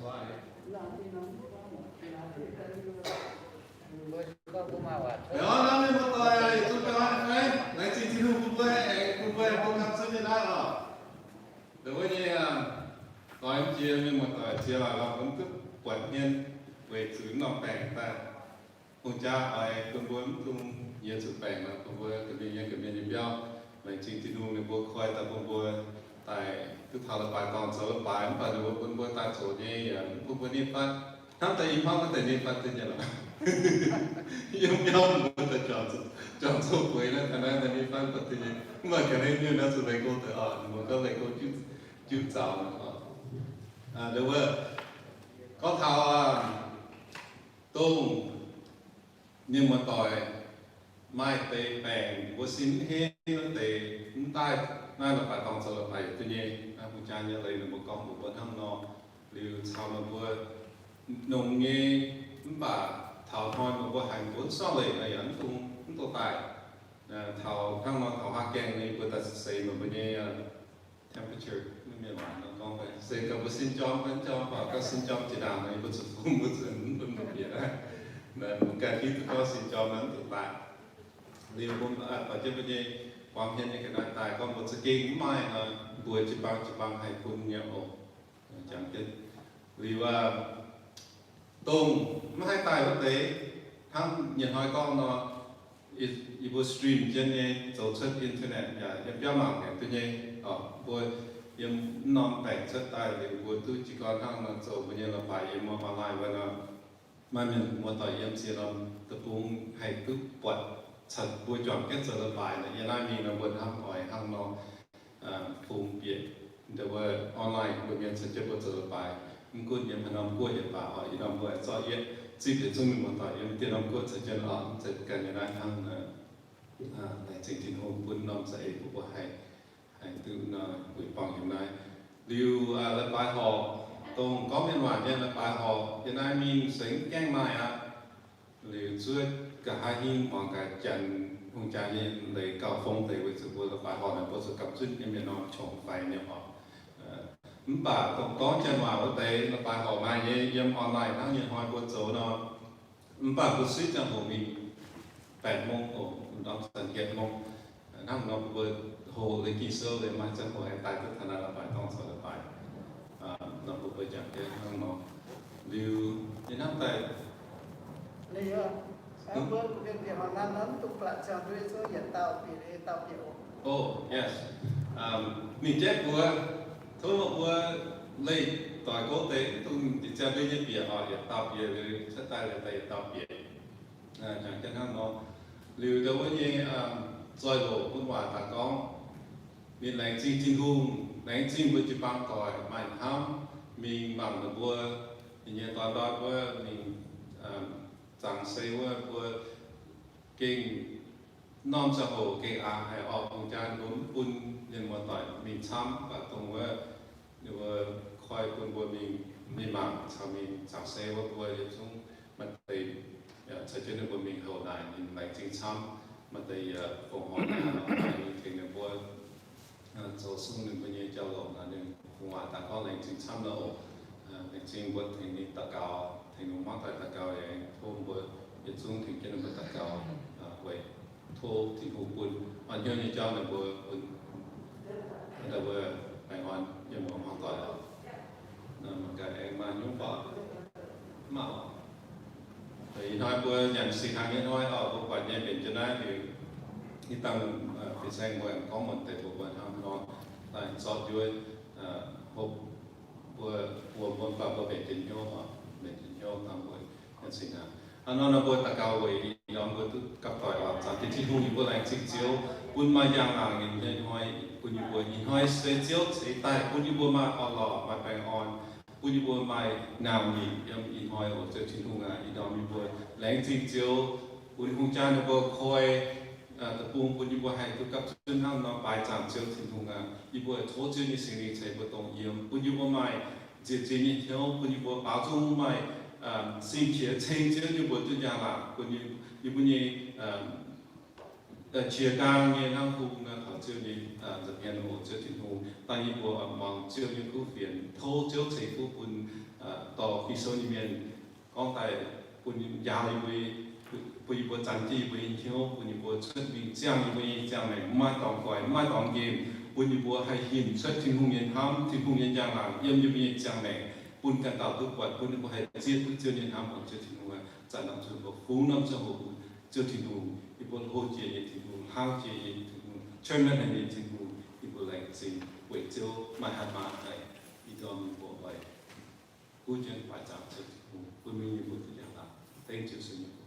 Laengz zingh Tin-Hungh bun mbuo, bun mbuo, bun mbuo gapv zunv nyei naaiv oc. Ndongc wuov nyei, doix jiex mienh muoz-doic ziex laaix lorh mv duqv buatc hmien weic zuqc norm baengc daaih. Hungh jaa oix bun mbuo mv dungx nyiex zuqc baengc nor, bun mbuo ga'mienh yiem ga'mienh nyei biauv. Laengz zingh Tin-Hungh ninh mbuo koi daaih bun mbuo daaih duqv taux leiz-baaix dorngh zoux leiz-baaix, mv baac ninh mbuo bun mbuo daaih zoux nyei, yaac mv bun mbuo nitv fatv. Hnamv daaih i hmuangv naaiv deix nitv fatv duqv nyei lorqc. Yiem biauv ninh mbuo daaih juangc zoux bueix naaiv, taux naaiv daaih nitv fatv mv baac duqv nyei. Mv baac ga'naaiv nyungc naaiv zuqc leih go deix oc, ninh mbuo gorngv leih go jiuv zaux nor. Ndongc wuov, gorngv taux dongh mienh muoz-doic maaih deix baengc mbuo sin mv henv wuov deix, mv daaih naaiv leiz-baaix dorngh zoux leiz-baaix yietc duqv nyei. Naaiv hungh jaa nyei leiz ninh mbuo gorngv mbuox mbuo hnangv nor, liuz caux meih mbuo nongx nyei, mv baac taux hnoi meih mbuo haiz mbuo mv sorngv leiz nor yaac mv dungx, mv dungx daaih. Taux hnangv nor taux haav gaengh ninh mbuo daaih seix meih mbuo nyei temperature, mv mienh waac nor gorngv fai se gaax mbuo sin jorm fai mv jorm, mv baac gorngv sin jorm jiex ndaangc nor, yie mbuo zuqc fungx, mbuo zuqc mv bun mbuo bieqc naaiv. Naaiv mbuo ganh hiuv duqv gorngv sin jorm nor mv zuqc daaih. Liuz bun baac jienv mbuo nyei buangh hmien nyei ga'naaiv daaih gorngv mbuo za'gengh mv maaih nor, mbuo jiu-baang jiu-baang haih bun nyei oc. Jangx jienv liuz aac, dongh mv haih daaih wuov deix, hnangv nyei hnoi gorngv nor, yie mbuo stream jienv nyei, zoux cuotv internet yaac yiem biauv mangc naaic duqv nyei. Mbuo yiem mv norm baengc cuotv daaih liuz, mbuo duqv jiez gorn hnangv nor zoux mbuo nyei leiz-baaix yiem online wuov nor, maaih mienh muoz-doic yiem ziex norm deic-bung haih duqv buatc cuotv mbuo juangc jienv zoux leiz-baaix nor. Yiem naaiv mingh nor mbuo hnamv oix hnangv nor fungx bieqc ndongc wuov online mbuo mienh caux jienv mbuo zoux leiz-baaix. Mv gunv yiem haaix norm guoqv yietc baac oc, ih norm mbuo zorqv yietv zipv yietc zungv mienh muoz-doic yiem dieh norm guoqv caux jienv oc, mv zeiz ganh nyei naaiv hnangv. Laengz zingh Tin-Hungh bun norm za'eix bun mbuo haih, haih duqv nor buix buangh yiem naaiv. Liuz leiz-baaix horqc, dongh gorngv mienh waac nyei leiz-baaix horqc yiem naaiv mingh se mv gaengh maaih aqv. Liuz zuov nqa'haav hingv muangx gaax janx hungh jaa nyei leiz gauh fong deix weic zuqc mbuo leiz-baaix horqc naaic mbuo zuqc gapv zunv nyei mienh norm qongx faix nyei horqc. Mv baac dongh gorngv janx waac wuov deix leiz-baaix horqc maaih nyei yiem online hnangv nyei hnoi mbuo zoux nor. Mv baac mbuo suiv ziangh hoc mingh แปดโมง oc, ndorm zanc เจ็ดโมง hnangv nor mbuo hoqc leiz-ging sou liuz maaih ziangh hoc aengx daaih duqv taux naaiv leiz-baaix dorngh zoux leiz-baaix. Nor mbuo mbuo jangx jienv hnangv nor. Liuz yie hnamv daaih, oh yes, mingh jaiv mbuo, tov meih mbuo leih doic gouv deix mv dungx diqc ziangh ndui nyei bieqc oc, yietc dauh bieqc liuz cuotv daaih liuz daaih yietc dauh bieqc. Jangx jienv hnangv nor. Liuz ndau wuov nyei zoih loc bun waac daaih gorngv, ninh laengz zingh Tin-Hungh, laengz zingh mbuo jiu-baang doic maaih hnamv mingh mangc ninh mbuo, ninh nyei dorn ndortv wuov mingh zaangc se wuov mbuo gengh norm ziangh hoc gengh aqc haic orqc, hungh jaa ninh mbuo mv bun mienh muoz-doic mingh camv, mv baac dongh wuov ninh mbuo koi bun mbuo mingh, mingh mangc caux mingh zaangc se wuov mbuo yietc zungv maaih deix caux jienv ninh mbuo mingh houc naaic ninh laengz zingh camv. Maaih deix yaac fongc horc naaic tengx ninh mbuo zoux sung ninh mbuo nyei jauv-louc naaic, ninh fungx waac daaih gorngv laengz zingh camv nor oc. Laengz zingh mbuo tengx ninh daux gaux, tengx ninh mangc daaih daux gaux, aengx tov mbuo yietc zungv tengx jienv ninh mbuo daux gaux weic tov Tin-Hungh bun orn hnyouv nyei jauv ninh mbuo bun, ninh mbuo baengh orn yiem muoz-doic oc. Mangc gaax aengx maaih nyungc mv baac mv maaih oc. Ih hnoi mbuo nyanc singx hnaangx nyei hnoi oc, mbuo buatc nyei mbenc jienv naaiv liuz, ih dangh fin-saeng mbuo aengx gorngv muonc deix mbuo mbuo hnangv nor daaih zorqv njuov, hopv mbuo, mbuo mbuo mv baac mbuo mbenc jienv hnyouv oc, mbenc jienv hnyouv dangh mbuo nyanc singx hnaangx. Hnangv nor nor mbuo daux gaux weic ih ndorm mbuo duqv gapv doic oc. Zaangc Diex Tin-Hungh, yie mbuo laengz zingh Ziouv bun maaih njang-laangc nyei hnoi bun yie mbuo. Ih hnoi se Ziouv ceix daaih bun yie mbuo maaih orn-lorqc, maaih baengh orn, bun yie mbuo maaih nangc nyeic yiem ih hnoi oc. Ziouv Tin-Hungh aac, ih ndorm yie mbuo laengz zingh Ziouv bun hungh jaa ninh mbuo koi deic-bung bun yie mbuo haih duqv gapv zunv hnangv nor baaix zaangc Ziouv Tin-Hungh aac. Yie mbuo tov Ziouv nyei Singx Lingh ceix mbuo dongh yiem, bun yie mbuo maaih nziex ziex nyei hnyouv, bun yie mbuo baaux nzung maaih sin qiex ceng Ziouv yie mbuo duqv njang-laangc, bun yie mbuo nyei qiex nqaang nyei hnangv hung nor taux Ziouv nyei nza'hmien oc. Ziouv Tin-Hungh, dangh yie mbuo muangx Ziouv nyei kuv fienx, tov Ziouv ceix fuqv bun Ging-Sou nyei mienh gorngv daaih bun njaaux yie mbuo, bun yie mbuo zanc jienv yie mbuo nyei hnyouv, bun yie mbuo cuotv mingh ziangh yie mbuo nyei ziangh maengc, maiv maaih dorngx guaix, maiv maaih dorngx nqemh, bun yie mbuo haih hinc cuotv Tin-Hungh nyei hnamv, Tin-Hungh nyei njang-laangc yiem yie mbuo nyei ziangh maengc, bun ganh dauh duqv buatc, bun yie mbuo haih zieqv duqv Ziouv nyei hnamv, oix Ziouv Tin-Hungh aac. Zanc norm zunh doqc fungx norm ziangh hoc, Ziouv Tin-Hungh, yie mbuo hlo jiex nyei Tin-Hungh, hlaang jiex nyei Tin-Hungh, cuotv maiv haic nyei Tin-Hungh, yie mbuo laengz zingh weic Ziouv maaih hatc maaz daaih, yie ndorm yie mbuo oix guv jienv baaix zaangc Ziouv Tin-Hungh bun mingh yie mbuo duqv njang-laangc. Dengv Ziouv Yesu nyei mbuox.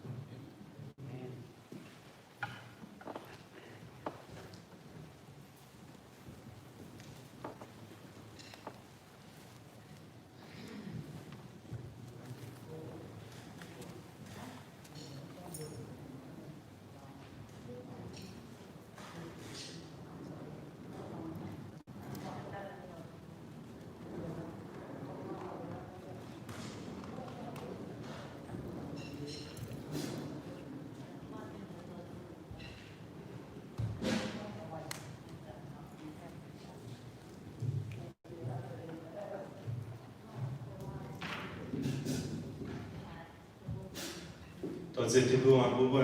Dorh ziec Tin-Hungh, mbuo mbuo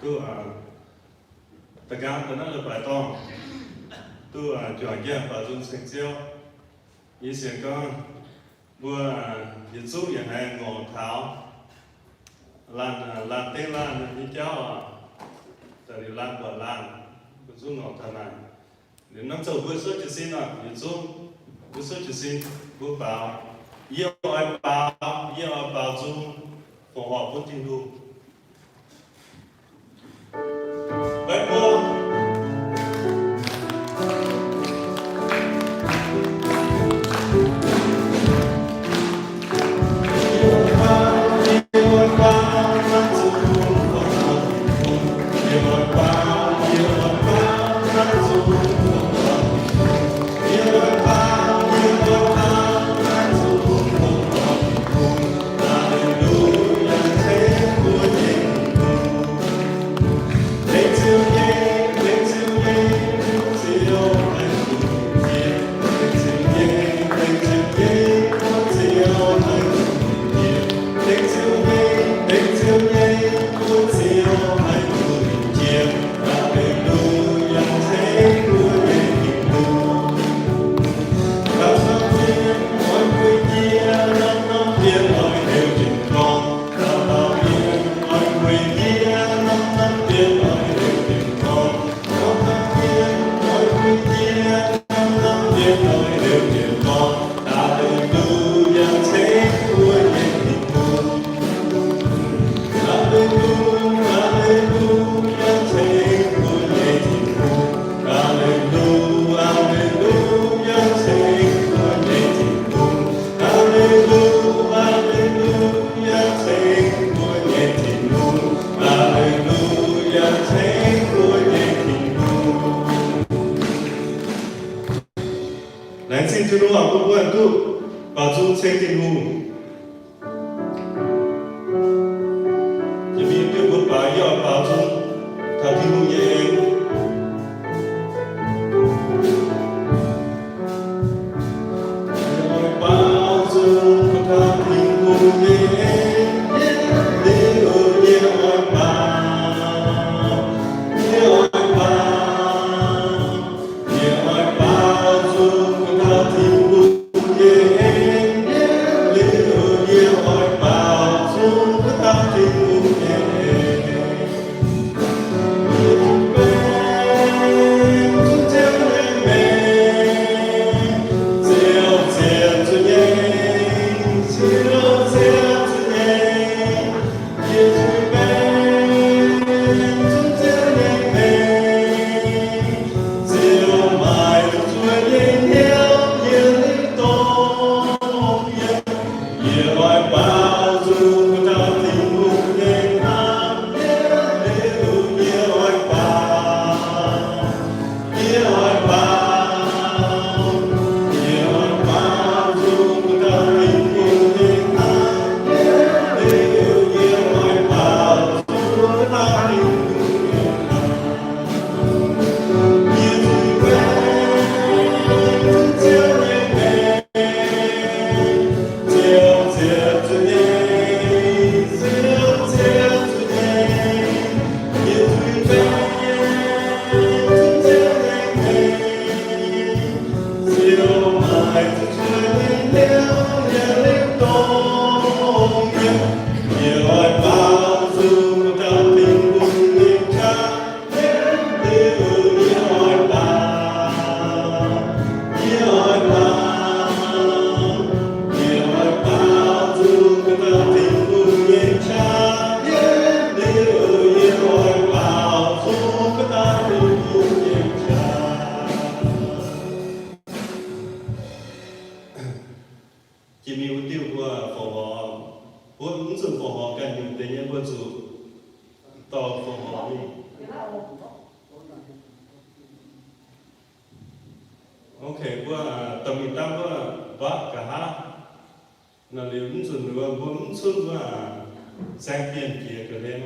duqv da'nqaang daaih naaiv leiz-baaix dorngh, duqv juangc jienv baaux nzung ceng Ziouv. Yie sienx gorngv mbuo yietc zungv yaac haiz ngorc taux laanh, laanh dengv laanh nyei jauv, daaih liuz laanh buatc laanh, mbuo zungv ngorc taux naaic. Liuz norm ziangh hoc mbuo suotv jiez sin oc, yietc zungv mbuo suotv jiez sin, mbuo baaux, yie oix baaux, yie oix baaux nzung, fongc horc bun Tin-Hungh. Baeqv mbuo. Laengz zingh Tin-Hungh oc, mbuo mbuo duqv baaux nzung ceng Tin-Hungh. Jiex mingh duqv mbuo baaux, yie oix baaux nzung taux Tin-Hungh nyei en. Yie oix baaux nzung taux Tin-Hungh nyei en, liuz yie oix baaux, yie oix baaux, yie oix baaux nzung taux Tin-Hungh nyei en, liuz jiex mingh wuov diuh mbuo fongc horc, mbuo mv zuqc fongc horc ganh nyungc deix nyei, mbuo zuqc dorh fongc horc mingh. Ok, mbuo dorh mingh daaih mbuo mborqv nqa'haav. Nor liuz mv zuqc nduov, mbuo mv cunv mbuo saeng-bienh jiex ga'hlen.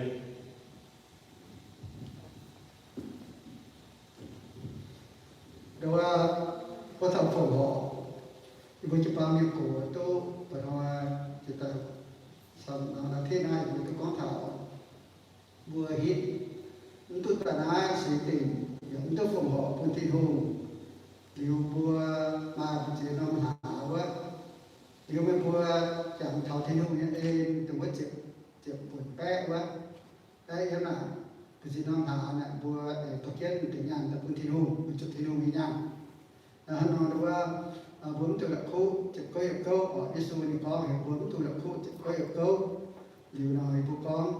Nduov, mbuo taux fongc horc, yie mbuo jiu-baang mienh gox duqv mba'hnoi jiex daaih, camv norm aa tin naaiv yie mbuo duqv gorngv taux mbuo hitv mv duqv daaih naaiv seix dingc, yaac mv duqv fongc horc bun Tin-Hungh. Liuz mbuo maaih mbu'ziex norm hlaax wuov, liuz meih mbuo jangx taux Tin-Hungh nyei en dongh wuov ziepc, ziepc buonc baeqv wuov, baeqv yiem naaic, mbu'ziex norm hlaax naaic mbuo aengx dorh jienv deix nyaanh daaih bun Tin-Hungh, weic zuqc Tin-Hungh nyei nyaanh. Hnangv nor nduov, mbuo mv zuqc la'kuqv ziepc gouv yietc gouv oc. Yesu ninh gorngv heuc mbuo mv zuqc la'kuqv ziepc gouv yietc gouv. Liuz nor yie mbuo gorngv,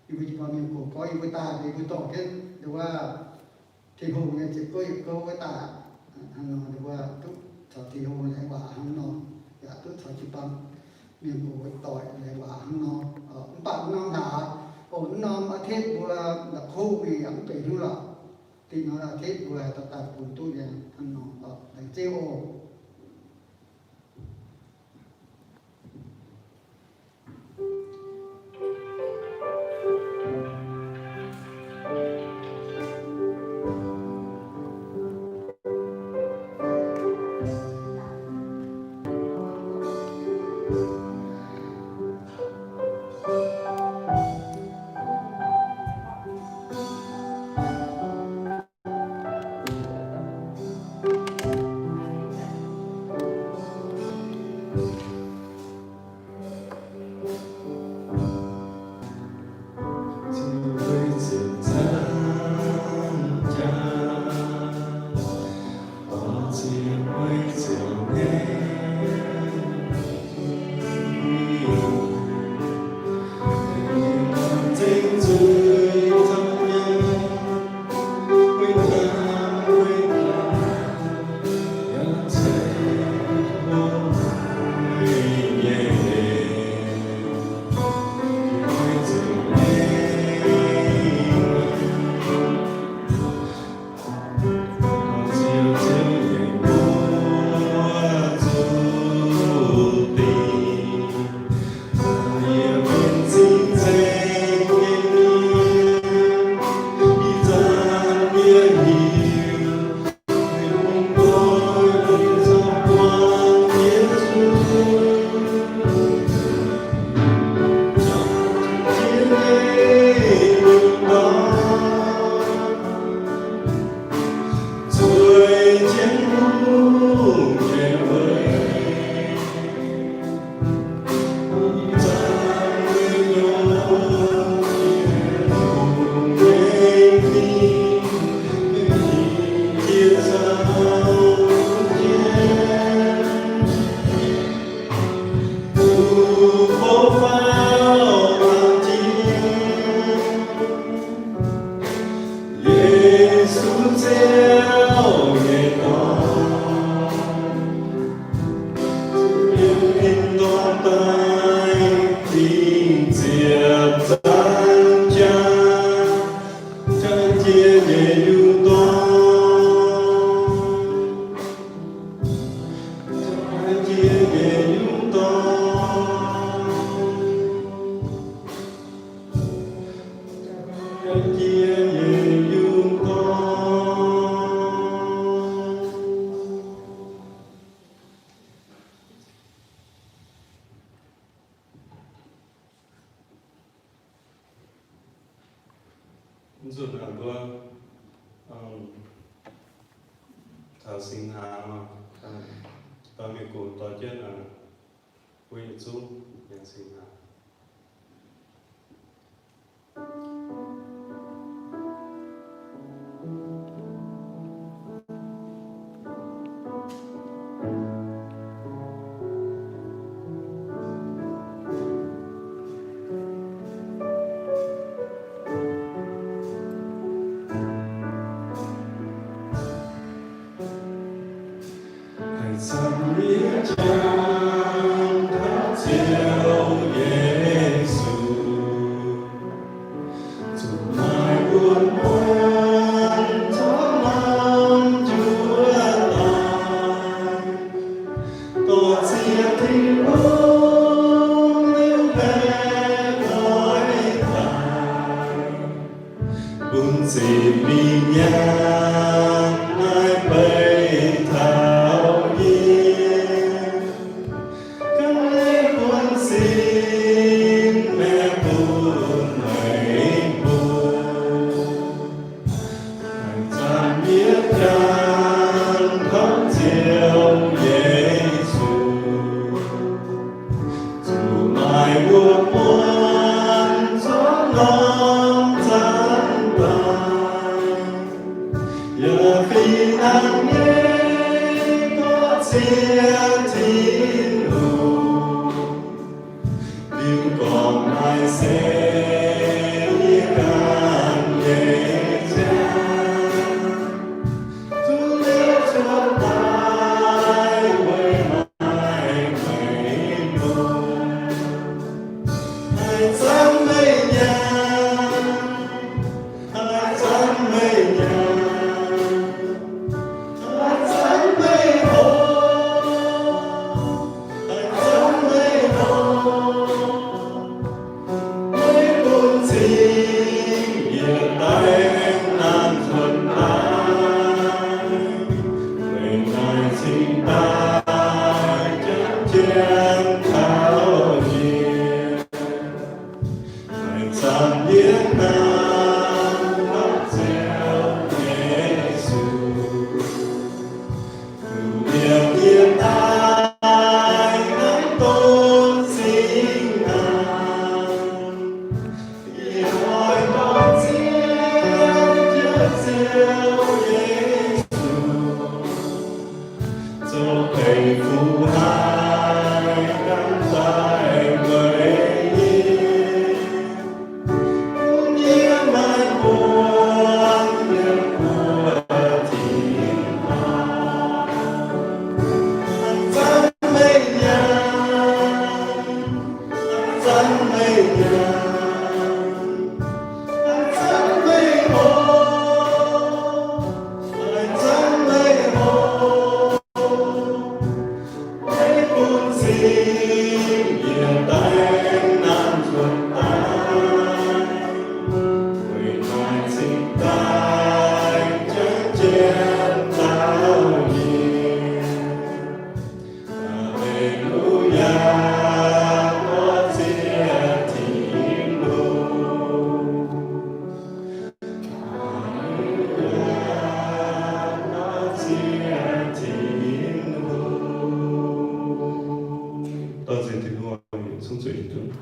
yie mbuo jiu-baang mienh gox gorngv yie mbuo daaih, yie mbuo dorh jienv nduov Tin-Hungh nyei ziepc gouv yietc gouv wuov daaih. Hnangv nor nduov duqv caux Tin-Hungh laengz waac hnangv nor, yaac duqv caux jiu-baang mienh gox doic laengz waac hnangv nor. Mv baac norm hlaax, o, norm aa tin mbuo la'kuqv mingh yaac mv benx haaix nyungc lorqc. Dingh norm aa tin mbuo haih dorh daaih bun duqv nyei hnangv nor. Laengz zingh oc. Nzunc naaiv mbuo taux singx hnaangx, dorh mienh gox dorh jienv mbuo yietc zungv yangh singx hnaangx. Haiz camv yie jaa Ziec Tin-Hungh liuz baeqc doix daaih, bun ziqc mingh nyaanh naaiv beiv taux yie. Gan leiz bun sin maengx bun meih mbuo. Zanc yie jangx taux Ziouv Yesu, zuqc maaih wuom muonz zorqv norm zanc daaih. Yaac fih hnangv nyei gorngv Ziec Tin-Hungh, liuz gorngv maaih se yie ganh nyei ziangh, zuqc liuz cuotv daaih weic maaih meih mbuo. Haih zanc meih nyaanh, haih zanc meih nyaanh, haih zanc meih hlo, haih zanc meih hlo. Meih bun cing yietc daaih naaiv cuotv daaih, weic naaiv cingx daaih jangx jienv taux yie. Meih zanc yie naaiv, Ziouv Yesu. Liemh yie daaih naaiv dongh cing-nzengc, yie oix dorh Ziouv, Ziouv Yesu, zoux peix fuqv haic, gan daaih weic yie. Meih bun cing yietc daaih naaiv cuotv daaih, weic naaiv cingx daaih jangx jienv taux yie. Aa^le^lu^yaa, orv zieqv Tin-Hungh. Dorh zieqv Tin-Hungh, yietc zungv zueiz duqv.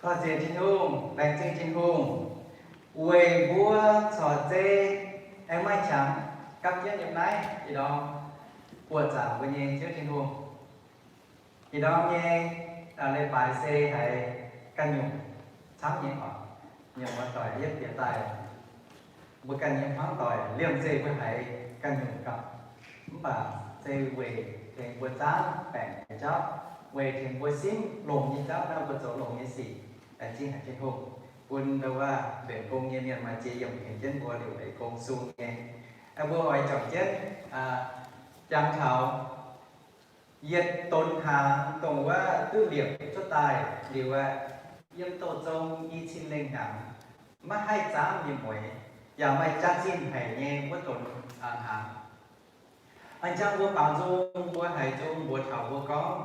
Dorh zieqv Tin-Hungh, laengz zingh Tin-Hungh weic mbuo corc zeiv aengx maaih qangx gapv jienv yiem naaiv ih ndorm buoqc zaangc mbuo nyei Ziouv Tin-Hungh. Ih ndorm nyei leiz-baaix se haiz ganh nyungc camv nyei oc. Nyungc muoz-doic yietv bieqc daaih, mbuo ganh nyei hmuangv doic liemh zeih mbuo haiz ganh nyungc gapv. Mv baac se weic tengx mbuo zaangv baengc nyei jauv, weic tengx mbuo simv longx nyei jauv, naaiv mbuo zoux longx nyei sic. Laengz zingh haic Tin-Hungh, bun ndau wuov mbenc gong nyei mienh maaih ziex yiemc tengx jienv mbuo liuc leiz gong sung nyei. Mbuo oix juangc jienv jangx taux yietc donx hnaangx dongh wuov duqv liepc cuotv daaih liuz aqv, yiem douz zong i cin lengh hnyangx, maiv haih zaamv nyei mueix, yaac maaih jaax-zinh haic nyei wuov donx hnaangx. A'jang mbuo baaux nzung, mbuo haiz nzung mbuox taux mbuo gorngv,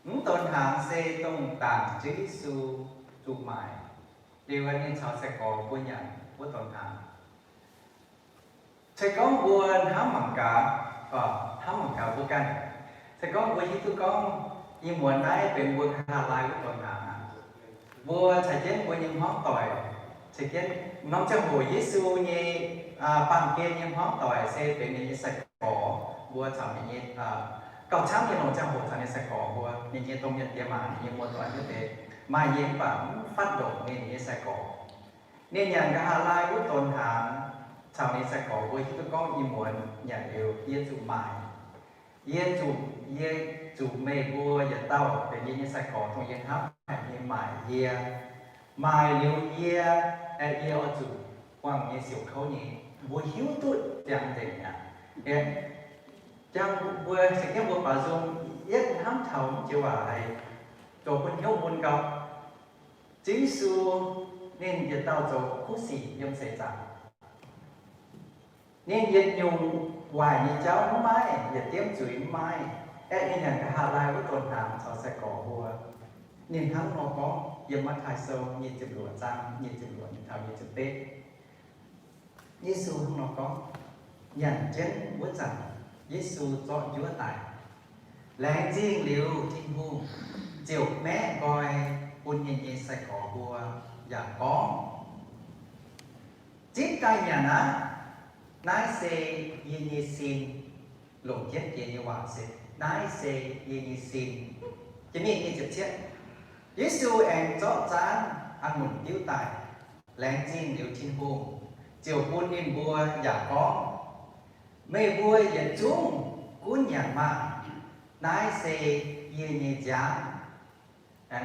mv donx hnaangx se dongh Zaangc Ziouv Yesu zuqc maaic liuz, ninh caux sai-gorx mbuo nyanc wuov donx hnaangx. Se gorngv mbuo hnamv mangc gaax, hnamv mangc gaax mbuo ganh, se gorngv mbuo hiuv duqv gorngv ih muonz naaiv benx mbuo nqa'haav laai wuov donx hnaangx, mbuo caux jienv mbuo nyei hmuangv doic, caux jienv norm ziangh hoc Yesu nyei baamh gen nyei hmuangv doic se benx ninh nyei sai-gorx, mbuo caux ninh nyei gauh camv nyei longc ziangh hoc caux ninh sai-gorx mbuo, ninh nyei domh mienh diex maac, ninh nyei muoz-doic wuov deix, maaih nyei mv baac mv fatv ndongc ninh nyei sai-gorx. Ninh nyanc nqa'haav laai wuov donx hnaangx caux ninh sai-gorx mbuo hiuv duqv gorngv, Ih muonz nyanc liuz yie zuqc maaic. Yie zuqc, yie zuqc meih mbuo yietc dauh benx yie nyei sai-gorx, dongh yie hnamv haic nyei maaic yie. Maaic liuz yie, aeqv, yie oix zuqc buangh nyei siouc kouv nyei. Mbuo hiuv duqv ziangx nzengc aqv. Jang mbuo, se gorngv mbuo baaux nzung, yietv hnamv taux mv joux waac haic, zoux bun hnyouv mun gau. Ziouv Yesu ninh yietc dauh zoux kuv sic yiem seix zaangc. Ninh yietc nyungc waaic nyei jauv mv maaih, yietc diemv zuiz mv maaih, aeqv, ninh nyanc nqa'haav laai wuov donx hnaangx caux sai-gorx mbuo. Ninh hnangv nor gorngv yiem Matv^taai Sou nyic ziepc luoqc zaang nyic ziepc luoqc taux nyic ziepc betv. Yesu hnangv nor gorngv, nyanc jienv wuov zanc, Yesu zorqv njuov daic. Laengz zingh liuz Tin-Hungh, ziouc maeqv nqoi bun ninh nyei sai-gorx mbuo yaac gorngv, Zipv daaih nyanc aqv. Naaiv se yie nyei sin. Longc jienv Diex nyei waac se, Naaiv se yie nyei sin. Jiex mingh nyic ziepc cietv, Yesu aengx zorqv zaanv a'ngunc diuv daaih, laengz zingh liuz Tin-Hungh, ziouc bun ninh mbuo yaac gorngv, Meih mbuo yietc zungv gunv nyanc maah! Naaiv se yie nyei nziaamv.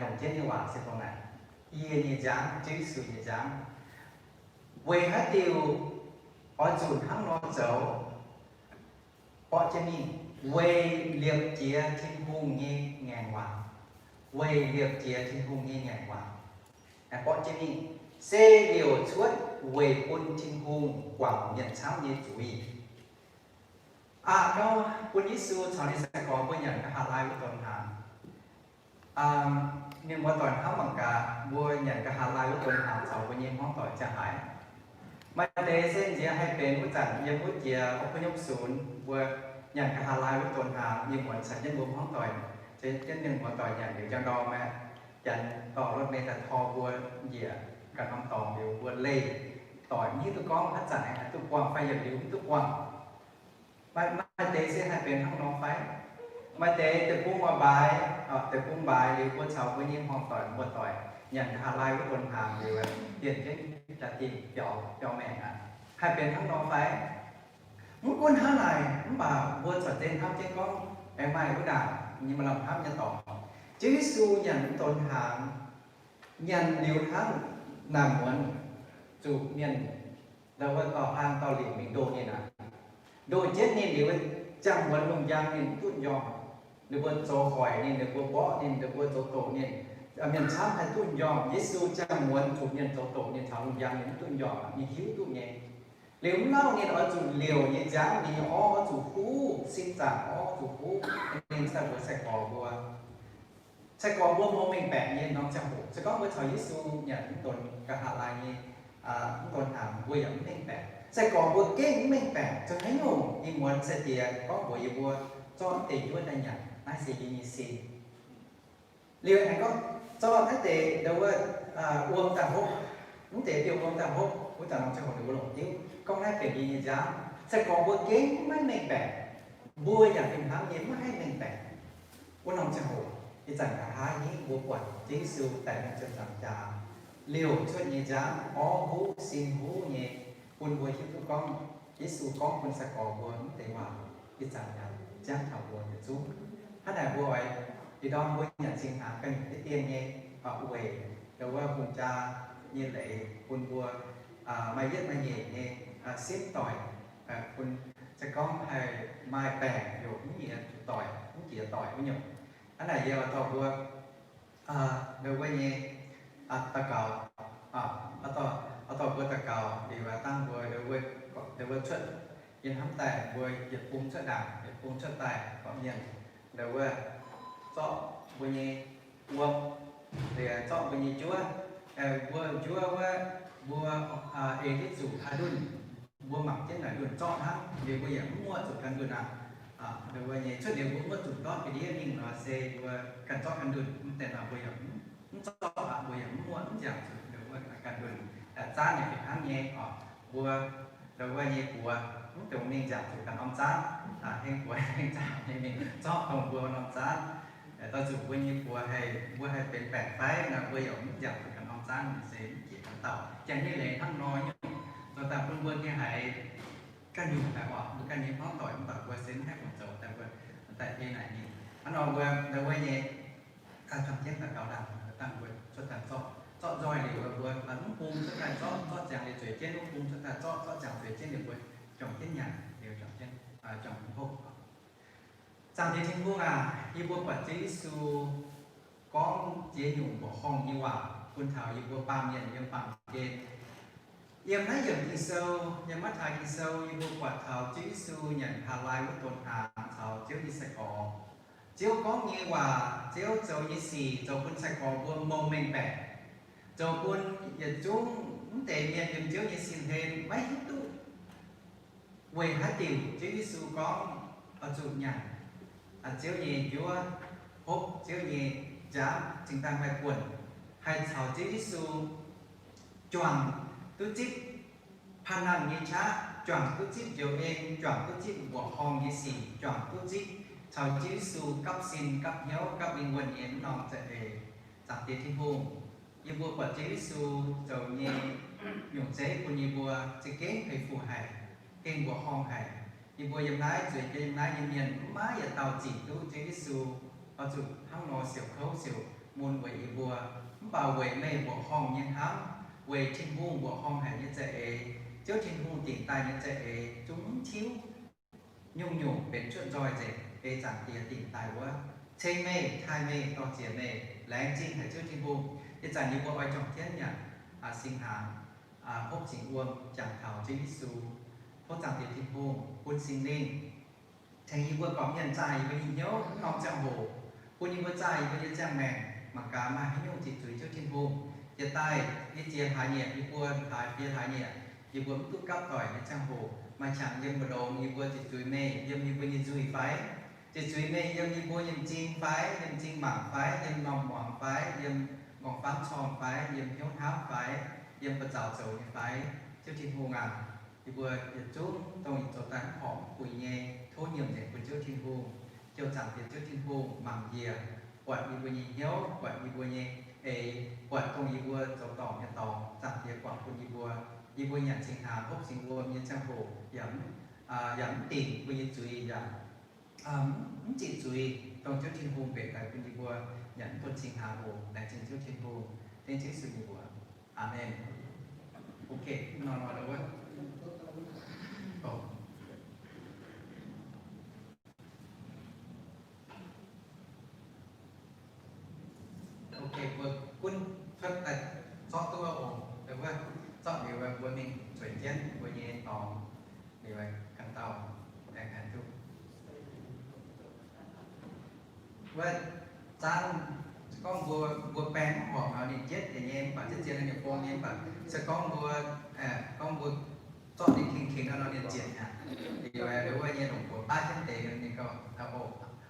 Longc jienv nyei waac se dongh naaic, yie nyei nziaamv, Ziouv Yesu nyei nziaamv. Weic haaix diuc oix zuqc hnangv nor zoux? Borqv jienv mingh, weic liepc jiez Tin-Hungh nyei ngaengc waac. Weic liepc jiez Tin-Hungh nyei ngaengc waac. Borqv jienv mingh, se liouc cuotv weic bun Tin-Hungh guangc mienh camv nyei zuiz. Aqv, nor bun Yesu caux ninh sai-gorx mbuo nyanc nqa'haav laai wuov donx hnaangx. Ninh muoz-doic hnamv mangc gaax, mbuo nyanc nqa'haav laai wuov donx hnaangx caux mbuo nyei hmuangv doic ziangh haaix? Maaih deix se nziex haih benx wuov zanc yiem wuov jiex อพยพศูนย์ mbuo nyanc nqa'haav laai wuov donx hnaangx, yie muonz caux jienv mbuo hmuangv doic, caux jienv ninh muoz-doic nyanc liuz njang ndorm aeqv, janx dorh รถเมล์ daaih tor mbuo njiec ganh norm dorngx liuz mbuo leih doic, mv hiuv duqv gorngv haaix zanc aengx haih duqv buangh fai yietc liuz mv duqv buangh. Maaih, maaih deix se haih benx hnangv nor fai? Maaih deix deic-bung oix mbaaix, deic-bung mbaaix liuz mbuo caux mbuo nyei hmuangv doic muoz-doic nyanc nqa'haav laai wuov donx hnaangx liuz, dienh jienv jaa-dingh biaux, biaux maengc aqv. Haih benx hnangv nor fai? Mv gunv hnangv naaic, mv baac mbuo corc zeiz hnamv jienv gorngv aengx maaih wuov ndaangc nyei maaih lamh hnamv nyei dorngx. Ziouv Yesu nyanc mv donx hnaangx, nyanc liuz hnangv naaic muonz zuqc mienh, ndau wuov, dauh hlang dauh lingc mingh ndoh ninh aqv. Ndoh jienv ninh liuz, ziangh muonz lungh njang ninh mv duqv njormh. Ninh mbuo zoux hoic ninh, ninh mbuo mborqv ninh, ninh mbuo zoux doqc ninh. Mienh camv haih duqv njormh. Yesu ziangh muonz zuqc mienh zoux doqc ninh taux lungh njang ninh mv duqv njormh, ninh hiuv duqv nyei. Liuz mv lauh ninh oix zuqc liouc nyei nziaamv, ninh nyei orv oix zuqc huv, sin zaangc orv zuqc huv. Ninh daaih mbuox sai-gorx mbuo, sai-gorx mbuo mv mengh baeqc nyei norm ziangh hoc. Se gorngv mbuo caux Yesu nyanc mv donx nqa'haav laai nyei, mv donx hnaangx, mbuo yaac mv mengh baeqc. Sai-gorx mbuo gengh mv mengh baeqc, zoux haaix nyungc ih muonz sai-diex gorngv mbuox yie mbuo zorqv deix njuov daaih nyanc, naaiv se yie nyei sin. Liuz aengx gorngv zorqv naaiv deix ndau wuov wuom daaih hopv, mv deix diuh wuom daaih hopv, wuov zanc norm ziangh hoc ninh mbuo longc diuv gorngv naaiv benx yie nyei nziaamv. Sai-gorx mbuo gengh maiv mengh baeqc, mbuo yaac fih hnangv nyei maiv haih mengh baeqc. Wuov norm ziangh hoc ih zanc nqa'haav hingv mbuo buatc Ziouv Yesu daic mingh ziepc nzaangc jaax, liouc cuotv nyei nziaamv orv huv sin huv nyei, bun mbuo hiuv duqv gorngv Yesu gorngv bun sai-gorx mbuo mv deix waac ih zanc yaac ziangv taux mbuo yietc zungv. Hnangv naaic mbuo oix, ih ndorm mbuo nyanc singx hnaangx ganh nyungc deix dien nyei, weic ndau wuov hungh jaa nyei leiz bun mbuo maaih yietv maaih nyeic nyei simv doic, bun se gorngv haih maaih baengc heuc mv nyiex zuqc doic, mv jiex doic wuov nyungc. Hnangv naaic yie oix dorh mbuo ndau wuov nyei daux gaux, oix dorh mbuo daux gaux liuz dangh mbuo ndau wuov cuotv, yie hnamv daaih mbuo yietc bung cuotv ndaangc, yietc bung cuotv daaih gorqv mienh ndau wuov zorqv mbuo nyei wuom, liuz zorqv mbuo nyei njuov, mbuo njuov wuov, mbuo ei duqv zuqc haaix ndunh, mbuo mangc jienv naaic ndunh zorqv hnangv, liuz mbuo yaac mv muoqv zuqc ganh ndunh aqv. Ndau wuov nyei cuotv liuz mbuo muoqv zuqc ndortv ga'ndiev mingh nor se mbuo ganh zorqv ganh ndunh, mv deix nor mbuo yaac mv zorqv aqv, mbuo yaac mv muoqv mv nziaauc zuqc ndau wuov ganh ndunh. Zaanv yaac fih hnangv nyei oc, mbuo ndau wuov nyei buoz mv dungx mingh nziaauc zuqc ganh norm zaanv. heng buoz heng zaangc nyei mingh zorqv dongh mbuo norm zaanv. Doix zuqc mbuo nyei buoz haih, mbuo haih benx baengc fai nor, mbuo yaac mv nziaauc zuqc ganh norm zaanv, se mv jiex ganh dauh. Janx nyei leiz hnangv nor nyungc, zoux daaih bun mbuo nyei haiz ganh nyungc daaih oc, mbuo ganh nyei hmuangv doic mv baac mbuo se mv haih muonc zoux daaih mbuo daaih ei naaic mingh. Hnangv nor mbuo, mbuo nyei juang jienv daux gaux ndaangc, dangh mbuo cuotv daaih zorqv, zorqv nzoih liuz mbuo mv bung cuotv daaih zorqv, zorqv ziangx liuz zueiz jienv, mv bung cuotv daaih zorqv, zorqv ziangx zueiz jienv liuz mbuo juangc jienv nyanc liuz juangc jienv, juangc jienv hopv. Zaangc Diex Tin-Hungh aac, yie mbuo buatc Ziouv Yesu gorngv ziex nyungc mbuoqc horngh nyei waac bun taux yie mbuo baamh mienh yiem baamh gen. Yiem naaiv yiemc Ging-Sou, yiem Matv^taai Ging-Sou, yie mbuo buatc taux Ziouv Yesu nyanc hlaax lai wuov donx hnaangx caux Ziouv nyei sai-gorx. Ziouv gorngv nyei waac, Ziouv zoux nyei sic zoux bun sai-gorx mbuo mongh mengh baeqc, zoux bun yietc zungv mv deix mienh yiem Ziouv nyei sin hlen maiv hiuv duqv weic haaix diuc Ziouv Yesu gorngv oix zuqc nyanc Ziouv nyei njuov, hopv Ziouv nyei nziaamv cingx daaih maaih buonc, haih caux Ziouv Yesu juangc duqv zipv panh nangh nyei qaqv, juangc duqv zipv njoux en, juangc duqv zipv mbuoqc horngh nyei sic, juangc duqv zipv caux Ziouv Yesu gapv sin, gapv hnyouv, gapv lingh wuonh nyei mv norm za'eix. Zaangc Diex Tin-Hungh, yie mbuo buatc Ziouv Yesu zoux nyei nyungc zeiv bun yie mbuo za'gengh hei fuc haic, gengh mbuoqc horngh haic. Yie mbuo yiem naaiv zueiz jienv yiem naaiv nyei mienh mv maaih yietc dauh zinc duqv Ziouv Yesu oix zuqc hnangv nor siouc kouv siouc mun weic yie mbuo. Mv baac weic meih mbuoqc horngh nyei hnamv, weic Tin-Hungh mbuoqc horngh haic nyei za'eix, Ziouv Tin-Hungh dingc daaih nyei za'eix zungv mv tiuv. Nyungc-nyungc benx cuotv nzoih nzengc, ei Zaangc Diex dingc daaih wuov. Ceng meih, taaih meih, dor-ziec meih, laengz zingh haic Ziouv Tin-Hungh. Ih zanc yie mbuo oix juangc jienv nyanc singx hnaangx, hopv singx wuom, jangx taux Ziouv Yesu. Tov Zaangc Diex Tin-Hungh bun Singx Lingh tengx yie mbuo gorqv-mienh zaah yie mbuo nyei hnyouv wuov norm ziangh hoc, bun yie mbuo zaah yie mbuo nyei ziangh maengc mangc gaax maaih haaix nyungc ziqc zuiz Ziouv Tin-Hungh. Jiex daaih yie ziex hlaax nyieqc, yie mbuo hlaax fiev hlaax nyieqc, yie mbuo mv duqv gapv doic nyei ziangh hoc, maaih qangx yiem mbu'ndongx yie mbuo ziqc zuiz meih yiem yie mbuo nyei nzuih fai? Ziqc zuiz meih yiem yie mbuo nyei m'zing fai, yiem m'zing mangc fai, yiem m'normh muangx fai, yiem m'nqorngv-famv corngh fai, yiem hnyouv hnamv fai, yiem ba'zaux zoux nyei fai? Ziouv Tin-Hungh aac, yie mbuo yietc zungv dongh zoux daaih mv horpc mv puix nyei, tov nyiemc nzengc bun Ziouv Tin-Hungh. Ziouc Zaangc Diex Ziouv Tin-Hungh mangc njiec, buatc yie mbuo nyei hnyouv, buatc yie mbuo nyei eix, buatc dongh yie mbuo zoux dorngc nyei dorngx, Zaangc Diex guangc bun yie mbuo. Yie mbuo nyanc singx hnaangx hopv singx wuom nyei ziangh hoc yaac mv, yaac mv dingc yie mbuo nyei zuiz, yaac mv ziqc zuiz dongh Ziouv Tin-Hungh mbenc daaih bun yie mbuo nyanc mv bun singx hnaangx oc. Laengz zingh Ziouv Tin-Hungh, dengv Ziouv Yesu nyei mbuox. Aamen. Ok, nor nor wuov. Ok, mbuo gunv cuotv daaih zorqv duqv oc. Wuov zorqv liuz mbuo mingh zueiz jienv mbuo nyei dorngx liuz ganh dauh aengx haih duqv. Wuov zaanv, se gorngv mbuo, mbuo baeng mv horpc nor ninh jietv deix nyei, mv baac jietv zien ninh bung nyei, mv baac se gorngv mbuo, gorngv mbuo zorqv ninh kengx kengx nor ninh zietc aqv. Liuz wuov nyei longc buoz baav jienv deix ninh gauh,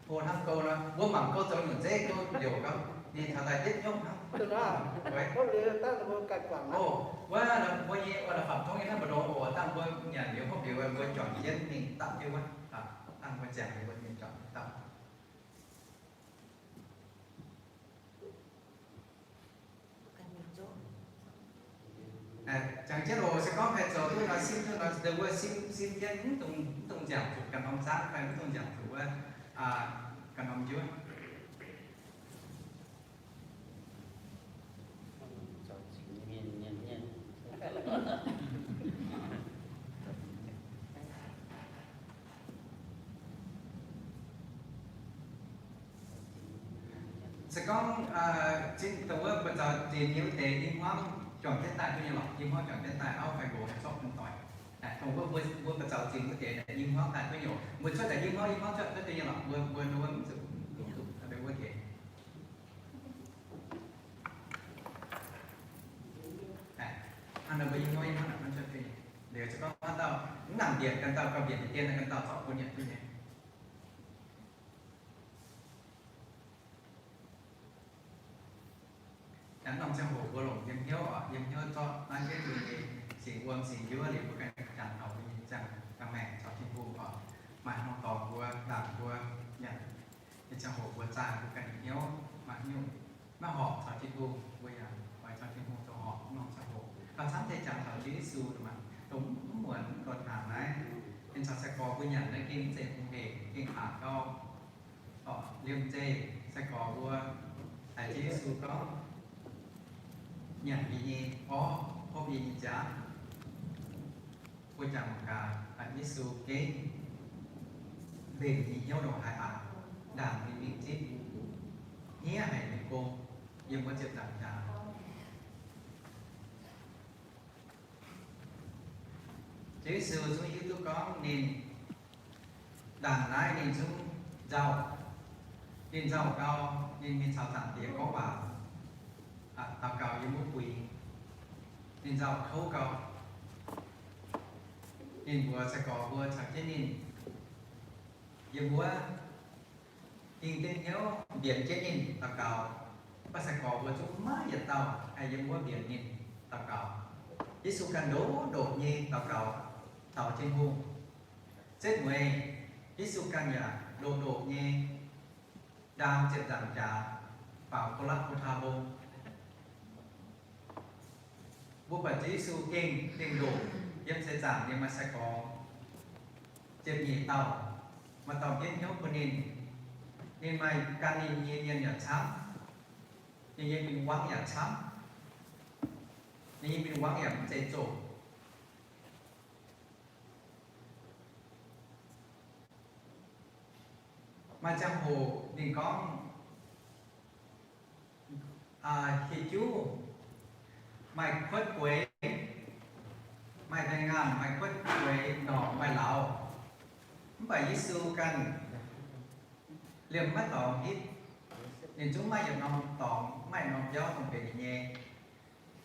o, hnangv gouv nor, mbuo mangc gouv zoux nyungc zeiv gouv liouc gauh, ninh taux daaih jienv nyungc hnangv. Wuov, mbuo nyei wuov la'fapc tongv nyei hnangv mbu'ndongx oc, dangh mbuo nyanc liuz hopv liuz mbuo juangc jienv mingh dapv jienv wuov, dangh mbuo ziangx liuz mbuo mingh juangc dapv. Jangx jienv oc, se gorngv haih zoux duqv nor, sim duqv nor, dongh wuov sim, sim jienv mv dungx, mv dungx nziaauc zuqc ganh norm zaanv fai mv dungx nziaauc zuqc wuov ganh norm njuov. Se gorngv zinh dongh wuov buoz-zaux zinh nyei wuov deix i hmuangv juangc jienv daaih duqv nyei lorqc. I hmuangv juangc jienv daaih auv fai nqox haih zorqv bun doic. Dongh wuov mbuo buoz-zaux zinh wuov deix i hmuangv daaih duqv nyei oc. Mbuo cuotv daaih i hmuangv i hmuangv cuotv duqv nyei lorqc. Mbuo, mbuo nor mv zuqc, mv zuqc duqv deix wuov deix. Hnangv naaiv mbuo i hmuangv i hmuangv naaic hnangv cuotv duqv nyei. Liuz se gorngv haaix dauh mv nangc mbienc, ganh dauh gauh mbienc dien, ganh dauh zorqv bun yietc duqv nyei. Hnangv norm ziangh hoc mbuo longc yiem hnyouv oc, yiem hnyouv zorqv naaiv jienv mbuo nyei singx wuom singx njuov liuz mbuo ganh jangx taux mbuo nyei ziangh maengc caux Tin-Hungh oc. Maaih haaix norm dorngx Nyei ziangh hoc mbuo zaah mbuo ganh nyei hnyouv mangc nyungc, maiv horpc caux Tin-Hungh, mbuo yaac oix caux Tin-Hungh zoux horpc norm ziangh hoc. Gauh camv deix jangx taux Ziouv Yesu nor, dongh mv muonz mv ndortv hnaangx naaiv, ninh caux sai-gorx mbuo nyanc naaiv gengh mv zeiz hungh hec, gengh aqc gau. Orqc, liemh zeih sai-gorx mbuo haiz Ziouv Yesu gorngv, nyanc yie nyei orv, hopv yie nyei nziaamv. Mbuo jangx mangc gaax, Yesu gengh mbenc ninh nyei hnyouv ndongc haaix aqc, ndaangc ninh mingh zipv, hniev haic ninh gong yiem wuov ziepc nzaangc jaax. Ziouv Yesu zungv hiuv duqv gorngv ninh ndaangc naaiv ninh zungv nzauh. Ninh nzauh gau, ninh mingh caux Zaangc Diex gorngv waac, daux gaux yiem wuov buix. Ninh nzauh kouv gau. Ninh mbuox sai-gorx mbuo caux jienv ninh yiem wuov dingh jienv hnyouv mbienx jienv ninh daux gaux. Mv baac sai-gorx mbuo zungv maiv yietc dauh haih yiem wuov mbienx ninh daux gaux. Yesu ganh ndoqc ndoqc nyei daux gaux taux Tin-Hungh. Setv mueiz Yesu ganh yaac ndoqc ndoqc nyei ndaam ziepc nzaangc jaax faaux Go^laa^go^taa Mbong. Mbuo buatc Ziouv Yesu gengh, gengh ndoqc yiem seix zaangc nyei maaih sai-gorx ziepc nyeic dauh, maaih dauh jienv hnyouv bun ninh. Ninh maaih gan ninh nyei mienh yaac camv. Ninh nyei mingh wangv yaac camv. Ninh nyei mingh wangv yaac mv zeiz zoqc. Maaih ziangh hoc ninh gorngv, hieh juv maaih kuotv gueix, maaih daaih ngaanh maaih kuotv gueix, ndorngc maaih lauz. Mv baac Yesu ganh liemh maiv dorngx hitv. Ninh zungv maiv yietc norm dorngx, maiv yietc norm biauv dongh benx ninh nyei.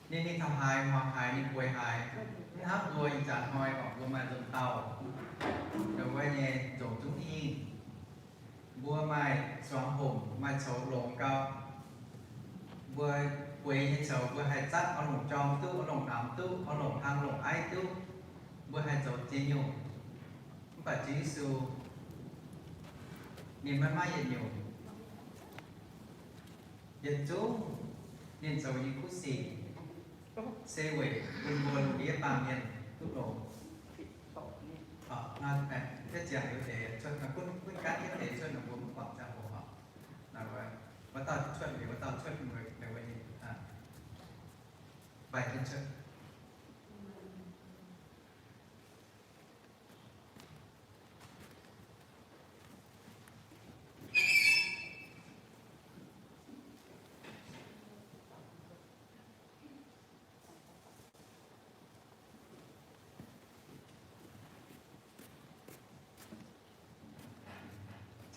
Ninh mingh taux haaix, muangx haaix, ninh bueix haaix. Mv hnangv mbuo ih zanc hnoi oc, mbuo maaih nzunc dauh, ndongc wuov nyei nzongc zungv hingh. Mbuo maaih zuangx homc, maaih coux longx gau. Mbuo bueix nyei coux mbuo haih zatv oix longc jorm duqv, oix longc namx duqv, oix longc hlang longc aiv duqv. Mbuo haih zoux ziex nyungc. Mv baac Ziouv Yesu ninh maiv maaih yietc nyungc. Yietc zungv ninh zoux nyei kuv sic se weic bun mbuo lungh ndiev baamh mienh duqv longx. Aa, ziangh liuz deix cuotv, gunv gaanv jienv deix cuotv, mbuo mv buatc ziangh hoc oc. Wuov dauh cuotv liuz, wuov dauh cuotv, mbaih jienv cuotv.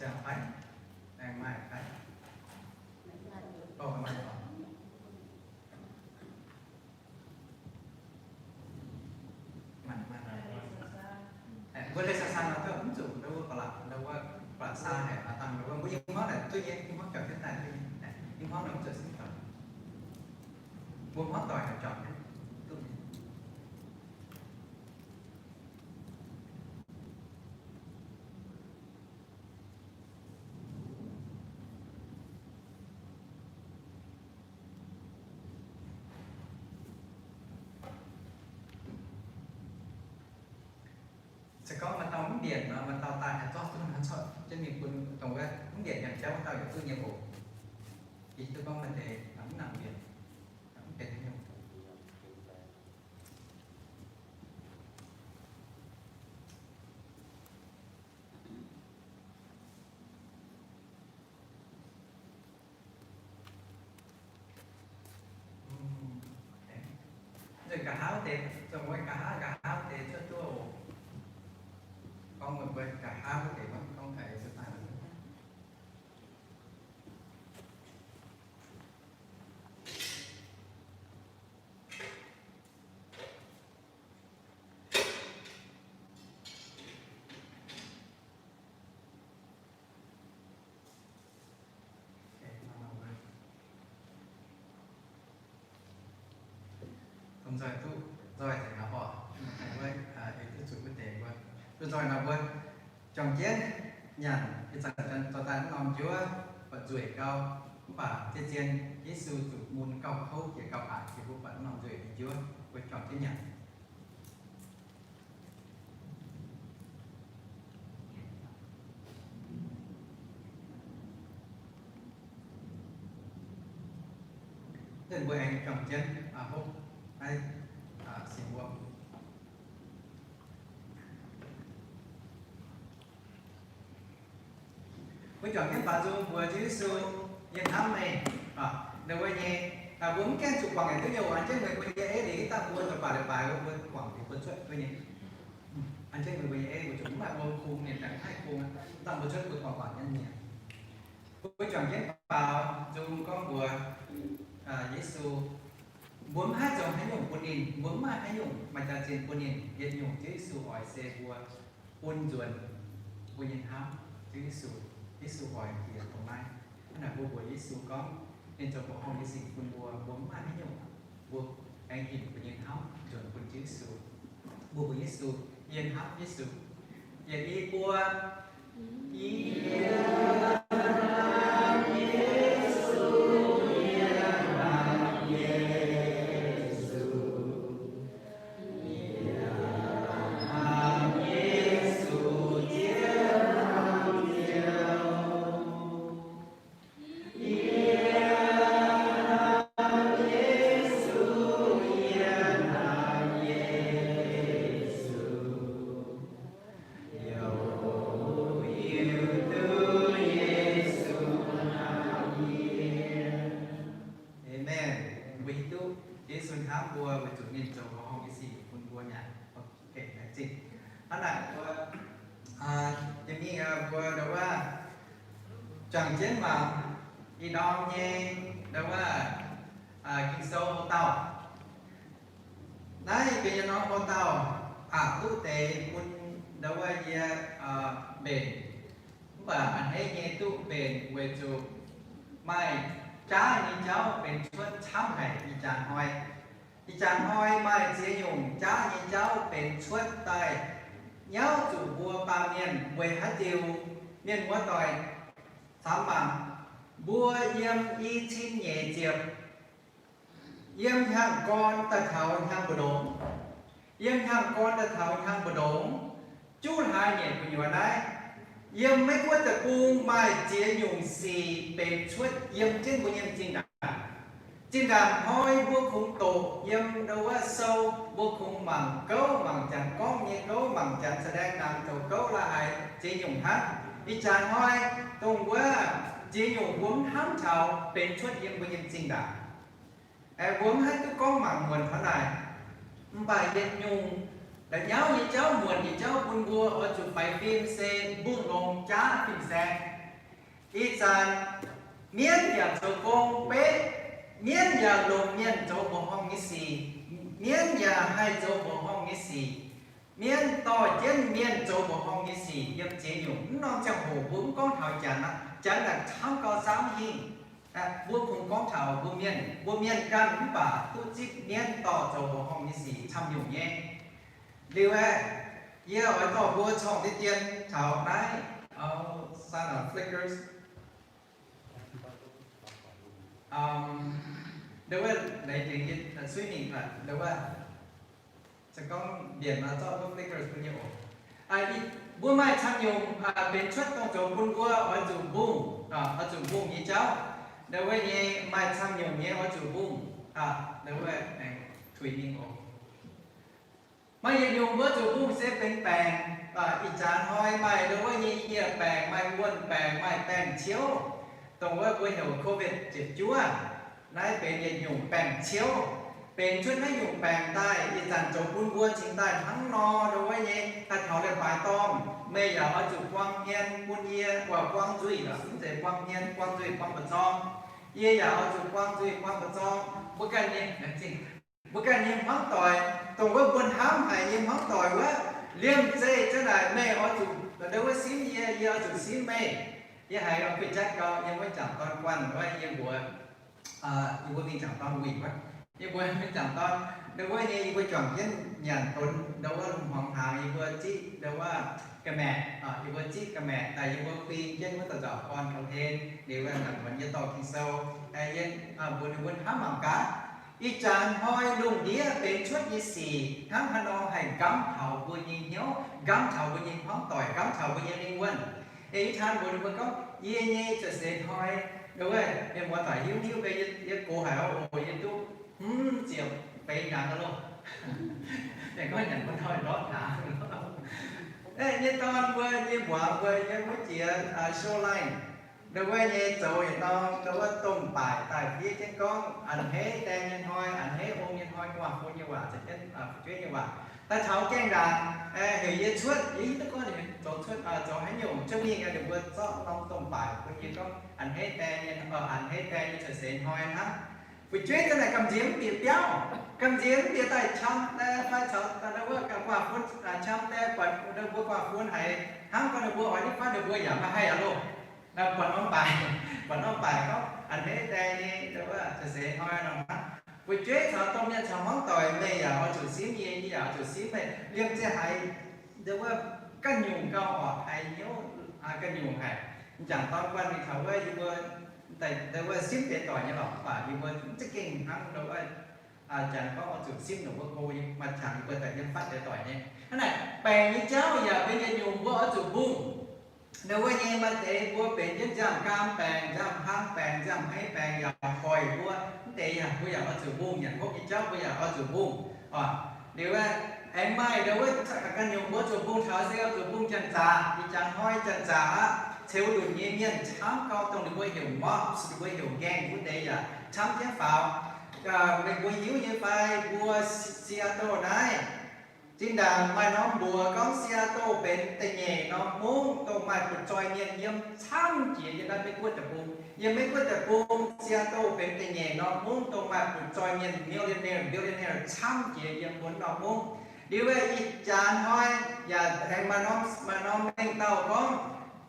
Ziangh fai? Aengx maaih fai? Orv, maaih oc. Maaih, maaih. Mbuo leih saan-saan nor, mv zuqc ndau wuov ba'laqc, ndau wuov ba'laqc saa haic, aa, dangh ndau wuov mbuo i hmuangv naaic duqv nyei, i hmuangv jauv jienv daaih duqv nyei, i hmuangv nor zuqc sin doic. Mbuo hmuangv doic haic jauv jienv duqv nyei. Se gorngv maaih dauh mv mbienc nor, maaih dauh daaih haih zorqv duqv nor, zorqv jienv mingh bun dongh wuov mv mbienc nyanc jauv wuov dauh yaac duqv nyei oc. Ih duqv gorngv maaih deix mv nangc mbienc, mv benx haaix nyungc. Nzunc nqa'haav deix, nzunc wuov nqa'haav, nqa'haav deix cuotv duqv oc. Gorngv mbuo nqa'haav deix gorngv haiz zuqc daaih. Nzoih duqv, nzoih deix nor oc. Wuov, ih duqv zuqc wuov deix mbuo, duqv nzoih nor mbuo juangc jienv. nyanc, ih zanc dorh daaih wuov norm njuov buatc nzueic gau, mv baac zien-zien Yesu zuqc mun gauh kouv jiex gauh aqc jiex mbuo buatc wuov norm nzueic nyei njuov, mbuo juangc jienv nyanc. Mbuo aengx juangc jienv hopv naaiv singx wuom. Mbuo juangc jienv baaux nzung mbuox Ziouv Yesu, yie hnamv meih. Ninh mbuo nyei, mbuo mv gaengh zuqc guangc yietc diuv nyei oc. An jienv meih mbuo nyei ei leiz dangh mbuo zoux baac leiz baaix mbuo guangc liuz mbuo cuotv duqv nyei. An jienv meih mbuo nyei ei mbuo zuqc mv maaih wuom kungx, ninh daaih mv haih kungx, dangh mbuo cuotv mbuo guangc guangc nyei mienh. Mbuo juangc jienv baaux nzung gorngv mbuox Yesu, mbuo mv haih zoux haaix nyungc bun ninh, mbuo mv maaih haaix nyungc maaih jaax-zinh bun ninh. Yietc nyungc Ziouv Yesu oix se mbuo bun nzuonx mbuo nyei hnamv Ziouv Yesu. Yesu oix jiex dongh naaiv. Hnangv naaic mbuo mbuox Yesu gorngv ninh zoux mbuoqc horngh nyei sic bun mbuo, mbuo mv maaih haaix nyungc, mbuo aengx hinc mbuo nyei hnamv nzuonx bun Ziouv Yesu. Mbuo mbuox Yesu, yie hnamv Yesu. Yietc, i, buo. Amen. Mbuo hiuv duqv Yesu hnamv mbuo weic zuqc ninh zoux mbuoqc horngh nyei sic bun mbuo mi'aqv. Hnangv naaic mbuo, jiex mingh mbuo ndau wuov juangc jienv mangc ih norm nyei ndau wuov Ging-Sou hlo dauh. Naaiv benx yietc norm hlo dauh aqc duqv deix bun ndau wuov yie mbenc. Mv baac a'hneiv nyei duqv mbenc weic zuqc maaih jaav nyei jauv benx cuotv camv haic ih jaax hnoi. Ih jaax hnoi maaih ziex nyungc jaav nyei jauv benx cuotv daaih nyauv zuqc mbuo baamh mienh weic haaix diuc mienh muoz doic camv mangc. Mbuo yiem i cin nyeic ziepc, yiem hnyangx-gorn daaih taux hnyangx-mbu'ndongx, yiem hnyangx-gorn daaih taux hnyangx-mbu'ndongx, juqv hlaax nyeic gu'nyuoz naaiv, yiem Meiv Guoqv deic-bung maaih ziex nyungc sic benx cuotv yiem jienv mbuo nyei m'zing ndaangc. Zinh ndaangc hnoi mbuo kungx doqc yiem ndau wuov sou, mbuo kungx mangc gouv, mangc janx gorngv nyei gouv, mangc janx แสดงหนัง zoux gouv la'haaix ziex nyungc hnangv. Ih jaax hnoi dongh wuov ziex nyungc mbuo mv hnamv taux benx cuotv yiem mbuo nyei m'zing ndaangc. Mbuo mv haih duqv gorngv mangc muonc taux naaic. Mv baac yietc nyungc la'nyauv nyei jauv, muonc nyei jauv bun mbuo oix zuqc faix fim se mbungh longx jaav fin-saeng. Ih zanc mienv yaac zoux gong beqv, mienv yaac longc mienh zoux mbuoqc horngh nyei sic, mienv yaac haih zoux mbuoqc horngh nyei sic. Mienv dorh jienv mienh zoux mbuoqc horngh nyei sic yiem ziex nyungc. Mv norm ziangh hoc mbuo mv gorngv taux janx aqv, janx naaic camv gau saauv hingh. Mbuo kungx gorngv taux mbuo mienh, mbuo mienh ganh mv baac duqv zipv mienv dorh zoux mbuoqc horngh nyei sic camv nyungc nyei. Liuz aeqv, yie oix dorh mbuo corng deix dien taux naaiv, Sana Flickers. Ndau wuov leiz dingc yie suiv mingh aqv, ndau wuov se gorngv mbienc nor zorqv wuov Flickers bun yie oc. Mbuo maaih camv nyungc benx cuotv dongh zoux bun mbuo oix zuqc mbungh, oix zuqc mbungh nyei jauv. Ndau wuov nyei maaih camv nyungc nyei oix zuqc mbungh, ndau wuov aengx tuix mingh oc. Maaih yietc nyungc mbuo zuqc mbungh se benx baengc. Ih jaax hnoi maaih ndau wuov nyei nyieh baengc, maaih wuonh baengc, maaih baengc ciouv, dongh wuov mbuo heuc COVID ziepc juov. Naaiv benx yietc nyungc baengc ciouv, benx cuotv naaiv nyungc baengc daaih. Ih zanc zoux bun mbuo cingx daaih hnangv nor ndau wuov nyei, haih taux leiz-baaix dorngh, meih yaac oix zuqc buang hmien bun yie, buang nzuih, mv zeiz buang hmien, buang nzuih, buang mba'zorng. Yie yaac oix zuqc buang nzuih, buang mba'zorng. Mbuo ganh nyei, mbuo ganh nyei hmuangv doic, dongh wuov mbuo hnamv haic nyei hmuangv doic wuov, liemh zeih za'naaic meih oix zuqc ndau wuov simv yie, yie oix zuqc simv meih. Yie haiz guei jatv gau, yie mbuo jangc dorn guanh wuov, yie mbuox, yie mbuo mingh jangc dorn wuic wuov, Yie mbuo mingh zaangc dorn, ndau wuov nyei yie mbuo juangc jienv nyanc donx ndau wuov lungh hmuangx hnaangx, yie mbuo ziqv ndau wuov ga'maeqc, yie mbuo ziqv ga'maeqc daaih yie mbuo huing jienv wuov dauh nzauc gorn ga'hlen liuz, wuov muonz yie dorh Ging-Sou, yie mbuox ninh mbuo hnamv mangc gaax, ih jaax hnoi lungh ndiev benx cuotv nyei sic hnangv haaix nor haih nqamv taux mbuo nyei hnyouv, nqamv taux mbuo nyei hmuangv doic, nqamv taux mbuo nyei lingh wuonh. Ih hnoi mbuox ninh mbuo gorngv, yie nyei cuotv seix hnoi, ndau wuov mienh muoz-doic hiuv hiuv, yie gox haic oc, yie duqv hmz ziepc feix hnyangx loh. Mienh gorngv nyanc mbuo hnoi ndortv hnaangx. Nyei dorn mbuo, nyei mbuangz mbuo, yiem wuov jiex Shoreline, ndau wuov nyei zoux yietc norm ndau wuov domh baaic daaih fiev jienv gorngv, a'hneiv daeng nyei hnoi, a'hneiv ong nyei hnoi, gu'nguaaz-fun nyei waac, fu'jueiv nyei waac. Daaih taux gaengh ndaangc, heuc yie cuotv, yie hiuv duqv gorngv ninh zoux cuotv, zoux haaix nyungc cuotv mingh, ninh mbuo zorqv norm domh baaic bun yie gorngv, a'hneiv daeng nyei, a'hneiv daeng nyei cuotv seix hnoi hnangv. Fu'jueiv za'naaic gamh nziex mv bieqc biauv, gamh nziex mv bieqc daaih qam, fai caux ndau wuov gu'nguaaz-fun qam daaih buatc ninh mbuo gu'nguaaz-fun haiz hnangv gorngv ninh mbuo oix nitv fatv ninh mbuo yaac maiv haih aqv loh. Buatc norm baaic, buatc norm baaic gorngv, a'hneiv daeng nyei ndau wuov cuotv seix hnoi nor hnangv. Fu'jueiv caux domh mienh caux hmuangv doic, meih yaac oix zuqc simv yie, yie yaac oix zuqc simv meih. Liemh zeih haiz ndau wuov ganh nyungc gauh oc, haiz hnyouv ganh nyungc haic. M'jangc dorn guanh mingh taux wuov, yie mbuo ndau wuov simv deix doic nyei lorqc, mv baac yie mbuo mv za'gengh hnangv ndau wuov janx gorngv oix zuqc simv ninh mbuo go, maaih qangx yie mbuo daaih yiem fatv deix doic nyei. Hnangv naaic, baengc nyei jauv yaac benx yietc nyungc mbuo oix zuqc mbungh. Ndau wuov nyei maaih deix mbuo benx jienv nziaamv-gaam baengc, nziaamv-hlang baengc, nziaamv-hmeiv baengc yaac hoic mbuo. Mv deix yaac mbuo yaac oix zuqc mbungh. Nyanc hopv nyei jauv mbuo yaac oix zuqc mbungh oc. Liuz aengx maaih ndau wuov ganh nyungc mbuo zuqc mbungh taux se oix zuqc mbungh janx-zaqc. Ih jaax hnoi janx-zaqc aqv, ceux ndutc nyei mienh camv gau, dongh ninh mbuo heuc mobs, ninh mbuo heuc gang wuov deix yaac camv jienv faaux. Meih mbuo hiuv nyei fai mbuo Seattle naaiv, zinh ndaangc maaih norm mbuox gorngv Seattle benx da'nyeic norm mungv dongh maaih butv-zoih mienh yiem camv jiex yiem naaiv Meiv Guoqv deic-bung. Yiem Meiv Guoqv deic-bung, Seattle benx da'nyeic norm mungv dongh maaih butv-zoih mienh, millionaire, billionaire camv jiex yiem bun norm mungv. Liuz ih jaax hnoi yaac aengx maaih norm, maaih norm mengh dauh gorngv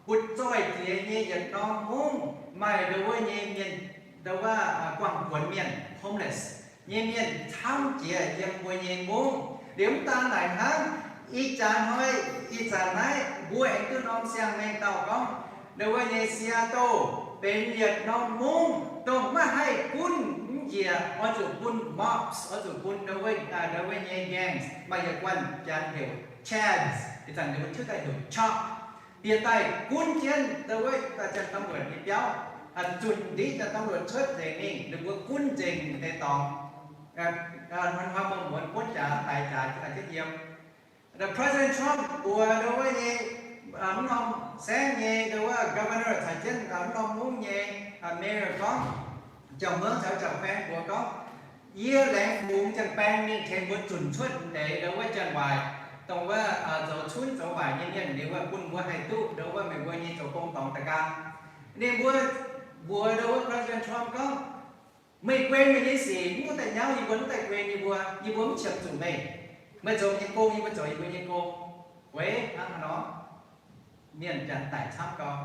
butv-zoih jiex nyei yietc norm mungv maaih ndau wuov nyei mienh, ndau wuov guangh buonx mienh, homeless nyei mienh camv jiex yiem mbuo nyei mungv. Liuz mv daan naaic hnangv, ih jaax hnoi, ih zanc naaiv mbuo aengx duqv norm siang-mengh dauh gorngv, ndau wuov nyei Seattle benx yietc norm mungv dongh maiv haih gunv mv njiec, oix zuqc bun mobs, oix zuqc bun ndau wuov, ndau wuov nyei gangs. Maaih yietc guanh janx heuc Chads, ih zanc ninh mbuo tiuv daaih heuc Chop, bieqc daaih gunv jienv ndau wuov janx-domluoqc nyei biauv, zunc ndiev janx-domluoqc cuotv nzengc mingh, ninh mbuo gunv nzengc deix dorngx. Hnoi-hnoi muonz-muonz buonv jaax daix jaax jienv yiem. President Trump mbuox ndau wuov nyei mv norm saengv nyei ndau wuov governor caux jienv mv norm mungv nyei mayor gorngv, jauv-muangz caux jauv-baeng mbuox gorngv, yie laengz fungx janx-baeng mingh tengx mbuo zunc cuotv deix ndau wuov janx-waaic, dongh wuov zoux cunv zoux waaic nyei mienh, liuz wuov bun mbuo haih duqv ndau wuov meih mbuo nyei zoux gong dorngx da'nqaang. Ninh mbuo mbuox ndau wuov president Trump gorngv, meih guei meih nyei sic, mv gunv daaih nyauv yie mbuo, mv daaih guei yie mbuo, yie mbuo mv qiemx zuqc meih. Meih zoux meih nyei gong, yie mbuo zoux yie mbuo nyei gong. Weic hnangv haaix nor? Mienh janx daic camv gau.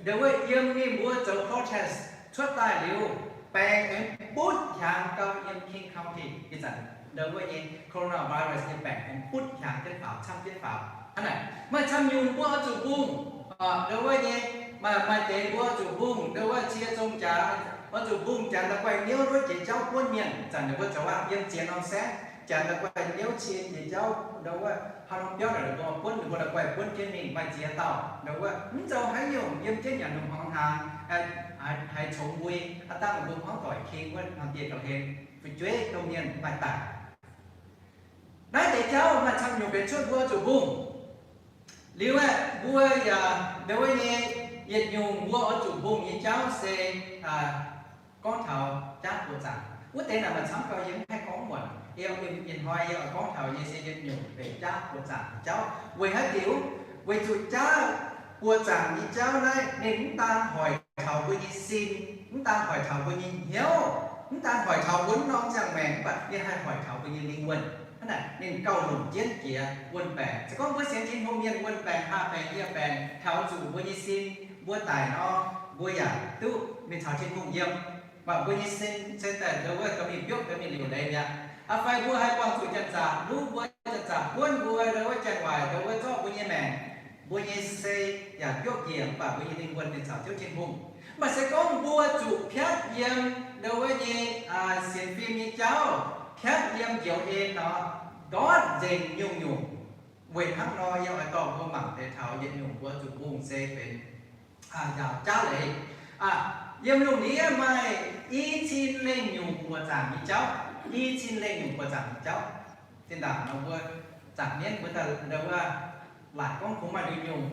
Ndau wuov yiem ninh mbuo zoux protest cuotv daaih liuz, baengc aengx butv hiaangx gau yiem King County. Ih zanc ndau wuov nyei coronavirus nyei baengc aengx butv hiaangx jienv faaux, camv jienv faaux. Hnangv naaic, maaih camv nyungc mbuo oix zuqc mbungh. Ndau wuov nyei, maaih, maaih deix mbuo oix zuqc mbungh ndau wuov cie zong jaax, oix zuqc mbungh janx daaih guaih niouv ndortv jiex jauv buonv mienh. Zanc ninh mbuo zoux aqv, yiem ziex norm saengv, janx daaih guaih niouv cie jiex jauv ndau wuov haaix norm biauv naaic ninh mbuo buonv, ninh mbuo daaih guaih buonv jienv mingh, maaih ziex dauh ndau wuov mv zoux haaix nyungc, yiem jienv nyanc lungh hmuangx hnaangx, haiz congx mbui, aav dangh ninh mbuo hmuangv doic king wuov hnangv dieh ga'hlen, fu'jueiv domh mienh maaih daic. Naaiv deix jauv maaih camv nyungc benx cuotv mbuo zuqc mbungh. Liuz aeqv, mbuo yaac ndau wuov nyei yietc nyungc mbuo oix zuqc mbungh nyei jauv se gorngv taux jaav buoqc zaangc. Wuov deix naaic maaih camv gau yie mv haih gorngv muonc. Ih hnoi yie oix gorngv taux nyei se yietc nyungc benx jaav buoqc zaangc nyei jauv. Weic haaix diuc? Weic zuqc jaav buoqc zaangc nyei jauv naaiv ninh mv daan hoic taux mbuo nyei sin, mv daan hoic taux mbuo nyei hnyouv, mv daan hoic taux mbuo mv norm ziangh maengc, mv baac ninh haih hoic taux mbuo nyei lingh wuonh. Hnangv naaic ninh gauh longc jienv jiex wuon-baengc. Se gorngv mbuo sienx Tin-Hungh mienh wuon-baengc, haah baengc, yie baengc, taux zuqc mbuo nyei sin, mbuo daic nor, mbuo yaac duqv mingh caux Tin-Hungh yiem. Mv baac mbuo nyei sin se daaih ndau wuov dorh mingh biopv, dorh mingh liuc leiz mi'aqv. Aa, fai mbuo haih buangh zuqc janx-zaqc luv mbuo, janx-zaqc buonv mbuo, ndau wuov janx-waaic, ndau wuov zorqv mbuo nyei maengc, mbuo nyei sin yaac biopv njiec, mv baac mbuo nyei lingh wuonh ninh caux Ziouv Tin-Hungh. Mv baac se gorngv mbuo zuqc piatv yiem ndau wuov nyei sienx fim nyei jauv, piatv yiem njoux en nor, ndortv nzengc nyungc-nyungc. Weic hnangv nor, yie oix dorh mbuo mangc deix taux yietc nyungc mbuo zuqc mbungh se benx njaaux jaav leiz. Yiem lungh ndiev maaih i cin lengh nyungc buoqc zaangc nyei jauv, i cin lengh nyungc buoqc zaangc nyei jauv. Zinh ndaangc nor mbuo zaangc mienv mbuo daaih ndau wuov laaic gorngv kungx maaih nduqc nyungc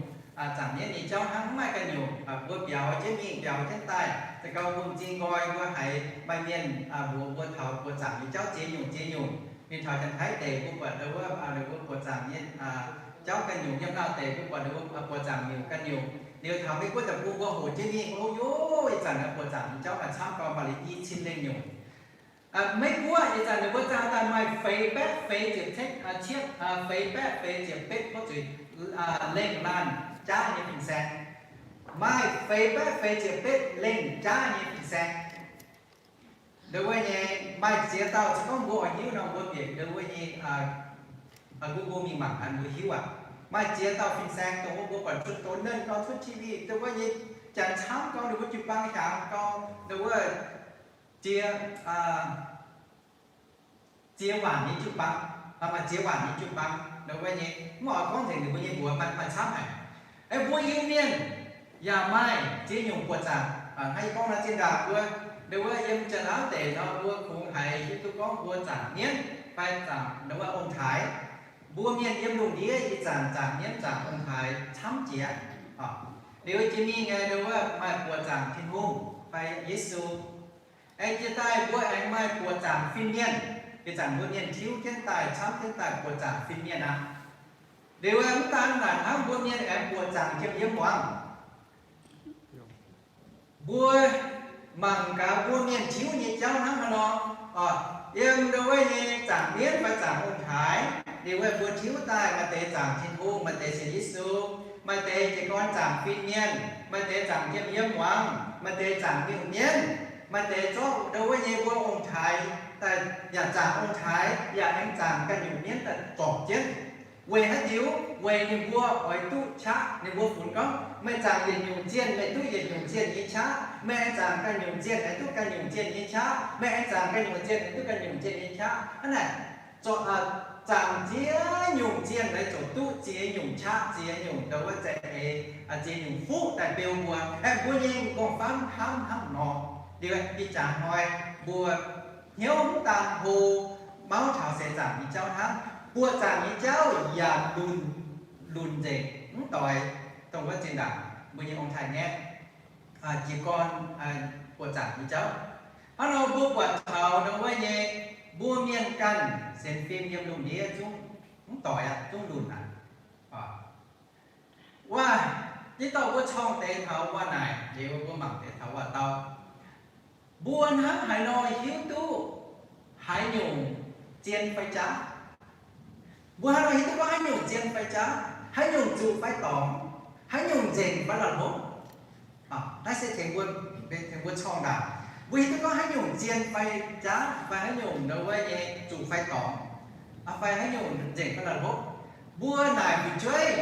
zaangc mienv nyei jauv hnangv, mv maaih ganh nyungc. Mbuo biaux jienv mingh biaux jienv daaih, se gau mbuo m'zing nqoi mbuo haiz maaih mienh mbuox mbuo taux buoqc zaangc nyei jauv ziex nyungc ziex nyungc. Mingh taux Janx-Taiv deic mbuo buatc ndau wuov, ndau wuov buoqc zaangc nyei jauv ganh nyungc. Yiem Laauv deic mbuo buatc ndau wuov buoqc zaangc nyungc ganh nyungc. Liuz taux Meiv Guoqv deic-bung mbuo hoqc jienv mingh, o, youz, ih zanc buoqc zaangc nyei jauv maaih camv gau, maaih liuz i cin lengh nyungc. Meiv Guoqv ih zanc ninh mbuo zaah daaih maaih feix baeqv feix ziepc cietv, cietv, feix baeqv feix ziepc betv, gorngv zuqc lengh laanh jaav nyei fin-saeng. Maaih feix baeqv feix ziepc betv lengh jaav nyei fin-saeng. Ndau wuov nyei maaih ziex dauh, se gorngv mbuo oix hiuv nor, mbuo bieqc ndau wuov nyei Google mingh mangc gaax, mbuo hiuv aqv. Maaih ziex dauh fin-saeng dongh wuov mbuo buatc cuotv doz nernh gau, cuotv T V, ndau wuov nyei janx camv gau, ndau wuov jiu-baang hiaangx gau, ndau wuov ziex, ziex waanc nyei jiu-baang, maaih ziex waanc nyei jiu-baang, ndau wuov nyei mv oix gorngv nzengc ninh mbuo nyei mbuox, maaih, maaih camv haic. Aeqv, mbuo Iu-Mienh yaac maaih ziex nyungc buoqc zaangc. Hnangv yie gorngv nor, zinh ndaangc mbuo ndau wuov yiem Janx-Laauv deic nor, mbuo kungx haiz hiuv duqv gorngv mbuo zaangc mienv fai zaangc ndau wuov ong-taaix. Mbuo mienh yiem lungh ndiev ih zanc zaangc mienv zaangc ong-taaix camv jiex. Liuz jiex mingh ndau wuov maaih buoqc zaangc Tin-Hungh fai Yesu. Aengx jiex daaih mbuo aengx maaih buoqc zaangc fin-mienh. Ih zanc mbuo mienh tiuv jienv daaih, camv jienv daaih buoqc zaangc fin-mienh aqv. Liuz mv daan naaic hnangv, mbuo mienh aengx buoqc zaangc jiem yiem muangx. Mbuo mangc gaax mbuo mienh tiuv nyei jauv hnangv haaix nor. Yiem ndau wuov nyei zaangc mienv fai zaangc ong-taaix, liuz wuov mbuo tiuv daaih maaih deix zaangc Tin-Hungh, maaih deix sienx Yesu, maaih deix jiez gorn zaangc fin-mienh, maaih deix zaangc jiem yiem muangx, maaih deix zaangc miuc-mienv, maaih deix zorqv ndau wuov nyei mbuo ong-taaix daaih yaac zaangc ong-taaix, yaac aengx zaangc ganh nyungc mienv daaih zorpc jienv. Weic haaix diuc? Weic ninh mbuo oix duqv qaqv ninh mbuo funx gorngv, meih zaangc yietc nyungc zienh, meih duqv yietc nyungc zienh nyei qaqv. Meih aengx zaangc ganh nyungc zienh, aengx duqv ganh nyungc zienh nyei qaqv. Meih aengx zaangc ganh nyungc zienh, aengx duqv ganh nyungc zienh nyei qaqv. Hnangv naaic, zaangc ziex nyungc zienh naaic ziouc duqv ziex nyungc qaqv, ziex nyungc ndau wuov za'eix, ziex nyungc fuqv daaih beu mbuo. Aeqv, mbuo nyei m'nqorngv-famv hnamv hnangv nor. Liuz ih jaax hnoi mbuo hnyouv mv daan hlo, mauv taux seix zaangc nyei jauv hnangv. Buoqc zaangc nyei jauv yaac lunc, lunc nzengc, mv doix dongh wuov zinh ndaangc mbuo nyei ong-taaix-ngaeqv jiez gorn buoqc zaangc nyei jauv. Hnangv nor mbuo buatc taux ndau wuov nyei mbuo mienh ganh sienx fim yiem lungh ndiev zungv mv doix aqv, zungv lunc aqv. Waac, yie dorh mbuo corng deix taux waac naaic, liuz mbuo mangc deix taux waac-dau. Mbuo hnangv haaix nor hiuv duqv haaix nyungc zien fai jaav? Mbuo haaix nor hiuv duqv gorngv haaix nyungc zien fai jaav, haaix nyungc zuqc fai dorngc, haaix nyungc nzengc fai la'hlopv? Naaiv se tengx mbuo, tengx mbuo corng ndaangc. Mbuo hiuv duqv gorngv haaix nyungc zien fai jaav, fai haaix nyungc ndau wuov nyei zuqc fai dorngc, fai haaix nyungc nzengc fai la'hlopv. Mbuo naaic fu'jueiv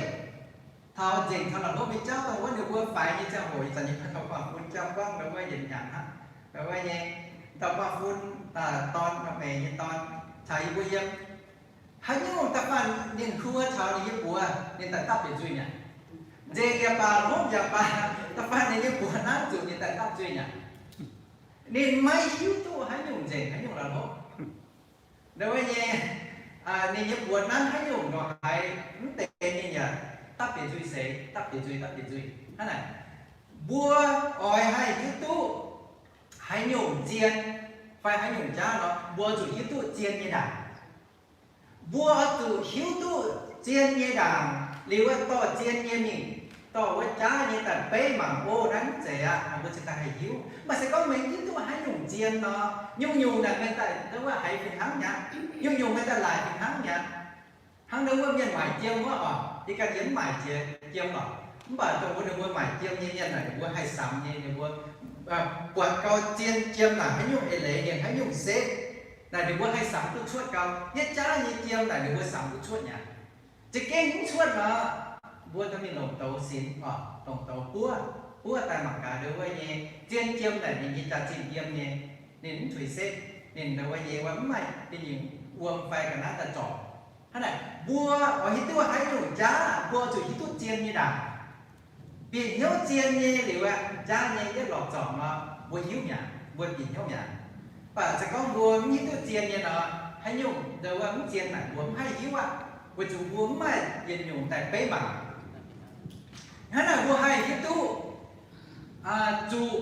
taux nzengc taux la'hlopv nyei jauv dongh wuov ninh mbuo faix nyei ziangh hoc, ih zanc nyei dauh guangc fun jauv-guangv ndau wuov yietc nyanc hnangv, ndau wuov nyei dauh guangc fun dorn, meix nyei dorn, caux yie mbuo yiem. Haaix nyungc da'faanh ninh hluo taux ninh nyei buoz, ninh daaih dapv bieqc nzuih mi'aqv. Nzengc yaac baac, hlopv yaac baac, da'faanh ninh nyei buoz nanv zuqc ninh daaih dapv nzuih mi'aqv. Ninh maiv hiuv duqv haaix nyungc nzengc, haaix nyungc la'hlopv. Ndau wuov nyei, ninh nyei buoz nanv haaix nyungc ndongc haaix, mv deix ninh yaac dapv bieqc nzuih seix, dapv bieqc nzuih, dapv bieqc nzuih. Hnangv naaic, mbuo oix haih hiuv duqv haaix nyungc zien fai haaix nyungc jaav nor, mbuo zuqc hiuv duqv zien nyei ndaangc. Mbuo oix zuqc hiuv duqv zien nyei ndaangc liuz, dorh zien nyei mingh, dorh wuov jaav nyei daaih beiv mangc, o, naaiv mv zeiz aqv. Mbuo cingx daaih haih hiuv. Mv baac se gorngv meih hiuv duqv haaix nyungc zien nor, nyungc-nyungc naaic meih daaih ndau wuov haiz fih hnangv mi'aqv. Nyungc-nyungc meih daaih laaic fih hnangv mi'aqv. Hnangv ndau wuov mienh maaic jiem wuov oc, yie ganh yie mv maaic jiem lorqc. Mv baac dongh wuov ninh mbuo maaic jiem nyei mienh naaic, ninh mbuo haih samx nyei, ninh mbuo buatc gau zien jiem naaic haaix nyungc eix leiz, ninh haaix nyungc setv, naaic ninh mbuo haih samx duqv cuotv gau. Yietv jaav nyei jiem naaic ninh mbuo samx duqv cuotv mi'aqv. Za'gengh mv cuotv nor, mbuo dorh mingh longc douz sinx oc, longc douz buov, buov daaih mangc gaax ndongc wuov nyei zien jiem naaic ninh nyei jaax-zinh yiem nyei, ninh mv tuix setv, ninh ndongc wuov nyei wuov mv maaih bienh nyungc wuom fai ga'naaiv daaih zorc. Hnangv naaic mbuo oix hiuv duqv haaix nyungc jaav, mbuo zuqc hiuv duqv zien nyei ndaangc. Bieqc hnyouv zien nyei liuz aqv, jaav nyei yietv lorz zorc nor, mbuo hiuv mi'aqv, mbuo bieqc hnyouv mi'aqv. Mv baac se gorngv mbuo mv hiuv duqv zien nyei nor, haaix nyungc ndongc wuov mv zien naaic mbuo mv haih hiuv aqv, weic zuqc mbuo mv maaih yietc nyungc daaih beiv mangc. Hnangv naaic mbuo haih hiuv duqv zuqc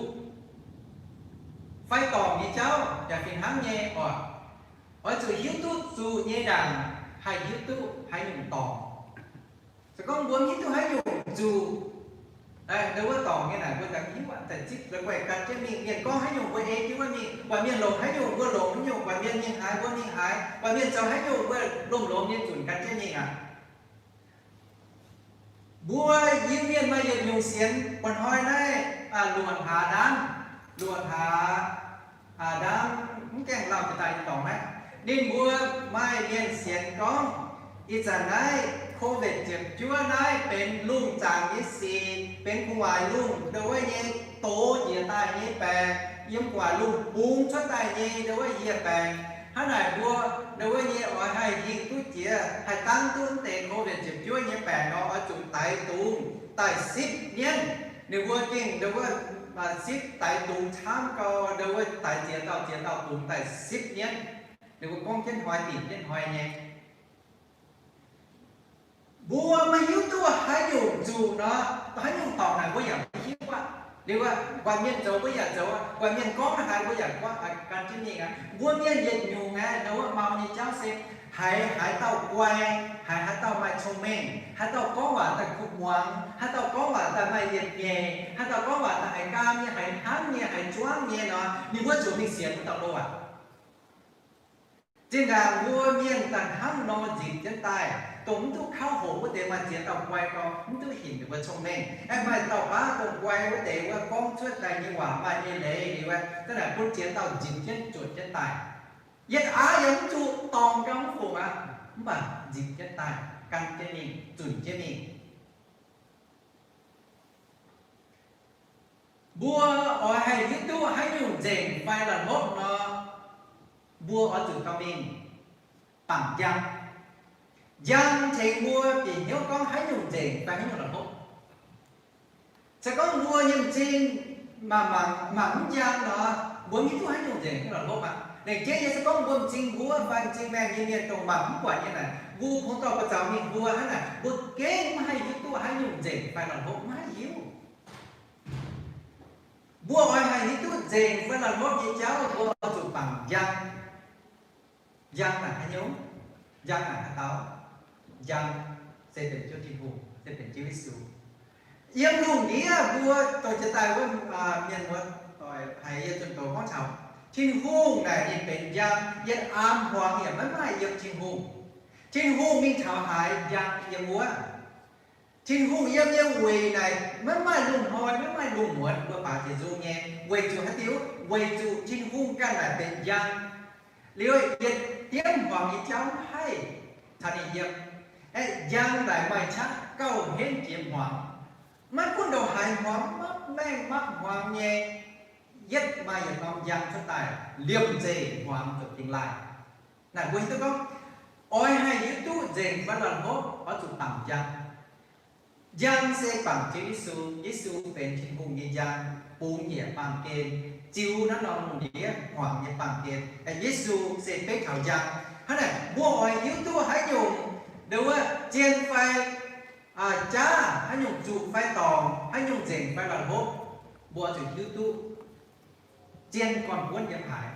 fai dorngc nyei jauv yaac fih hnangv nyei oc. Oix zuqc hiuv duqv zuqc nyei ndaangc haih hiuv duqv haaix nyungc dorngc. Se gorngv mbuo mv hiuv duqv haaix nyungc zuqc, ndongc wuov dorngc nyei naaic mbuo daaih hiuv aqv, daaih zipv la'guaih gan jienv mingh. Mienh gorngv haaix nyungc mbuo ei jienv wuov mingh, buatc mienh longc haaix nyungc mbuo longc haaix nyungc, buatc mienh mingh haaix mbuo mingh haaix, buatc mienh zoux haaix nyungc mbuo lomh lomh nyei zunc gan jienv mingh aqv. Mbuo Iu-Mienh maaih yietc nyungc sienx, mba'hnoi naaiv luoqc hlaax ndaamv, luoqc hlaax ndaamv mv gaengh lauh jiex daaih nyei dorngx naaiv, ninh mbuo maaih mienh sienx gorngv, ih zanc naaiv COVID ziepc juov naaiv benx lungh zaangc nyei sic, benx gu'nguaaic lungh ndongc wuov nyei doz jiex daaih nyei baengc, yiem gu'nguaaic lungh bungx cuotv daaih nyei ndongc wuov yietc baengc. Hnangv naaic mbuo ndongc wuov nyei oix haih hingh duqv jiex, haih dangv duqv mv deix COVID ziepc juov nyei baengc nor, oix zuqc daix dungz daaih sipv mienv. Ninh mbuo gengh ndongc wuov sipv daix dungz camv gau, ndongc wuov daix ziex dauh ziex dauh dungz daaih sipv mienv. Ninh mbuo gorngv jienv hnoi dingc jienv hnoi nyei. Mbuo maiv hiuv duqv haaix nyungc zuqc nor, haaix nyungc dorngc naaic mbuo yaac maiv hiuv aqv. Liuz aqv, buatc mienh zoux mbuo yaac zoux aqv, buatc mienh gorngv haaix mbuo yaac gorngv haaix gan jienv mingh aqv. Mbuo mienh yietc nyungc aeqv, ndongc wuov mau nyei jauv se haiz haaix dauh guai, haiz haaix dauh maaih cong-mengh, haaix dauh gorngv waac daaih kuv muangx, haaix dauh gorngv waac daaih maaih yietc nyeic, haaix dauh gorngv waac daaih haiz nqaam nyei, haiz hnangv nyei, haiz juangv nyei nor, ninh mbuo zuqc mingh sienx wuov dauh loh aqv. Zinh ndaangc mbuo mienh daaih hnangv nor nzipc jienv daaih, dongh mv duqv kauv hoqc wuov deix maaih ziex dauh guai gau, mv duqv hinc ninh mbuo cong-mengh. Aeqv, maaih dauh baav dongh guai wuov deix wuov gorngv cuotv daaih nyei waac maaih eix leiz liuz, zanc naaic bun ziex dauh nzipc jienv zuotc jienv daaih. Yietc aav yaac mv zuqc dorngc gau mv fungc aqv, mv baac nzipc jienv daaih, gan jienv mingh, zunc jienv mingh. Mbuo oix haih hiuv duqv haaix nyungc nzengc fai la'hlopv nor, mbuo oix zuqc dorh mingh bangc njang. Njang tengx mbuo bieqc hnyouv gorngv haaix nyungc nzengc fai haaix nyungc la'hlopv. Se gorngv mbuo nyei m'zing mangc, mangc mv njang nor, mbuo mv hiuv duqv haaix nyungc nzengc haaix nyungc la'hlopv aqv. Laengz jeiv nyei se gorngv mbuo m'zing mbuov fai m'zing maengh nyei mienh dongh mangc mv buatc nyei naaic, mbuo kungx dorh buoz zaux mingh mbuo hnangv naaic, mbuo gengh maiv haih hiuv duqv haaix nyungc nzengc fai la'hlopv, maiv haih hiuv. Mbuo oix haih hiuv duqv nzengc fai la'hlopv nyei jauv, mbuo oix zuqc bangc njang. Njang naaic haaix nyungc? Njang naaic haaix dauh? Njang se benx Ziouv Tin-Hungh, se benx Ziouv Yesu. Yiem lungh ndiev mbuo dorh jienv daaih wuov, mienh muoz-doic haiz yie zunh doz gorngv taux Tin-Hungh naaic ninh benx njang, yietc aam hmuangx yaac maiv maaih yiem Tin-Hungh. Tin-Hungh mingh taux haaix, njang yiem wuov. Tin-Hungh yiem nyei weic naaic maiv maaih lungh hnoi, maiv maaih lungh muonz mbuo baaux jiex nzung nyei. Weic zuqc haaix diuc? Weic zuqc Tin-Hungh ganh naaic benx njang. Liuz yietc diemv hmuangx nyei jauv maiv haih caux ninh yiem. Aeqv, njang naaic maaih qaqv gauh henv jiex hmuangx. Maiv gunv ndongc haaix hmuangx, mapv maengh mapv hmuangx nyei, yietv maaih yietc norm njang cuotv daaih, liemh zeih hmuangx zuqc dingx laaih. Naaic mbuo hiuv duqv gorngv, oix haih hiuv duqv nzengc fai la'hlopv, oix zuqc bangc njang. Njang se bangc Ziouv Yesu. Yesu benx Tin-Hungh nyei njang, bungx njiec baamh gen, ziux naaiv norm lungh ndiev hmuangx nyei baamh gen. Yesu se beiv taux njang. Hnangv naaic, mbuo oix hiuv duqv haaix nyungc, ndongc wuov, zien fai jaav, haaix nyungc zuqc fai dorngc, haaix nyungc nzengc fai la'hlopv, mbuo zuqc hiuv duqv zien gorn-buonv yiem haaix,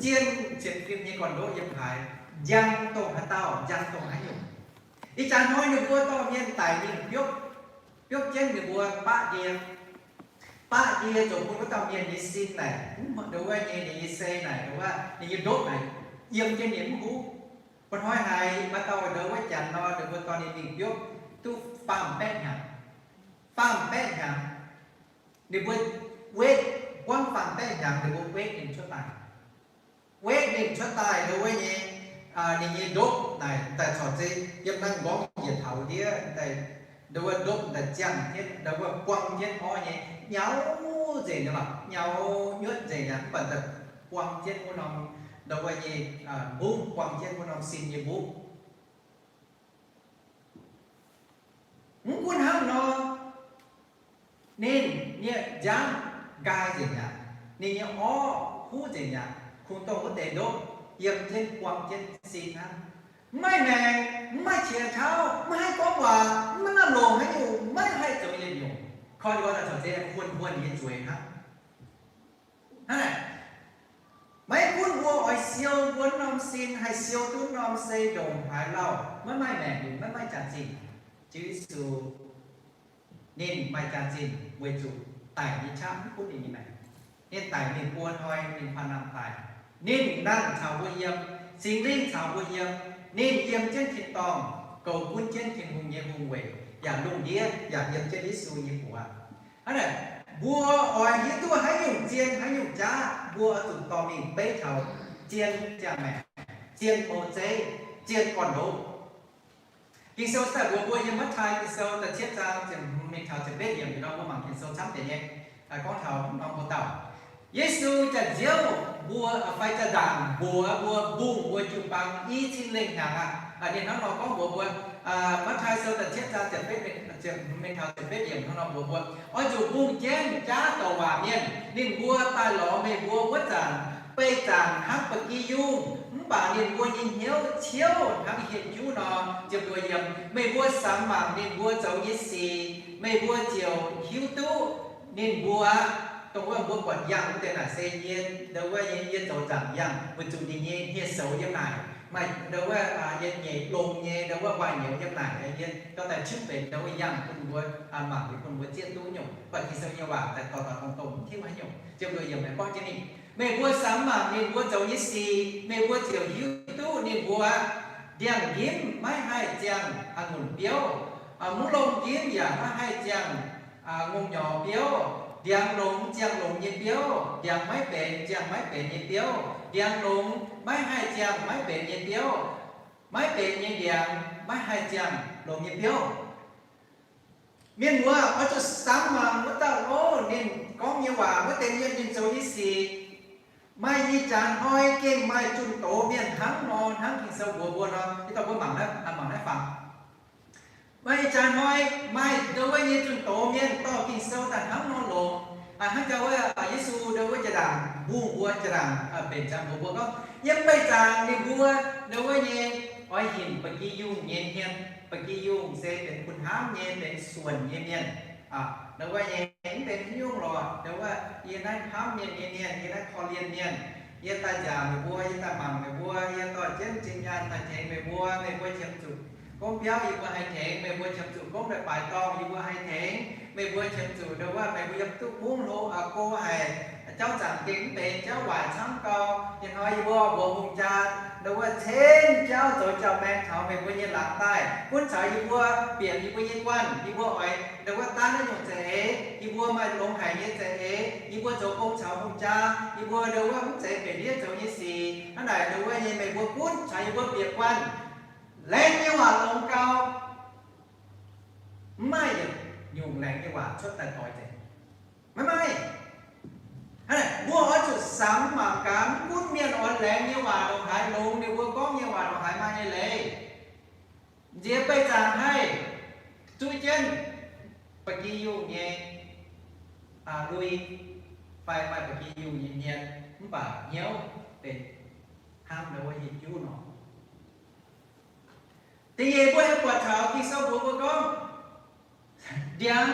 zien sienx fim nyei gorn-ndoqv yiem haaix, njang dongh haaix dauh, njang dongh haaix nyungc. Ih jaax hnoi ninh mbuo dorh mienh daic mingh biopv, biopv jienv ninh mbuo baqv ndie. Baqv ndie zoux bun wuov dauh mienh nyei sin naaic, mv ndongc wuov nyei, ninh nyei sei naaic, ndongc wuov ninh nyei ndopv naaic, yiem jienv ninh mv huv. Mba'hnoi haiz maaih dauh ndongc wuov janx nor, ninh mbuo dorh ninh mingh biopv duqv faam baeqv hnyangx. Faam baeqv hnyangx. Ninh mbuo wetv, buangv faanh baeqv hnyangx ninh mbuo wetv ninh cuotv daaih. Wetv ninh cuotv daaih ndo wuov nyei, ninh nyei ndopv naaic daaih corc zeiv yiem naaiv nqorngv njiec taux ndiev, ndo wuov ndopv daaih ziangh jienv, ndo wuov buang jienv orv nyei nyauv nzengc nyei lorqc, nyauv nyuotv nzengc nyei, mv baac daaih buang jienv wuov norm, ndo wuov nyei, mbungv, buang jienv wuov norm sin nyei mbungv. Mv gunv hnangv nor, ninh nyei nziaamv nqaai nzengc aqv, ninh nyei orv huv nzengc aqv, kungx dongh wuov deix ndopv yiem jienv buang jienv sin hnangv. Mv maaih maengc, mv maaih qiex tauv, mv haih gorngv waac, mv maaih lamh longc haaix nyungc, maiv haih zoux yietc nyungc. Koi ninh mbuo daaih corc zeiv huonh huonh nyei zueiz hnangv. Hnangv naaic, maiv gunv mbuo oix siou mbuo norm sin, haih siou duqv norm sei ndongc haaix lauh, maiv maaih maengc, maiv maaih jaax-zinh. Ziouv Yesu ninh maaih jaax-zinh weic zuqc daic nyei qaqv mv gunv ninh nyei maengc. Ninh daic mingh buo hnoi, ninh faanv nangh daic. Ninh nangh caux mbuo yiem, Singx Lingh caux mbuo yiem. Ninh yiem jienv tin-dorngh, goux gunv jienv Tin-Hungh nyei hungh weic, yaac lungh ndiev yaac yiem jienv Yesu nyei buoz. Hnangv naaic, mbuo oix hiuv duqv haaix nyungc zien, haaix nyungc jaav, mbuo oix zuqc dorh mingh beiv taux zien ziangh maengc, zien bou zeiv, zien gorn-ndoqv. Ging-Sou daaih mbuox mbuo yiem Matv^taai Ging-Sou da'cietv zaang ziepc hmz mingh taux ziepc betv yiemc nor, mbuo mangc Ging-Sou camv deix nyei, gorngv taux norm mbuo dauh Yesu jaax-nziouv mbuo, fai jaax-ndaangc mbuox mbuo mbungh mbuo jiu-baang i cin lengh hnyangx aqv. Ninh hnangv nor gorngv mbuox mbuo, Matv^taai Sou da'cietv zaang ziepc betv, ziepc hmz mingh taux ziepc betv yiemc hnangv nor mbuox mbuo, oix zuqc mbungh jienv jaav douc waac mienh. Ninh mbuo daaih lorz meih mbuo wuov zanc, beih zaangc hnangv ba'gi yungh, mv baac ninh mbuo nyei hnyouv ciouv hnangv hieh juv nor. Ziepc luoqc yiemc, meih mbuo samx mangc ninh mbuo zoux nyei sic, meih mbuo ziouc hiuv duqv ninh mbuo, dongh wuov mbuo buatc yangh wuov deix naaic se yie, ndo wuov yie zoux nzaangc yangh weic zuqc ninh nyei hniev-soux yiem naaic, maaih ndo wuov yietc nyeic longx nyei ndo wuov waac-nyouz yiem naaic, yie gauh daaih qiex benx ndo wuov yangh bun mbuo mangc, bun mbuo zieqv duqv nyungc. Mv baac Ging-Sou nyei waac daaih dorh taux dongh dongh tiuv haaix nyungc. Ziepc luoqc yiemc aengx gorngv jienv ninh, meih mbuo samx mangc ninh mbuo zoux nyei sic, meih mbuo ziouc hiuv duqv ninh mbuo. Ndiangx-nqimv maiv haih ziangh a'ngunc biouv, mv longx nqimv yaac maiv haih ziangh ngongh nyorx biouv. Ndiangx longx ziangh longx nyei biouv, ndiangx maiv benx ziangh maiv benx nyei biouv. Ndiangx longx maiv haih ziangh maiv benx nyei biouv, maiv benx nyei ndiangx maiv haih ziangh longx nyei biouv. Mienh muoz, oix zuqc samx mangc wuov dauh ov, ninh gorngv nyei waac, wuov deix mienh ninh zoux nyei sic. Maaih ih jaax hnoi gengh maaih zunh doz mienh hnangv nor, hnangv Ging-Sou mbuox mbuo nor, ih dauh mbuo mangc naaiv, mangc naaiv fangx. Maaih ih jaax hnoi maaih ndo wuov nyei zunh doz mienh dorh Ging-Sou daaih hnangv nor longx. Hnangv jaax wuov Yesu ndo wuov jaa-ndaangc mbungh mbuo, jaa-ndaangc mbenc jaax mbuox mbuo gorngv, yiem beih zaangc ninh mbuo ndo wuov nyei oix hinc ba'gi yungh nyei hmien. Ba'gi yungh se benx kuh hnamv nyei, benx suonc nyei mienh. Ndo wuov nyei mv benx haaix nyungc lorqc, ndo wuov yie naaiv hnamv mienh nyei mienh, yie naaiv korv-lienh mienh. Yie daaih nziaauc meih mbuo, yie daaih mangc meih mbuo, yie dorh jienv zinh nyaanh daaih tengx meih mbuo. Meih mbuo qiemx zuqc gomv biauv, yie mbuo haih tengx. Meih mbuo qiemx zuqc gomv daaih baaix dorngh, yie mbuo haih tengx. Meih mbuo qiemx zuqc ndo wuov meih mbuo yiem duqv bungv hlo, go haic, jauv zaangc gengh mv benx, jauv waaic camv gau. Ih hnoi yie mbuo mbuox hungh jaa ndo wuov cen jauv zoux jauv-maengx taux meih mbuo nyei laangz daaih, gunv caux yie mbuo bieqc yie mbuo nyei guanh. Yie mbuo oix ndo wuov daanv naaiv nyungc za'eix, yie mbuo maaih longx haic nyei za'eix, yie mbuo zoux gong caux hungh jaa, yie mbuo ndo wuov mv zeiz benx ndiev zoux nyei sic. Hnangv naaic ndo wuov nyei meih mbuo gunv caux yie mbuo bieqc guanh. Laengz nyei waac longx gau, mv maaih yietc nyungc laengz nyei waac cuotv daaih doix nzengc. Maiv maaih. Hnangv naaic mbuo oix zuqc samx mangc gaax, mv gunv mienh oix laengz nyei waac ndongc haaix longx, ninh mbuo gorngv nyei waac ndongc haaix maaih nyei leiz, nziex beih zaangc haih zuqv jienv ba'gi yungh nyei lui, fai maaih ba'gi yungh nyei hmien, mv baac hnyouv benx hnangv ndo wuov hieh juv nor. Da'nyeic mbuo aengx buatc taux Ging-Sou mbuox mbuo gorngv, ndiangx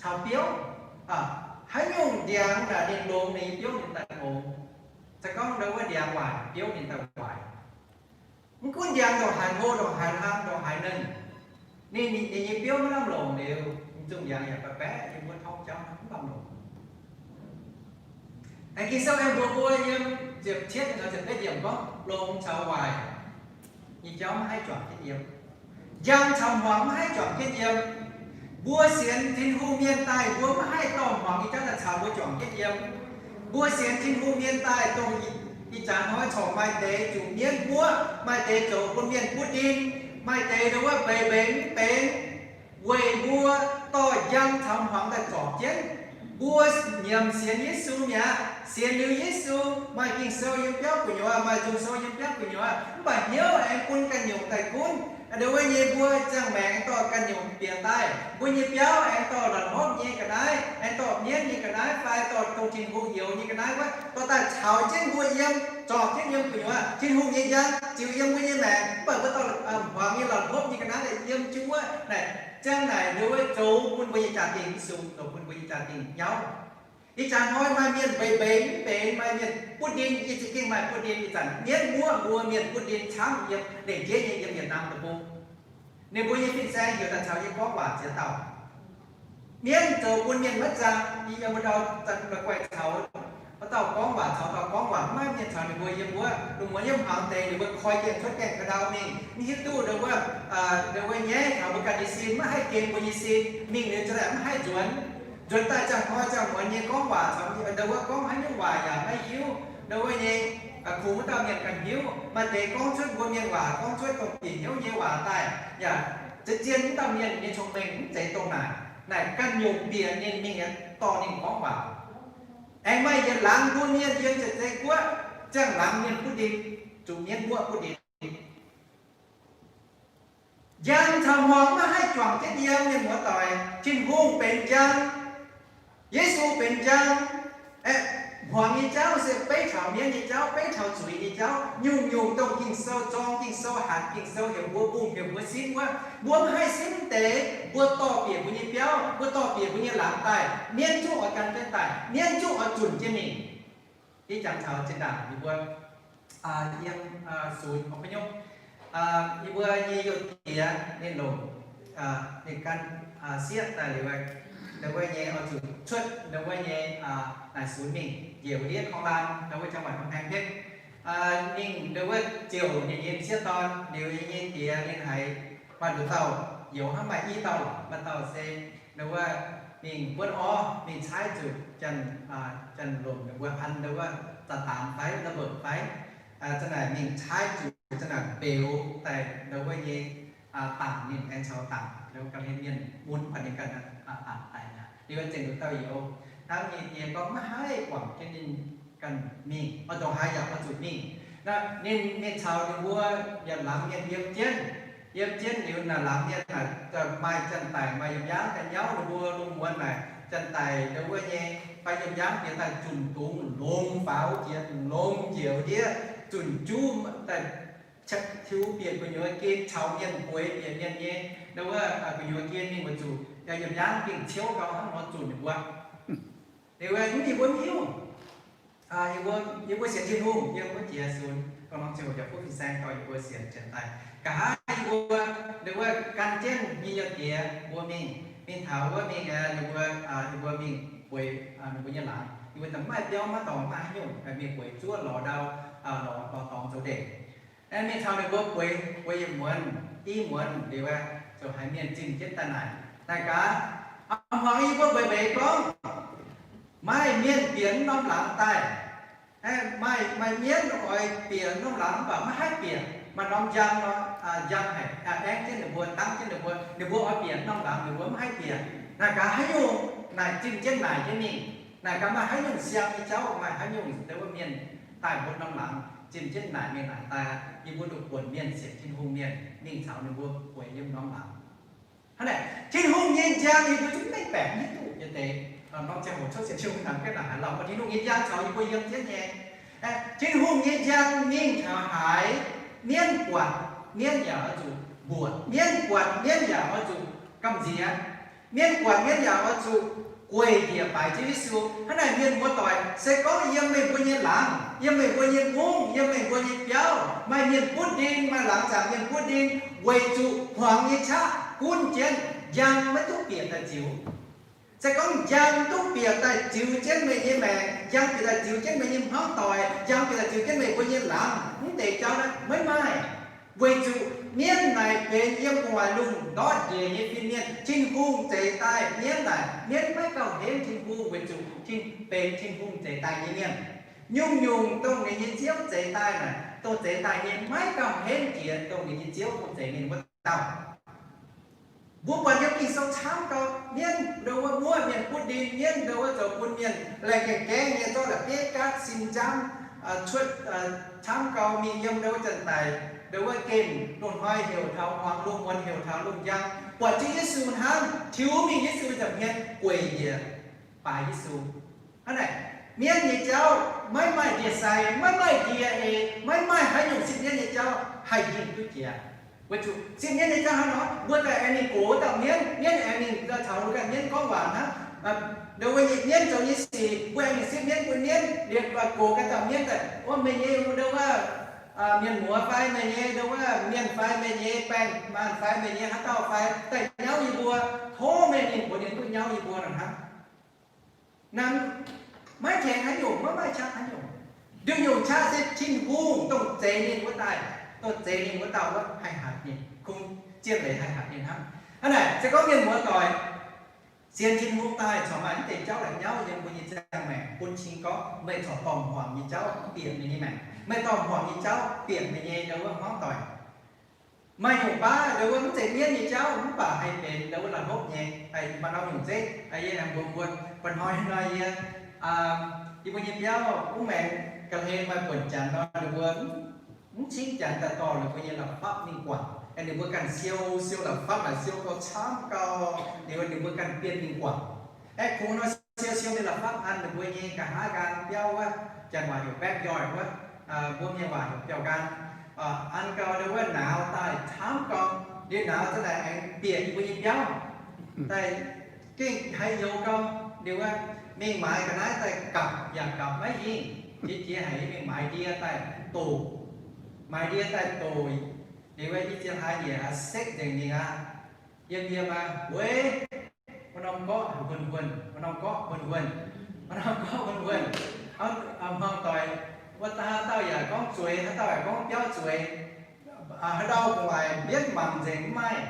caux biouv, haaix nyungc ndiangx naaic ninh longx, ninh nyei biouv ninh daaih longx. Se gorngv ndo wuov ndiangx waaic, biouv ninh daaih waaic. Mv gunv ndiangx ndongc haaix hlo, ndongc haaix hlang, ndongc haaix nernh, ninh, ninh nyei biouv maiv lamh longc liuz, mv zungh ndiangx yaac baeqc baeqc yiem wuov torngv jauv mv lamh longc. Aengx Ging-Sou aengx mbuox mbuo yiem ziepc cietv caux ziepc betv yiemc gorngv longx caux waaic nyei jauv maiv haih juangc jienv yiem. Njang caux hmuangx maiv haih juangc jienv yiem. Mbuo sienx Tin-Hungh mienh daaih, mbuo maiv haih dorh hmuangx nyei jauv daaih caux mbuo juangc jienv yiem. Mbuo sienx Tin-Hungh mienh daaih, dongh ih, ih jaax hnoi corc maaih deix zuqc mienv muoqv, maaih deix zoux bun mienh butv ndin, maaih deix ndongc wuov mbeix mbeix mv benx, weic mbuo dorh njang caux hmuangx daaih zorpc jienv. Mbuo nyiemc sienx Yesu mi'aqv. Sienx liuz Yesu, maaih Ging-Sou yiem biauv gu'nyuoz, maaih nzung sou yiem biauv gu'nyuoz, mv baac hnyouv aengx bun ganh nyungc daaih gunv. Ndongc wuov nyei mbuo ziangh maengc aengx dorh ganh nyungc bieqc daaih. Mbuo nyei biauv aengx dorh la'hopv nyei ga'naaiv, aengx dorh mienv nyei ga'naaiv, fai dorh dongh Tin-Hungh youx nyei ga'naaiv wuov, dorh daaih caux jienv mbuo yiem, zorpc jienv yiem gu'nyuoz. Tin-Hungh nyei njang ziux yiem mbuo nyei maengc, mv baac mbuo dorh hmuangx nyei la'hopv nyei ga'naaiv daaih yiem jienv wuov naaic, ziangh naaic ndongc wuov zoux bun mbuo nyei jaa-dingh mv sung, zoux bun mbuo nyei jaa-dingh nyauv. Ih jaax hnoi maaih mienh mbeix mbeix mv benx, maaih mienh butv ndin, yie za'gengh maaih butv ndin. Ih zanc mienv muoqv mbuo mienh butv ndin camv yiem lengc jeiv nyei yiem Yietc Naamh Deic-Bung. Ninh mbuo nyei fin-saeng heuc daaih caux yie gorngv waac ziex dauh. Mienv zoux bun mienh maiv zaangc. Yie yiem wuov ndau zanc la'guaih caux wuov dauh gorngv waac, caux dauh gorngv waac, maiv mienh caux ninh mbuo yiem wuov. Lungh muonz yiem hmuangx deix ninh mbuo koi gengh cuotv gaengh ka'ndau mingh, mv hiuv duqv ndongc wuov, ndongc wuov nyaiv taux mbuo ganh nyei sin, maiv haih gengh mbuo nyei sin, mingh liuz ziouc maiv haih nzuonx. Nzuonx daaih ziangh hnoi ziangh muonz nyei gorngv waac caux ndongc wuov gorngv haaix nyungc waac yaac maiv hiuv. Ndongc wuov nyei kungx wuov dauh mienh ganh hiuv. Maaih deix gorngv cuotv mbuo mienh waac, gorngv cuotv dongh bieqc hnyouv nyei waac daaih, yaac zien-zien wuov dauh mienh nyei cong-mengh mv zeiz dongh naaic. Naaic ganh nyungc bieqc ninh mingh dorh ninh gorngv waac. Aengx maaih yietc laangz mbuo mienh yiem Ziex Zei Guoqv, ziangh laangz mienh butv ndin, zuqc mienv muoqv butv ndin. Njang caux hmuangx maiv haih juangc jienv yiem, mienh muoz-doic. Tin-Hungh benx njang, Yesu benx njang. Aeqv, hmuangx nyei jauv se beiv taux mienv nyei jauv, beiv taux zuiz nyei jauv. Nyungc-nyungc dongh Ging-Sou zorng, Ging-Sou hatc, Ging-Sou heuc mbuo mbungh, heuc mbuo simv wuov, mbuo maiv haih simv deix, mbuo dorh bieqc mbuo nyei biauv, mbuo dorh bieqc mbuo nyei laangz daaih, mienv zungv oix gan jienv daaih, mienv zungv oix zunc jienv mingh. Ih jangx taux zinh ndaangc yie mbuo yiem sunx oix nyungc, yie mbuo nyei youh diex ninh longc, ninh gan sieqv daaih liuz, ndau wuov nyei oix zuqc cuotv ndau wuov nyei naaic sunx mingh njiec wuov ndiev korng laanh ndau wuov จังหวัดกำแพงเพชร. Ninh ndau wuov ziouc ninh nyei m'sieqv dorn liuz, yie nyei diex ninh haiz maaih nduqc dauh youz hnangv, maaih i dauh, maaih dauh se ndau wuov mingh buonv orv, mingh caaiv zuqc janx, janx-lomc ninh mbuo an ndau wuov za'daaix fai ระเบิด fai, za'naaic mingh caaiv zuqc za'naaic mbeux daaih ndau wuov nyei, dangc ninh aengx caux dangc ndau wuov ganh hlen mienh mun baac ninh ganh dangc daaih aqv. Liuz zengc nduqc dauh youz hnangv, nyei diex gorngv maiv haih guangc jienv ninh ganh mingh, oix ndongc haaix yaac oix zuqc mingh. Ninh mingh caux ninh mbuo yietc laangz mienh yiem jienv. Yiem jienv liuz naaic laangz mienh naaic maaih janx-daic maaih yiem yaangv daaih nyauv ninh mbuo lungh muonz naaic, janx-daic ndau wuov nyei fai yiem yaangv diex daaih zunc dungz longx faaux jiex, longx njiec ndiev, zunc juv daaih tiux bieqc gu'nyuoz gen caux mienh bueix bieqc mienh nyei ndau wuov gu'nyuoz gen mingh weic zuqc yiem yaangv gengh ciouv gau hnangv nor zunc ninh mbuo. Liuz mv, yie mbuo mv hiuv. Yie mbuo, yie mbuo sienx Tin-Hungh, yie mbuo jiex sunx dongh norm ziangh hoc jaax fuqv fin-saeng dorh yie mbuo sienx janx daaih. Nqa'haav yie mbuo, ndau wuov gan jienv nyei youh diex mbuo mingh, mingh taux wuov mingh, ninh mbuo, yie mbuo mingh bueix ninh mbuo nyei laangz. Yie mbuo daaih maaih biauv maiv dorngx maaih haaix nyungc, mingh bueix zuov lorz ndau, lorz dorngx zoux ndeic. Mingh taux ninh mbuo bueix, bueix yietc muonz, i muonz liuz, ziouc haiz mienh zimh jienv daaih naaic, naaic gaax, a'hmuangx yie mbuo mbeix mbeix gorngv, maaih mienh bieqc norm laangz daaih. Maaih, maaih mienv oix bieqc norm laangz mv baac maiv haih bieqc. Maaih norm njang nor, njang haic, aengv jienv ninh mbuo, dangv jienv ninh mbuo, ninh mbuo oix bieqc norm laangz ninh mbuo maiv haih bieqc. Naaic gaax haaix nyungc, naaic zimh jienv naaic jienv mingh. Naaic gaax maaih haaix nyungc siang nyei jauv, maaih haaix nyungc ndau wuov mienh daaih mbuo norm laangz zimh jienv naaic mingh naaic daaih, yie mbuo lungh buonc mienh sienx Tin-Hungh mienh mingh caux ninh mbuo bueix yiem norm laangz. Hnangv naaic, Tin-Hungh nyei njang yie mbuo zungv mengh baeqc hiuv duqv nyei deix. Norm ziangh hoc cuotv sienx Tin-Hungh naaic jienv naaic haaix lauh, Tin-Hungh nyei njang caux yie mbuo yiem jienv nyei. Tin-Hungh nyei njang mingh taux haaix, mienv buatc mienv yaac oix zuqc mbuoqc, mienv buatc mienv yaac oix zuqc gamh nziex. Mienv buatc mienv yaac oix zuqc gueic njiec baaix Ziouv Yesu. Hnangv naaic, mienh muoz-doic, se gorngv yiem meih mbuo nyei laangz, yiem meih mbuo nyei mungv, yiem meih mbuo nyei biauv maaih mienh butv ndin, maaih laangz zaangc mienh butv ndin, weic zuqc hmuangx nyei qaqv gunv jienv, njang maiv duqv bieqc daaih ziux. Se gorngv njang duqv bieqc daaih ziux jienv meih nyei maengc, njang bieqc daaih ziux jienv meih nyei hmuangv doic, njang bieqc daaih ziux jienv meih mbuo nyei laangz, mv deix jauv naaiv maiv maaih. Weic zuqc mienv naaic benx yiem gu'nguaaic lungh ndortv njiec nyei fin-mienh. Tin-Hungh zeix daaih mienv naaic, mienv maiv gauh henv Tin-Hungh weic zuqc benx Tin-Hungh zeix daaih nyei mienh. Nyungc-nyungc dongh ninh nyei Ziouv zeix daaih naaic, dongh zeix daaih nyei maiv gauh henv jiex dongh ninh nyei Ziouv dongh zeix ninh wuov dauh. Mbuo buatc yiem Ging-Sou camv gau, mienv ndo wuov muoqv mienh butv ndin, mienv ndo wuov zoux bun mienh laengh gaengh gaengh nyei, zorqv la'bieiv gaatv sin nzamv, cuotv camv gau mingh yiem ndo wuov janx-daic, ndo wuov gemh lungh hnoi heuc taux muangx lungh muonz, heuc taux lungh njang, buatc jienv Yesu hnangv, tiux mingh Yesu nza'hmien gueic njiec baaix Yesu. Hnangv naaic, mienv nyei jauv maiv maaih ndie-sai, maiv maaih ndie-ei, maiv maaih haaix nyungc sipv mienv nyei jauv haih hingh duqv jiex. Weic zuqc sipv mienv nyei jauv hnangv nor, mbuo daaih aengx mingh gox dauh mienv, mienv aengx mingh daaih caux mbuo ganh mienv gorngv waac hnangv. Ndo wuov nyei mienv zoux nyei sic, mbuo aengx mingh sipv mienv bun mienv, liemh gox ganh dauh mienv daaih, Ov, meih nyei ndo wuov mienh muoz fai meih nyei ndo wuov mienh fai meih nyei baeng maanh fai meih nyei haaix dauh fai daaih nyauv yie mbuo, tov meih mingh mbuox ninh duqv nyauv yie mbuo nor hnangv. Naaiv maiv tengx haaix nyungc, maiv maaih qaqv haaix nyungc. Nduqc nyungc qaqv se Tin-Hungh dongh zeix ninh wuov daaih, dongh zeix ninh wuov dauh wuov haih hatc ninh, kungx zien leiz haih hatc ninh hnangv. Hnangv naaic se gorngv mienh muoz-doic sienx Tin-Hungh daaih corc maaih mv deix jauv la'nyauv yiem mbuo nyei ziangh maengc bun cing gorngv meih corc dorh m'hmuangx nyei jauv bieqc meih nyei maengc, meih dorh m'hmuangx nyei jauv bieqc meih nyei ndo wuov hmuangv doic. Maaih nyungc baav ndo wuov mv zeiz mienv nyei jauv mv baac haih benx ndo wuov la'hlopv nyei, maaih norm nyungc zeiv. Yie aengx mbuox mbuo, mba'hnoi hnoi yie, yie mbuo nyei biauv wuov maengx ga'hlen maaih buonc janx nor, ninh mbuo mv cingv janx daaih dorh ninh mbuo nyei la'fapv mingh guangc. Ninh mbuo ganh siou, siou la'fapv naaic siou gau camv gau, ninh mbuo, ninh mbuo ganh bienh mingh guangc. Aeqv, kungx nor siou siou ninh la'fapv an ninh mbuo nyei nqa'haav nqaang biauv wuov, janx waac heuc backyard wuov, mbuo mienh waac heuc biauv nqaang. An gau ndo wuov nauz daaih camv gau, liuz nauz za'naaic aengx bieqc yie mbuo nyei biauv daaih gengh haih youx gau. Liuz wuov mingh maaiz ga'naaiv daaih gapv yaac gapv maiv hingh. Jiex jiex haic yie mingh maaiz ndie daaih doc, maaiz ndie daaih doc. Liuz wuov i ziex hlaax njiec aqv, sekv nzengc mingh aqv. Yiem yiem aqv, weic wuov norm gorqv huon huon, wuov norm gorqv huon huon, wuov norm gorqv huon huon. Hmuangx doic, wuov haaix dauh yaac gorngv zueiz, haaix dauh yaac gorngv biauv zueiz. Haaix dauh gu'nguaaic mbienv mangc nzengc mv maaih.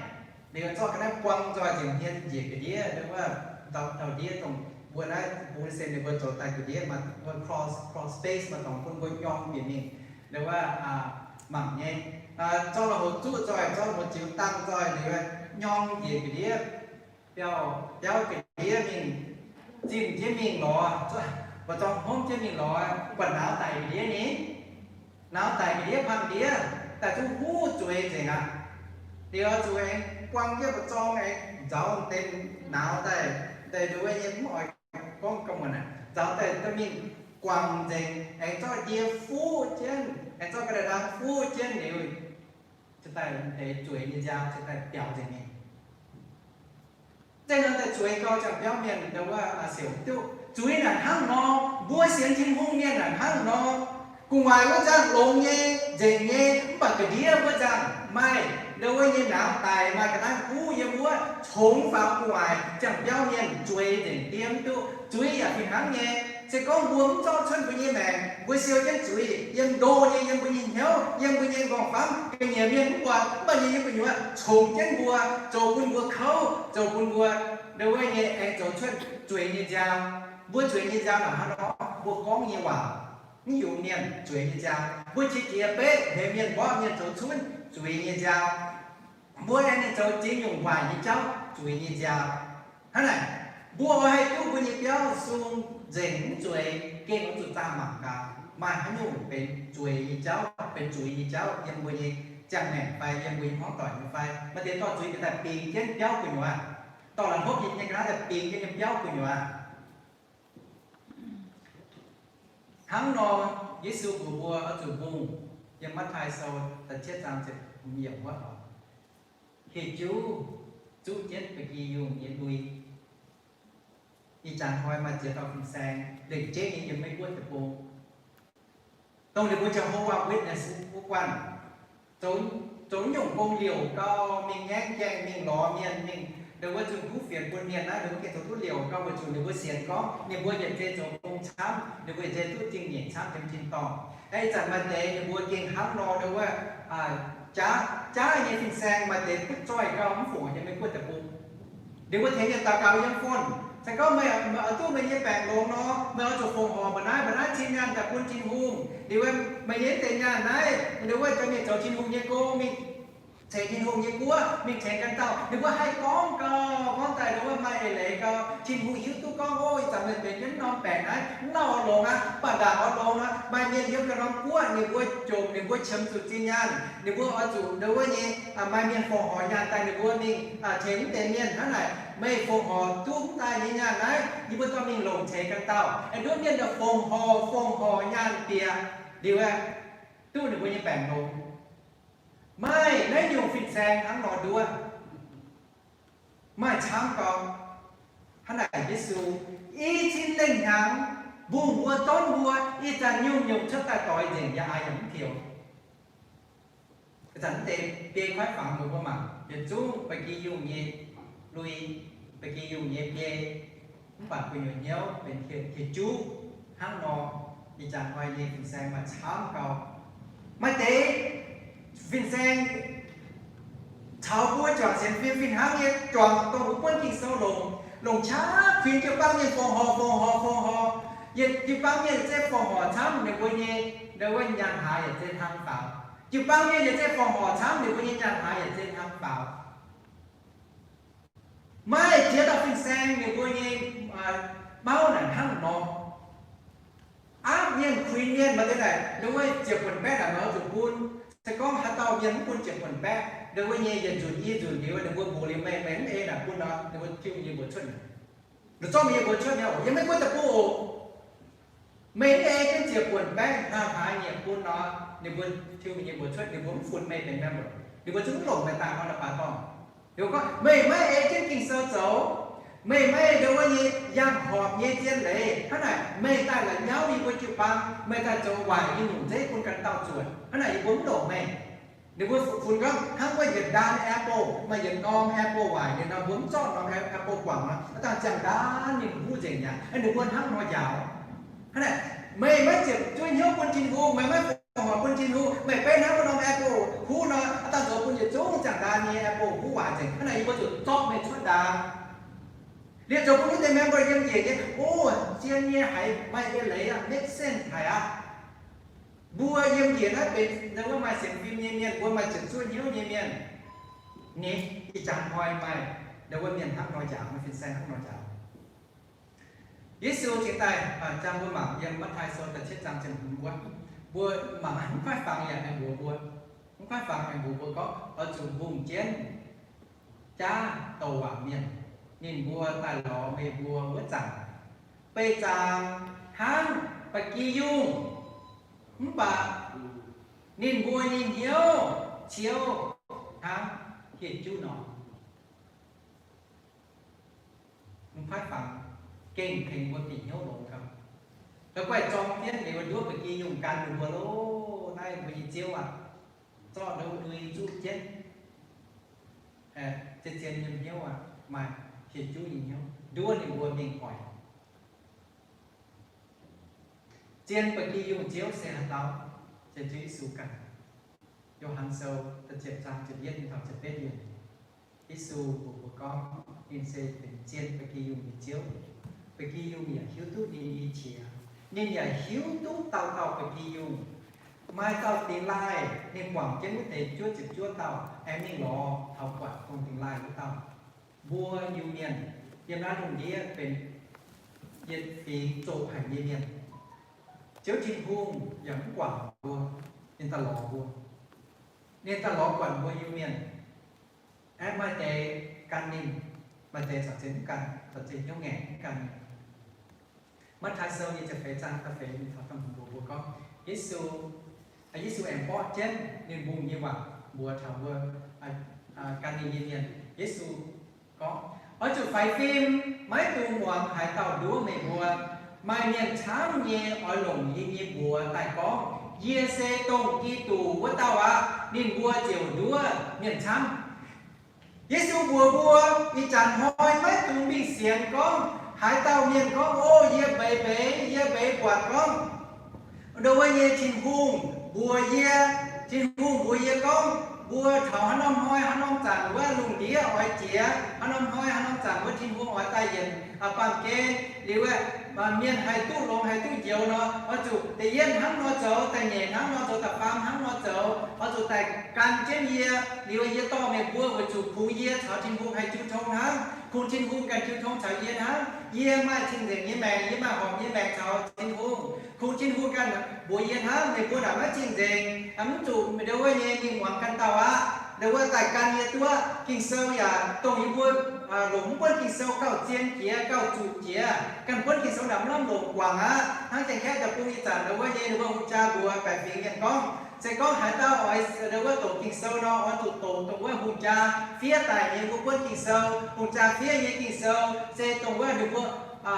Ninh zorqv ga'naaiv buang nzoih nzengc hmien njiec ga'ndiev, wuov dauh ndiev dongh mbuo naaiv bungx se ninh mbuo zoux daaih ga'ndiev maaih wuov crawl, crawl space maaih dorngx bun mbuo nyorng bieqc mingh, wuov mangc nyei. Zorqv la'houc zuqv nzoih, zorqv la'houc ziux dangh nzoih, ninh nyorng njiec ga'ndiev. Biauv, biauv ga'ndiev mingh, zimh jienv mingh lorz, mbu'zorng hopv jienv mingh lorz, buatc nauz daic ga'ndiev ni. Nauz daic ga'ndiev pang ndiev daaih zungv huv zueiz nzengc aqv. Liuz zuqc aengx buang jienv mbu'zorng aengx nzauz deix nauz daaih, deix nduov nyei mv oix gorngv ga'muonc aqv, nzauz daaih daaih mingh guangc nzengc, aengx zorqv ndie fuqv jienv, aengx zorqv ga'naaiv-ndaang fuqv jienv liuz, cingx daaih deix zueiz nyei nziaaux cingx daaih biaux nzengc mingh. Zeiv norm daaih zueiz gau ziangh biauv mienh ndo wuov siouc duqv zuiz naaic hnangv nor, mbuo sienx Tin-Hungh mienh naaic hnangv nor. Gu'nguaaic wuov nzangc longx nyei, nzengc nyei, mv baac ga'ndiev wuov nzangc maaih ndo wuov nyei nauz daic, maaih ga'naaiv huv yiem wuov, congx faaux gu'nguaaic ziangh biauv mienh zueiz nzengc ndie mv duqv. Zuiz yaac fih hnangv nyei. Se gorngv mbuo mv zorqv cuotv mbuo nyei maengc, mbuo siou jienv zuiz yiem ndo nyei, yiem mbuo nyei hnyouv, yiem mbuo nyei nqorngv-famv, ga'nyiec mienh mv buatc, mv baac yiem mbuo nyei gu'nyuoz congx jienv mbuo, zoux bun mbuo kouv, zoux bun mbuo ndo wuov nyei aengx zoux cuotv zueiz nyei nziaaux. Mbuo zueiz nyei nziaaux naaic hnangv nor, mbuo gorngv nyei waac mv yungz mienh, zueiz nyei nziaaux. Mbuo qiex jiez beqv hemx mienh, mborqv mienh, zoux cunv, zueiz nyei nziaaux. Mbuo aengx mingh zoux ziex nyungc waaic nyei jauv, zueiz nyei nziaaux. Hnangv naaic, mbuo oix haih duqv mbuo nyei biauv sung nzengc mv zueiz, gengh oix zuqc zaah mangc gaax maaih haaix nyungc benx zueiz nyei jauv, benx zuiz nyei jauv yiem mbuo nyei ziangh maengc fai yiem mbuo nyei hmuangv doic nyei fai. Maaih deix dorh zuiz daaih bingx jienv biauv gu'nyuoz, dorh la'hlopv nyei ga'naaiv daaih bingx jienv yiem biauv gu'nyuoz. Hnangv nor, Yesu mbuox mbuo oix zuqc mbungh, yiem Matv^taai Sou da'cietv zaang ziepc hmz yiemc wuov, Heh juv zuqv jienv ba'gi yungh nyei lui. Ih jaax hnoi maaih ziex dauh fin-saeng lengc jeiv nyei yiem Meiv Guoqv deic-bung, dongh ninh mbuo Jehovah Witness wuov guanh, zoux, zoux nyungc gong liouc gau, mingh ngaengv gaengh, mingh lorz mienh, mingh ndo wuov zunh kuv fienx bun mienh naaiv, ninh mbuo gengh zoux duqv liouc gau, weic zuqc ninh mbuo sienx gorngv ninh mbuo yietc zei zoux gong camv, ninh mbuo yietc zei duqv zingh nyeic camv yiem tin-dorngh. Aeqv, ih zanc maaih deix ninh mbuo gengh hnangv nor ndo wuov, jaav, jaav nyei fin-saeng maaih deix butv zoih gau mv fungc nyei, meih guoqv deic-bung. Ninh mbuo tengx mienh daux gaux yiem phone. Se gorngv meih, meih oix duqv meih nyei baengc longx nor, meih oix zuqc fongc horc mba'naaiv, mba'naaiv cin nyaanh daaih bun Tin-Hungh. Ninh mbuo, meih nyei deix nyaanh naaiv, ninh mbuo jauv mienh zoux Tin-Hungh nyei gong mingh ceix Tin-Hungh nyei guoqv, mingh tengx ganh dauh. Ninh mbuo haih gorngv gau, gorngv daaih ninh mbuo maaih eix leiz gau. Tin-Hungh hiuv duqv gorngv, ov, ih zanc meih benx jienv norm baengc naaiv, mv lauh oix longx aqv, mv baac ndaangc oix longx nor, maaih mienh yiem ganh norm guoqv, ninh mbuo jomc, ninh mbuo qiemx zuqc zinh nyaanh, ninh mbuo oix zuqc ndon wuov nyei, maaih mienh fongc horc nyaanh daaih ninh mbuo mingh tengx mv deix mienh hnangv naaic. Meih fongc horc duqv mv daaih nyei nyaanh naaiv, yie mbuo dorh mingh longc ceix ganh dauh. Aengx nduov mienh daaih fongc horc, fongc horc nyaanh bieqc liuz aeqv, duqv ninh mbuo nyei baengc longx. Maaih naaiv nyungc fin-saeng hnangv nor nduov. Maaih camv gau. Hnangv naaic Yesu, i cin lengh hnyangx, mbungh mbuo, dorn mbuo, ih zanc nyungc-nyungc cuotv daaih doix nzengc, yaac aaix yaac mv tioux. Ih zanc mv deix biei kuaaiv fangx mbuo mangc, yietc zungv ba'gi yungh nyei lui, ba'gi yungh nyei biei, mv baac gu'nyuoz hnyouv benx hieh juv hnangv nor. Ih jaax hnoi nyei fin-saeng maaih camv gau. Maaih deix fin-saeng caux mbuo juangc sienx fim fih hnangv nyei, juangc dongh mbuo buonv Ging-Sou longc, longc qaqv kuinx jiu-baang mienh fongc horc, fongc horc, fongc horc. Yietc jiu-baang mienh yietc zeiv fongc horc camv ninh mbuo nyei, ndon wuov nyaanh haaix yietc zeiv hnangv faaux. Jiu-baang mienh yietc zeiv fongc horc camv ninh mbuo nyei nyaanh haaix yietc zeiv hnangv faaux. Maaih ziex dauh fin-saeng ninh mbuo nyei mauv naaic hnangv nor. Aapv mienh kuinx mienh maaih deix naaic, ndon wuov ziepc buonc baeqv naaic meih oix zuqc bun. Se gorngv haaix dauh mienh mv bun ziepc buonc baeqv, ndon wuov nyei yietc nzunc i nzunc liuz ninh mbuo mbuox liuz meih, meih mv ei naaic bun nor, ninh mbuo tiuv meih nyei mbuox cuotv mi'aqv. Ninh zorqv meih nyei mbuox cuotv mi'aqv oc, yie maiv gunv daaih bun oc. Meih mv ei jienv ziepc buonc baeqv hnangv haaix nyungc bun nor, ninh mbuo tiuv meih nyei mbuox cuotv, ninh mbuo mv funx meih benx member, ninh mbuo zungv mv longc meih daaih nor, baaix dorngh. Ninh mbuo gorngv, meih maiv ei jienv Ging-Sou zoux, meih maiv ndon wuov nyei yangh horpc nyei zien leiz. Hnangv naaic, meih daaih la'nyauv yie mbuo jiu-baang, meih daaih zoux waaic nyei nyungc zeiv bun ganh dauh zuotc. Hnangv naaic, yie mbuo mv longc meih. Ninh mbuo funx gorngv hnangv wuov yietc ndaam apple, maaih yietc norm apple waaic, ninh nor mbuo mv zorqv norm apple guangc nor, aav dangh ziangh ndaam ninh huv nzengc mi'aqv. Ninh mbuo hnangv nor njaaux. Hnangv naaic, meih maiv ziepc zuoqv hnyouv bun Tin-Hungh, meih maiv fongc horc bun Tin-Hungh, meih beiv hnangv wuov norm apple huv nor, aav dangh zoux bun yietc zungv ziangh ndaam nyei apple huv waaic nzengc. Hnangv naaic yie mbuo zuqc zorqv meih cuotv ndaam. Liuz zoux bun wuov deix member yiem njiec nyei, o, zien nyei, haiz maaih eix leiz aqv, make sense haic aqv. Mbuo yiem njiec naaiv benx ndon wuov maaih sienx fim nyei mienh, mbuo maaih ziepc zuoqv hnyouv nyei mienh. Ninh ih jaax hnoi maaih ndon wuov mienh hnangv nor njaaux, maaih fin-saeng hnangv nor njaaux. Yesu cingx daaih jangx mbuo mangc yiem Matv^taai Sou da'cietv zaang ziepc hmz wuov, mbuo mangc mv kuaaiv fangx yaac aengx mbuox mbuo, mv kuaaiv fangx aengx mbuox mbuo gorngv oix zuqc mbungh jienv jaav douc waac mienh, ninh mbuo daaih lorz meih mbuo wuov zanc, beih zaangc hnangv ba'gi yungh, mv baac ninh mbuo nyei hnyouv ciouv hnangv hieh juv nor. Mv kuaaiv fangx, gengh tengx mbuo bieqc hnyouv longx gau. La'guaih zorng jienv liuz nduov ba'gi yungh gan ninh mbuo loh, naaiv mbuo nyei Ziouv aac, zorqv ndau lui zuqv jienv, zien-zien nyei hnyouv aac, maaih hieh juv nyei hnyouv, nduov ninh mbuo mingh oix. Zien ba'gi yungh Ziouv se haaix dauh? Se Ziouv Yesu ganh. Yo^han Sou da'ziepc zaang ziepc yietv taux ziepc betv yiemc. Yesu mbuox mbuo gorngv ninh se benx zien ba'gi yungh nyei Ziouv. Ba'gi yungh yaac hiuv duqv ninh nyei qiex. Ninh yaac hiuv duqv dauh dauh ba'gi yungh. Maaih dauh dingx laaih ninh guangc jienv wuov deix juov ziepc juov dauh aengx mingh lorz taux buatc dongh dingx laaih wuov dauh. Mbuo Iu-Mienh yiem naaiv lungh ndiev benx yietc fingx zoqc haic nyei mienh. Ziouv Tin-Hungh yaac mv guangc mbuo, ninh daaih lorz mbuo. Ninh daaih lorz buatc mbuo Iu-Mienh. Aeqv, maaih deix gan ninh, maaih deix caux zien mv gan, caux zien hnyouv ngaengc mv gan ninh. Matv^taai Sou nyei ziepc feix zaang da'feix mingh taux da'hmz mbuox mbuo gorngv, Yesu, Yesu aengx borqv jienv ninh mbungh nyei waac mbuox taux mbuo gan ninh nyei mienh. Yesu gorngv, oix zuqc faix fim, maiv dungx muangx haaix dauh nduov meih mbuo. Maaih mienh camv nyei oix longc yie nyei mbuox daaih gorngv, yie se dongh Giduc wuov dauh aqv. Ninh mbuo ziouc nduov mienh camv. Yesu mbuox mbuo, ih zanc hnoi maiv dungx mingh sienx gorngv haaix dauh mienh gorngv, o, yie mbeix mbeix, yie mbeix buatc gorngv ndon wuov nyei Tin-Hungh mbuox yie, Tin-Hungh mbuox yie gorngv, mbuo taux haaix norm hnoi haaix norm zanc wuov lungh ndiev oix jiex, haaix norm hnoi haaix norm zanc wuov Tin-Hungh oix daaih yienc baamh gen. Liuz aeqv, mienh haih duqv longx haih duqv njoux nor, oix zuqc da'yietv hnangv nor zoux, da'nyeic hnangv nor zoux, da'faam hnangv nor zoux, oix zuqc daaih gan jienv yie. Liuz yie dorh meih mbuo weic zuqc kungx yie caux Tin-Hungh haih jiu tong hnangv, kungx Tin-Hungh ganh jiu tong caux yie hnangv. Yie maaih cing-nzengc nyei maengc, yie maaih horpc nyei maengc caux Tin-Hungh. Kungx Tin-Hungh ganh mbuox yie hnangv, meih mbuo naaic maiv cing-nzengc, mv zuqc ndau wuov nyei mingh muangx ganh dauh aqv. Ndau wuov daaih gan yie duqv. Ging-Sou yaac dongh yie mbuo longc mv buonv Ging-Sou gauh zien jiex, gauh zuqc jiex, ganh buonv Ging-Sou naaic mv lamh longc guangc aqv. Hnangv Janx-Kaeqv deic-bung ih zanc ndau wuov nyei ninh mbuo hungh jaa mbuox baeqc fingx mienh gorngv, se gorngv haaix dauh oix ndau wuov doqc Ging-Sou nor, oix zuqc doqc dongh wuov hungh jaa fiev daaih nyei mbuo buonv Ging-Sou. Hungh jaa fiev nyei Ging-Sou se dongh wuov ninh mbuo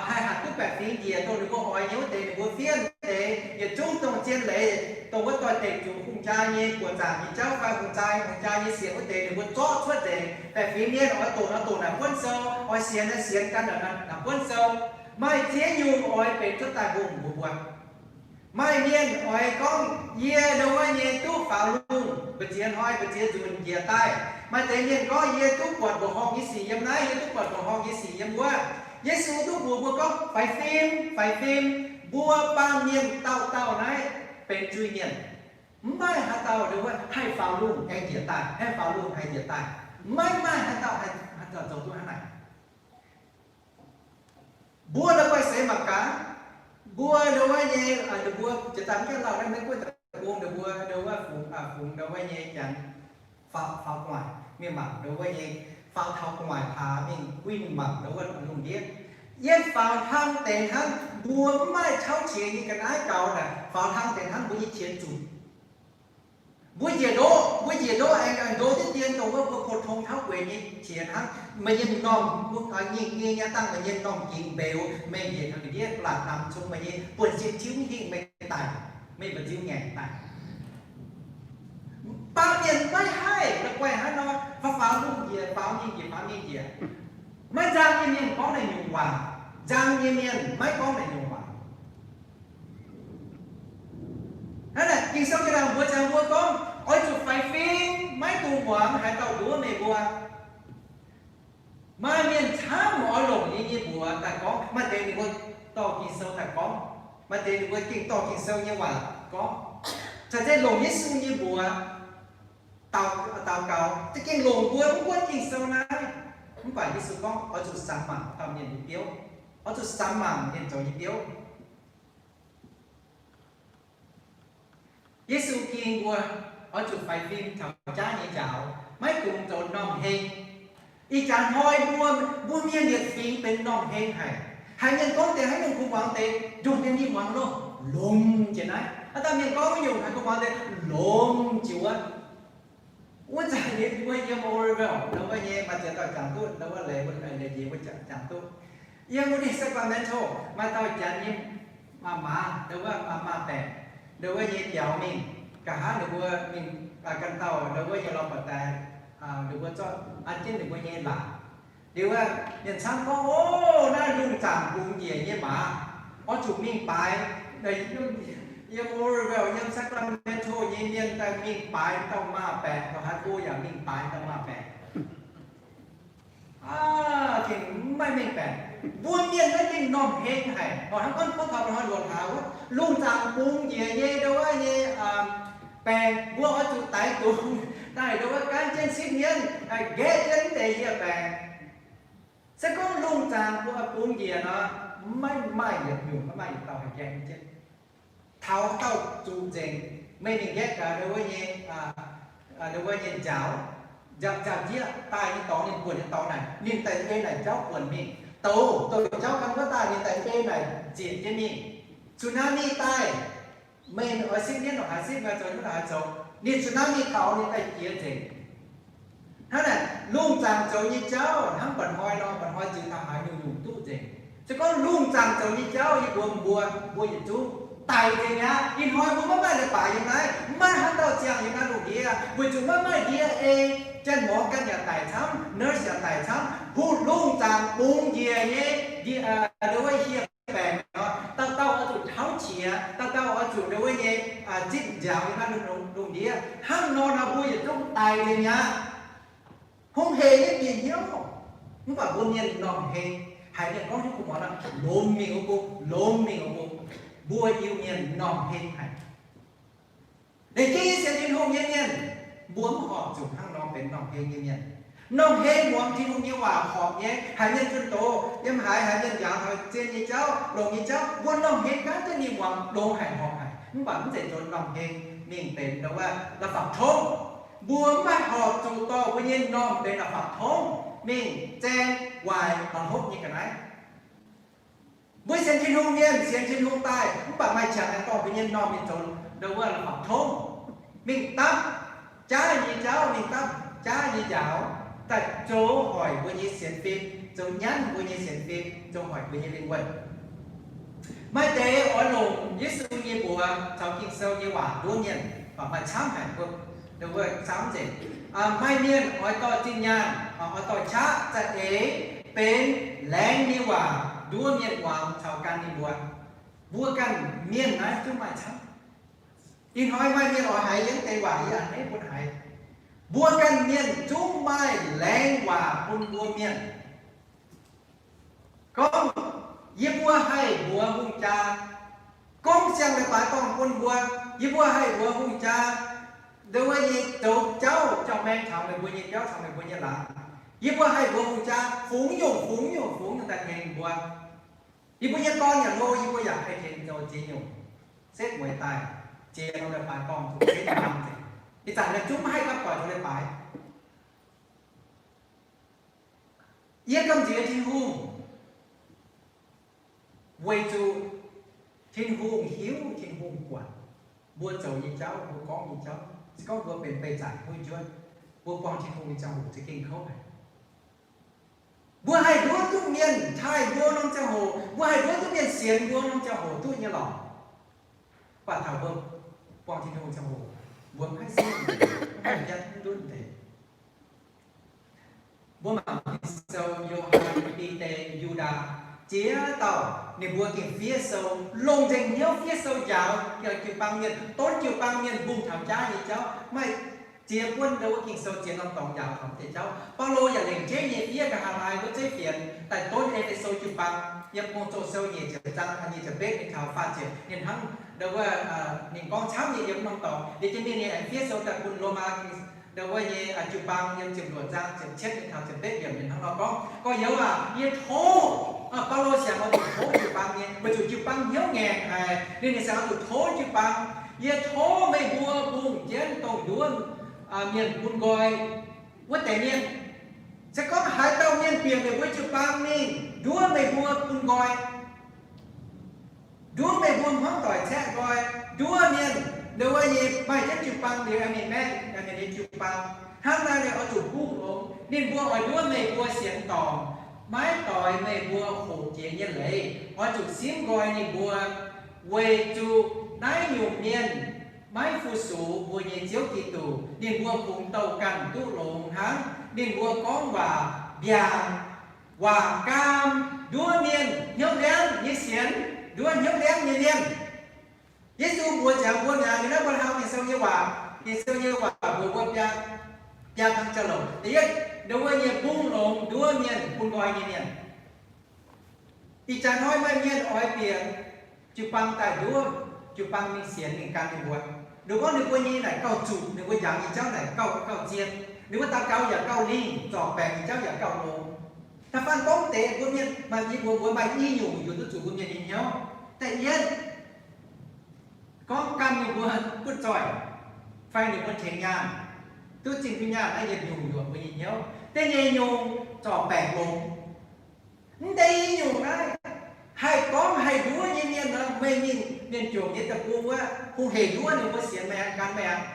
haih hatc duqv baeqc fingx njiec, dongh ninh mbuo oix nyei wuov deix ninh mbuo fiev deix. Yietc zungv dongh zien leiz, dongh wuov doix-dekc zuqc hungh jaa nyei buoqc zaangc nyei jauv fai hungh jaa, hungh jaa nyei sienx wuov deix ninh mbuo zorqv cuotv nzengc. Baeqc fingx mienh oix doqc nor doqc naaic buonv sou, oix sienx nor sienx gan naaic buonv sou. Maaih ziex nyungc oix benx cuotv daaih hungh mbuox mbuo. Maaih mienh oix gorngv, yie ndau wuov nyei duqv faaux lungh, mbu'ziex hnoi mbu'ziex nzunc njiec daaih. Maaih deix mienh gorngv, yie duqv buatc mbuoqc horngh nyei sic yiem naaiv, yie duqv buatc mbuoqc horngh nyei sic yiem wuov. Yesu duqv mbuox mbuo gorngv, faix fim, faix fim, mbuo baamh mienh dauh dauh naaiv benx zuiz-mienh. Mv maaih haaix dauh ndau wuov haih faaux lungh aengx njiec daaih, haih faaux lungh aengx njiec daaih. Maiv maaih haaix dauh haih, haaix dauh zoux duqv hnangv naaic. Mbuo la'guaih seix mangc gaax, mbuo ndau wuov nyei, ninh mbuo jiex daaih mv gaengh lauh naaiv Meiv Guoqv deic-bung, ninh mbuo ndau wuov fungx, fungx ndau wuov nyei Janx faaux, faaux gu'nguaaic mingh mangc ndau wuov nyei, faaux taux gu'nguaaic paax mingh guinh mangc ndau wuov lungh ndiev. Yiem faaux hlang deix hnangv mbuo mv maaih tauv qiex nyei ga'naaiv gaux naaic, faaux hlang deix hnangv mbuo nyei qiex zuqc. Mbuo njiec ndoqv, mbuo njiec ndoqv aengx ndoqv diqv dien dongh wuov mbuo pou-tong tauv gueix nyei qiex hnangv. Meih nyei m'normh, nyei, nyei dangh meih nyei m'normh gingx mbeux, meih njiec taux ndiev laatc namx cung meih nyei buonv-sin tiuv mv hingh meih daic, meih mba'nziu ngaengc daic. Baamh mienh maiv haih la'guaih hnangv nor, faaux faaux lungh njiec, faaux mingh njiec, faaux mingh njiec. Maiv nzang nyei mienh gorngv naaic nyungc waac, nzang nyei mienh maiv gorngv naaic nyungc waac. Hnangv naaic Ging-Sou jiex dangh mbuox jangx mbuo gorngv, oix zuqc faix fim, maiv dungx muangx haaix dauh nduov meih mbuo. Maaih mienh camv oix longc ninh nyei mbuox daaih gorngv. Maaih deix ninh mbuo dorh Ging-Sou daaih gorngv, maaih deix ninh mbuo gengh dorh Ging-Sou nyei waac gorngv, caux zeiz longc Yesu nyei mbuox daux, daux gaux, za'gengh longc mbuo mv buonv Ging-Sou naaiv. Mv baac Yesu gorngv oix zuqc samx mangc dauh mienh nyei biouv, oix zuqc samx mangc mienh zoux nyei biouv. Yesu ging mbuo, oix zuqc faix fim taux jaav nyei njaaux, maiv dungx zoux m'normh heng. Ih jaax hnoi mbuo, mbuo mienh yietc fingx benx m'normh heng haic. Haiz mienh gorngv deix haaix nyungc kuv muangx deix, nduqc mienh mingh muangx loh, longx jiex naaiv. Haaix dauh mienh gorngv nyungc haaix kuv muangx deix, longx jiex wuov. Wuov zanc yie mbuo yiem Oroville ndau wuov nyei, maaih ziex dauh jangx duqv, ndau wuov leiz mbuo leiz jiex mbuo jangx duqv. Yiem wuov Sacramento maaih dauh Janx nyei maaz, ndau wuov maaz-baengc, ndau wuov nyei biaux mingh, nqa'haav ninh mbuo mingh ganh dauh ndau wuov nyei lorh ba'daix, ninh mbuo zorqv an jienv ninh mbuo nyei laatc. Liuz wuov mienh camv gorngv, o, naaiv lungh zaangc bungx njiec nyei maaz, oix zuqc mingh baaix. Yiem Oroville, yiem Sacramento nyei mienh daaih mingh baaix dauh maaz-baengc, nqa'haav go yaac mingh baaix dauh maaz-baengc. Aa, gengh maiv mengh baeqc. Mbuo mienh naaiv gengh m'normh heng haic. Oix hnangv gorngv butv taux hnoi luoqc hlaax wuov, lungh zaangc bungx njiec nyei ndau wuov nyei baengc, mbuo oix zuqc daix dungz daaih ndau wuov gaanv jienv sipv mienv, nqaeqv jienv deix hieh baengc. Se gorngv lungh zaangc bungx njiec nor, maiv maaih yietc nyungc, maiv maaih yietc dauh haih gaeqv jienv. Taux dauh zuqc nzengc, meih mingh nqaeqv gaax ndau wuov nyei, ndau wuov nyei njaaux, njaaux, njaaux jieqv daaih nyei dorngx, ninh buonc nyei dorngx naaic, ninh daaih ei naaic jauv buonc mingh. Douz, douz jauv gan wuov daaih, ninh daaih ei naaic ziec jienv mingh. Tsunami daaih, meih oix sipv mienv nor haaix sipv, meih zoux mienv nor haaix zoux, ninh tsunami taux ninh daaih jiex nzengc. Hnangv naaic, lungh zaangc zoux nyei jauv hnangv mba'hnoi nor, mba'hnoi ziux taux haaix nyungc-nyungc duqv nzengc. Se gorngv lungh zaangc zoux nyei jauv yie mbuox mbuo, mbuo yietc zungv daic nzengc mi'aqv. Ih hnoi mbuo maiv maaih leiz-baaix yiem naaiv, maiv maaih haaix dauh ziangh yiem naaiv lungh ndiev, weic zuqc maiv maaih ndie ei. Janx-morz ganh yaac daic camv, nurse yaac daic camv, lungh zaangc bungx njiec nyei ndie, ndau wuov hieh baengc nor, dauh dauh oix zuqc tauv qiex, dauh dauh oix zuqc ndau wuov nyei zipv nziaaux nyei. lungh ndiev. Hnangv nor nor mbuo yietc zungv daic nzengc mi'aqv. Hungh heic nyei bieqc hnyouv. Mv baac mbuo mienh m'normh heng, haiz mienh gorngv hiuv kuv muangx nor, lomz mingh wuov bung, lomz mingh wuov bung. Mbuo Iu-Mienh m'normh heng haic. Leiz jienv nyei sienx Tin-Hungh nyei mienh, mbuo mv horpc zuqc hnangv nor benx m'normh heng nyei mienh. M'normh heng muangx Tin-Hungh nyei waac horpc nyei, haiz mienh zunh doz, yiem haaix haiz mienh njaaux taux zien nyei jauv, longx nyei jauv, mbuo m'normh heng gaanv jienv mingh muangx longx haic horpc haic. Mv baac mv zeiz nzunc m'normh heng mingh benx ndau wuov la'fapc tongv. Mbuo mv maaih horpc zuqc dorh mbuo nyei m'normh benx la'fapc tongv mingh zaeng waaic mangc hopv nyei ga'naaiv. Mbuo sienx Tin-Hungh mienh, sienx Tin-Hungh daaih, mv baac maaih qangx aengx dorh mbuo nyei m'normh mingh zoux ndau wuov la'fapc tongv, mingh dapv jaav nyei jauv, mingh dapv jaav nyei njaaux, daaih zoux hoic mbuo nyei sienx fim, zoux nyanv mbuo nyei sienx fim, zoux hoic mbuo nyei lingh wuonh. Maaih deix oix longc Yesu nyei mbuox caux Ging-Sou nyei waac nduov mienh, baac maaih camv haic mbuo, ndau wuov camv nzengc. Maaih mienh oix dorh zinh nyaanh, oix dorh qaqv za'eix benx laengz nyei waac nduov mienh muangx caux gan ninh mbuo. Mbuo ganh mienh naaiv zungv maaih camv. Ih hnoi maaih mienh oix haiz yie deix waac, yie a'hneiv bun haiz. Mbuo ganh mienh zungv maaih laengz waac bun mbuo mienh. Gorngv, yie mbuo haih mbuox hungh jaa, gorngv siang leiz-baaix dorngh bun mbuo, yie mbuo haih mbuox hungh jaa, ndau wuov nyei zoux jauv jauv-maeng taux meih mbuo nyei biauv, taux meih mbuo nyei laangz. Yie mbuo haih mbuox hungh jaa fungx nyungc, fungx nyungc, fungx nyungc daaih tengx mbuo. Yie mbuo nyei dorn yaac hlo, yie mbuo yaac haih tengx zoux ziex nyungc, setv mueiz daaih, ziex norm leiz-baaix dorngh zuqc setv nyungc nzengc. Ih zanc naaiv zungv mv haih gapv doic taux leiz-baaix. Yie gamh nziex Tin-Hungh, weic zuqc Tin-Hungh hiuv, Tin-Hungh buatc mbuo zoux nyei jauv, mbuo gorngv nyei jauv. Se gorngv mbuo benx beih zanc mueiz njuotv, mbuo buangh Tin-Hungh nyei ziangh hoc za'gengh kouv haic. Mbuo haih nduov duqv mienh taaih mbuo norm ziangh hoc, mbuo haih nduov duqv mienh sienx mbuo norm ziangh hoc duqv nyei lorqc. Mv baac taux mbuo buangh Tin-Hungh ziangh hoc, mbuo mv haih sienx, mv haih nduov deix. Mbuo mangc Ging-Sou, Yo^han, Bide, Yu^ndaa, ziex dauh ninh mbuo gengh fiev sou, longc nzengc hnyouv fiev sou njaaux jiu-baang mienh, donv jiu-baang mienh mbungh taux jaav nyei jauv. Maaih ziex buonv ndau wuov Ging-Sou ziex norm dorngx njaaux taux deix jauv. Baulo yaac lengc jeiv nyei fiev nqa'haav haaix wuov zeiv fienx daaih donv E^fe^so jiu-baang, yiem Gong-Zoh sou nyic ziepc zaang nyic ziepc betv mingh taux faah ziepc, ninh hnangv ndau wuov ninh gorngv camv nyei yiem norm dorngx. Liuz jienv mingh ninh aengx fiev sou daaih bun Lomaa ndau wuov nyei jiu-baang yiem ziepc luoqc zaang ziepc cietv mingh taux ziepc betv yiemc, ninh hnangv nor gorngv, Gorx-youz aac, yie tov, Baulo siang oix zuqc tov jiu-baang nyei, weic zuqc jiu-baang hnyouv ngaengc haic. Ninh, ninh siang oix zuqc tov jiu-baang, yie tov meih mbuo mbungh jienv dongh nduov mienh bun nqoi wuov deix mienh. Se gorngv haaix dauh mienh bieqc meih mbuo jiu-baang mingh nduov meih mbuo bun nqoi, nduov meih mbuo hmuangv doic caeqv nqoi, nduov mienh ndau wuov nyei maaih jienv jiu-baang liuz aengx mingh maeqv ninh nyei jiu-baang, hnangv naaiv ninh oix zuqc mbungh longx. Ninh mbuo oix nduov meih mbuo sienx dorngc, maiv doix meih mbuo hoqc jiex nyei leiz, oix zuqc simv nqoi ninh mbuo, weic zuqc naaiv nyungc mienh maiv fu-sux mbuo nyei Ziouv Giduc. Ninh mbuo kungx douh ganh duqv longx hnangv. Ninh mbuo gorngv waac mbiaangc, waac gaam, nduov mienh hnyouv liangv nyei sienx, nduov hnyouv liangv nyei mienh. Yesu mbuox ziangx mbuo mi'aqv, yiem naaiv mbuo hnangv Ging-Sou nyei waac, Ging-Sou nyei waac mbuox mbuo biaa, biaa kang jauv-louc. Da'yietv, ndau wuov nyei mbungh longx nduov mienh bun nqoi nyei mienh. Ih jaax hnoi maaih mienh oix bieqc jiu-baang daaih nduov, jiu-baang mingh sienx mingh gan ninh mbuo. Ninh gorngv ninh mbuo nyei naaic gauh zuqc, ninh mbuo njaaux nyei jauv naaic gauh, gauh zien, ninh mbuo daux gaux yaac gauh lingh, zorc baengc nyei jauv yaac gauh longx. Da'faanh gorngv deix mbuo mienh maaih i mbuo, mbuo maaih i nyungc yuoqc duqv zuqc mbuo mienh nyei hnyouv. Da'yietv, gorngv gan ninh mbuo butv zoih fai ninh mbuo tengx nyaanh, duqv zingh duqv nyaanh naaiv yietc nyungc yuoqc mbuo nyei hnyouv. Da'nyeic nyungc, zorc baengc longx. Mv deix i nyungc naaiv, haih gorngv haih nduov nyei mienh nor, meih mingh mienh jomc nyei deic-bung wuov, hungh heic nduov ninh mbuo sienx meih aqv, gan meih aqv.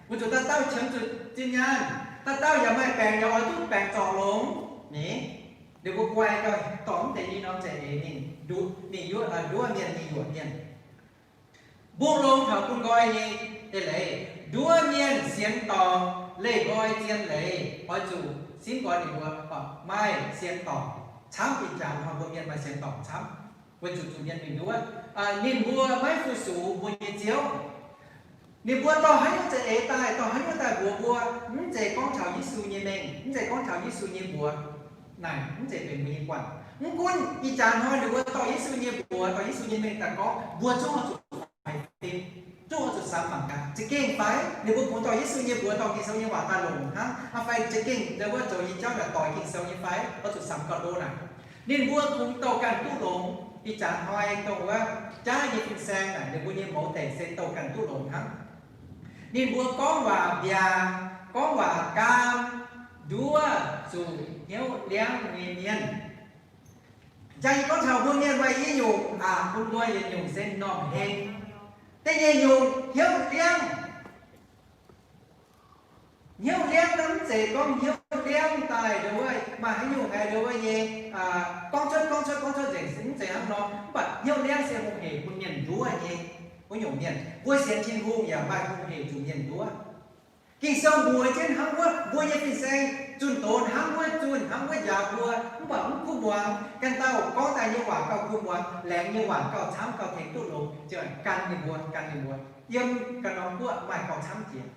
Weic zuqc dauh dauh qiemx zuqc zinh nyaanh, dauh dauh yaac maaih baengc, yaac oix duqv baengc zorc longx. Ni, ninh mbuo guai gauh dorh mv deix i norm za'eix mingh nduov, mingh yuoqv, nduov mienh, mingh yuoqc mienh. Mbungh longx taux bun nqoi nyei eix leiz, nduov mienh sienx dorngc, leih nqoi zien leiz, oix zuqc simv nqoi ninh mbuo, maaih sienx dorngc camv. Ih jaax hnoi mbuo mienh maaih sienx dorngc camv, weic zuqc zuqc mienh mingh nduov, ninh mbuo maiv fu-sux mbuo nyei Ziouv. Ninh mbuo dorh haaix nyungc za'eix daaih, dorh haaix nyungc daaih mbuox mbuo, mv zeiz gorngv taux Yesu nyei mengh, mv zeiz gorngv taux Yesu nyei mbuox. Naaic mv zeiz benx mbuo nyei guanh. Mv gunv ih jaax hnoi ninh mbuo dorh Yesu nyei mbuox, dorh Yesu nyei mengh daaih gorngv, mbuo zungv oix zuqc faix fim, zungv oix zuqc samx mangc gaax, za'gengh fai ninh mbuo kungx dorh Yesu nyei mbuox, dorh Ging-Sou nyei waac daaih longc hnangv, aa, fai za'gengh ndau wuov zoux nyei jauv naaic doix Ging-Sou nyei fai, oix zuqc samx gauh ndo naaic. Ninh mbuo kungx douh ganh duqv longx. Ih jaax hnoi dongh wuov jaav nyei fin-saeng naaic, ninh mbuo nyei mouz deic se douh ganh duqv longx hnangv. Ninh mbuo gorngv waac mbiaangc, gorngv waac gaam, nduov zuqc hnyouv liangv nyei mienh. Jang yie gorngv taux mbuo mienh maaih i nyungc aqc, bun mbuo yietc nyungc se m'normh heng. Da'nyeic nyungc hnyouv liangv. Hnyouv liangv naaiv mv zeiz gorngv hnyouv liangv daaih ndau wuov maaih haaix nyungc haiz ndau wuov nyei, gorngv cuotv gorngv cuotv gorngv cuotv nzengc, mv zeiz hnangv nor. Mv baac hnyouv liangv se hungh hec bun mienh nduov nyei wuov nyungc mienh. Mbuo sienx Tin-Hungh yaac maaih hungh hec zuqc mienh nduov. Ging-Sou mbuox jienv hnangv wuov, mbuo nyei fin-saeng zunh doz hnangv wuov zunh, hnangv wuov njaaux mbuo, mv baac mv kuv muangx. Ganh dauh gorngv daaih nyei waac gauh kuv muangx, laengz nyei waac gauh camv, gauh tengx duqv longx, ziouc gan ninh mbuo, gan ninh mbuo. Yiem ganh norm guoqv maaih gauh camv jiex.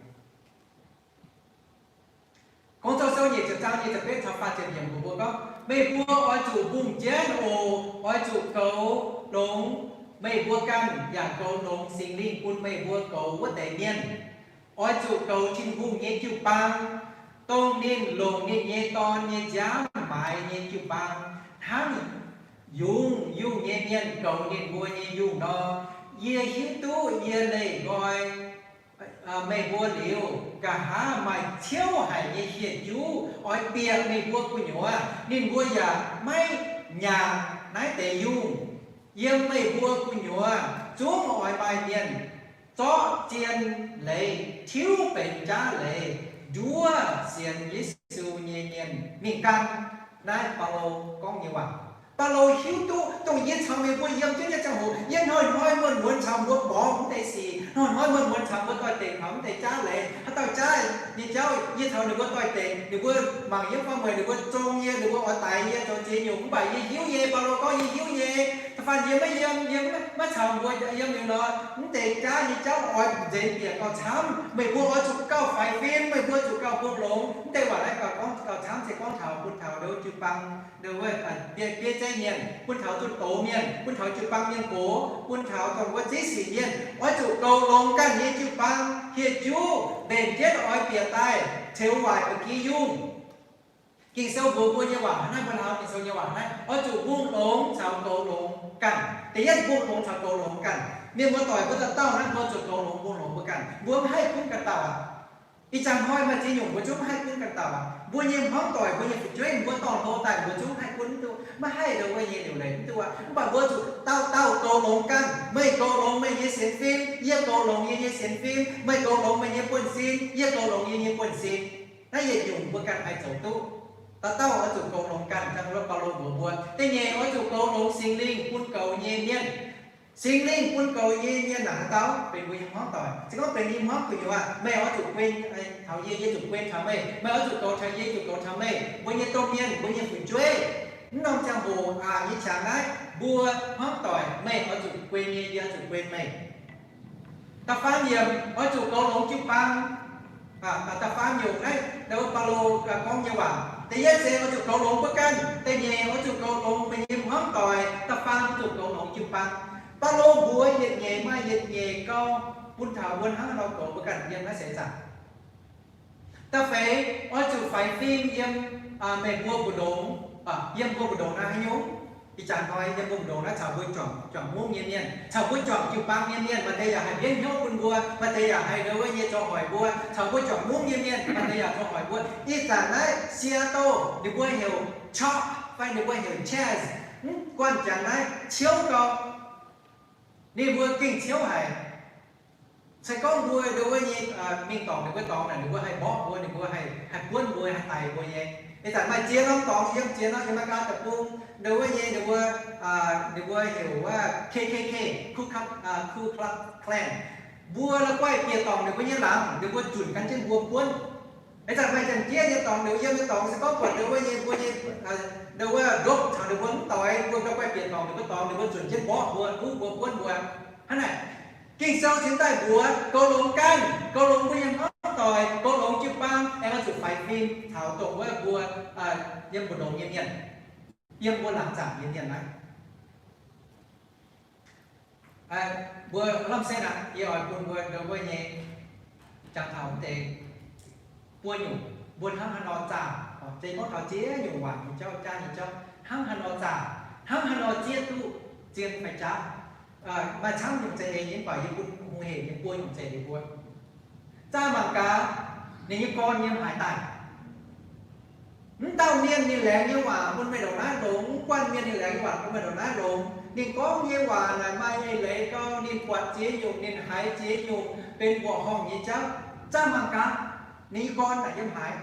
Gong-Zoh Sou nyic ziepc zaang nyic ziepc betv caux faah ziepc yiemc mbuox mbuo gorngv, meih mbuo oix zuqc mbungh jienv oc. Oix zuqc goux longx meih mbuo ganh, yaac goux longx Singx Lingh bun meih mbuo goux wuov deix mienh. Oix zuqc goux Tin-Hungh nyei jiu-baang, dongh ninh longc ninh nyei Dorn nyei nziaamv maaiz nyei jiu-baang, hnangv yungz yungh nyei mienh goux ninh mbuo nyei yungh nor. Yie hiuv duqv yie leih nqoi meih mbuo liuz, nqa'haav maaih ciouv haic nyei hieh juv oix bieqc meih mbuo gu'nyuoz. Ninh mbuo yaac maiv nyaangc naaiv deix yungh. Yiem meih mbuo gu'nyuoz zungv oix maaih mienh zorqv zien leiz tiuv benx jaav leiz nduov sienx Yesu nyei mienh mingh gan. Naaiv Baulo gorngv nyei waac. Baulo hiuv duqv dongh yie caux meih mbuo yiem jienv nyei ziangh hoc, yie hnoi-hnoi muonz-muonz caux mbuo borngz mv deix sic, hnoi-hnoi muonz-muonz caux mbuo doix-dekc taux mv deix jaav leiz. Haaix dauh jaav nyei jauv yie caux ninh mbuo doix-dekc, ninh mbuo mangc yiem faam mueic, ninh mbuo zong yie, ninh mbuo oix daix yie zoux ziex nyungc. Mv baac yie hiuv nyei, Baulo gorngv yie hiuv nyei. Da'faanh yie maiv yiem, yie maiv caux mbuo yiem liuz nor, mv deix jaav nyei jauv oix nzengc bieqc gauh camv. Meih mbuo oix zuqc gauh faix fim, meih mbuo zuqc gauh mbungh longx. Mv deix waac naaiv gauh gorngv gauh camv se gorngv taux bun taux ndau jiu-baang, ndau wuov biei zeiv mienh, bun taux zunh doz mienh, bun taux jiu-baang mienh gox, bun taux dongh wuov ziex sic mienh, oix zuqc goux longx ganh nyei jiu-baang hieh juv, mbenc jienv oix bieqc daaih ceux waaic ba'gi yungh. Ging-Sou mbuox mbuo nyei waac naaiv, mbuo hnamv Ging-Sou nyei waac naaiv, oix zuqc mbungh longx caux goux longx ganh. Da'yietv mbungh longx caux goux longx ganh. Mienh muoz-doic mbuo dauh dauh naaiv mbuo zuqc goux longx mbungh longx mbuo ganh. Mbuo mv haih gunv ganh dauh aqv. Ih zanc hnoi maaih ziex nyungc mbuo zungv mv haih gunv ganh dauh aqv. Mbuo nyei hmuangv doic, mbuo nyei fu'jueiv, mbuo dorn-hlo daaih mbuo zungv mv haih gunv mv duqv, maiv haih ndau wuov nyei liuc leiz mv duqv aqv. Mv baac mbuo zuqc dauh dauh goux longx ganh. Meih goux longx meih nyei sienx fim, yie goux longx yie nyei sienx fim. Meih goux longx meih nyei buonv-sin, yie goux longx yie nyei buonv-sin. Naaiv yietc nyungc mbuo ganh haih zoux duqv. Dauh dauh oix zuqc goux longx ganh, dangh wuov Baulo mbuox mbuo. Da'nyeic oix zuqc goux longx Singx Lingh bun goux nyei mienh. Singx Lingh bun goux nyei mienh naaic haaix dauh? Benx mbuo nyei hmuangv doic. Se gorngv benx yie hmuangv gu'nyuoz, meih oix zuqc guen taux yie, yie zuqc guen taux meih. Meih oix zuqc goux taux yie, yie zuqc goux taux meih. Mbuo nyei domh mienh, mbuo nyei fu'jueiv, mv norm ziangh hoc aa nyei qangx naaiv, mbuo hmuangv doic, meih oix zuqc guen yie, yie oix zuqc guen meih. Da'faam yiemc, oix zuqc goux longx jiu-baang. Da'faam nyungc naaiv, ndau wuov Baulo gorngv nyei waac. Da'yietv se oix zuqc goux longx mbuo ganh. Da'nyeic oix zuqc goux longx mbuo nyei hmuangv doic. Da'faam oix zuqc goux longx jiu-baang. Baulo mbuox yietc nyeic maaih yietc nyeic gauh bun taux mbuo hnangv nor goux mbuo ganh yiem naaiv seix zaangc. Da'feix, oix zuqc faix fim yiem meih mbuo mbu'ndongx, yiem mbuo mbu'ndongx naaiv haaix nyungc? Ih zanc hnoi yiem mbuo mbu'ndongx naaiv caux mbuo juangc, juangc mungv nyei mienh, caux mbuo juangc jiu-baang nyei mienh, maaih deix yaac haih mienv hnyouv bun mbuo, maaih deix yaac haih ndau wuov nyei zoux hoic mbuo, caux mbuo juangc mungv nyei mienh, maaih deix yaac zoux hoic mbuo. Ih zanc naaiv Seattle ninh mbuo heuc chop fai ninh mbuo heuc chess, mv guanh jangx naaiv ciouv gau. Ninh mbuo gengh ciouv haic. Se gorngv mbuo ndau wuov nyei mingh dorngc ninh mbuo dorngx naaic, ninh mbuo haih mborqv mbuo, ninh mbuo haih, haih buonv mbuo, haih daix mbuo nyei. Ih zanc maaih ziex norm dorngx yiem ziex norm, yiem America deic-bung, ndau wuov nyei ninh mbuo, ninh mbuo heuc wuov K K K, Ku Klux, Ku Klux Klan. Mbuo la'guaih bieqc dorngc ninh mbuo nyei laangz, ninh mbuo zunc gan jienv mbuo buonv. Ih zanc maaih janx-jieqv nyei dorngx, ninh mbuo yiem nyei dorngx se gorngv buatc ndau wuov nyei mbuo nyei, ndau wuov ndopv caux ninh mbuo mv doix, mbuo la'guaih bieqc dorngc ninh mbuo dorngx, ninh mbuo zunc jienv mborqv mbuo, huv mbuo, buonv mbuo. Hnangv naaic. Ging-Sou cingx daaih mbuox goux longx ganh, goux longx mbuo nyei hmuangv doic, goux longx jiu-baang, aengx oix zuqc faix fim taux dongh wuov mbuo yiem mbu'ndongx nyei mienh, yiem mbuo laangz zaangc nyei mienh naaiv. Mbuo lamh se aqv, yie oix bun mbuo ndo wuov nyei jangx taux wuov deix buo nyungc, mbuo hnangv haaix nor zaah, se gorngv taux ziex nyungc waac nyei jauv, jaav nyei jauv, hnangv haaix nor zaah, hnangv haaix nor zieqv duqv zien fai jaav. Maaih camv nyungc za'eix nyei, mv baac yie bun hungh hec nyei buo nyungc za'eix mbuo. Zaah mangc gaax, ninh nyei gorn yiem haaix daaih. Mv dauh mienh ninh laengz nyei waac bun meih ndongc naaiv longx, mv guanh mienh ninh laengz nyei waac bun meih ndongc naaiv longx. Ninh gorngv nyei waac naaic maaih eix leiz gau, ninh buatc ziex nyungc, ninh haiz ziex nyungc benx mbuoqc horngh nyei jauv. Zaah mangc gaax, ninh nyei gorn naaic yiem haaix.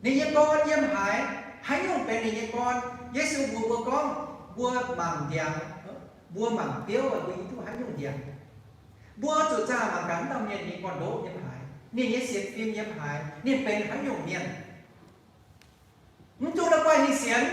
Ninh nyei gorn yiem haaix, haaix nyungc benx ninh nyei gorn. Yesu mbuox mbuo gorngv, mbuo mangc ndiangx, mbuo mangc biouv, mbuo hiuv duqv haaix nyungc ndiangx. Mbuo zuqc zaah mangc gaax mv dauh mienh nyei gorn-ndoqv yiem haaix, ninh nyei sienx fim yiem haaix, ninh benx haaix nyungc mienh. Mv dungx la'guaih ninh sienx.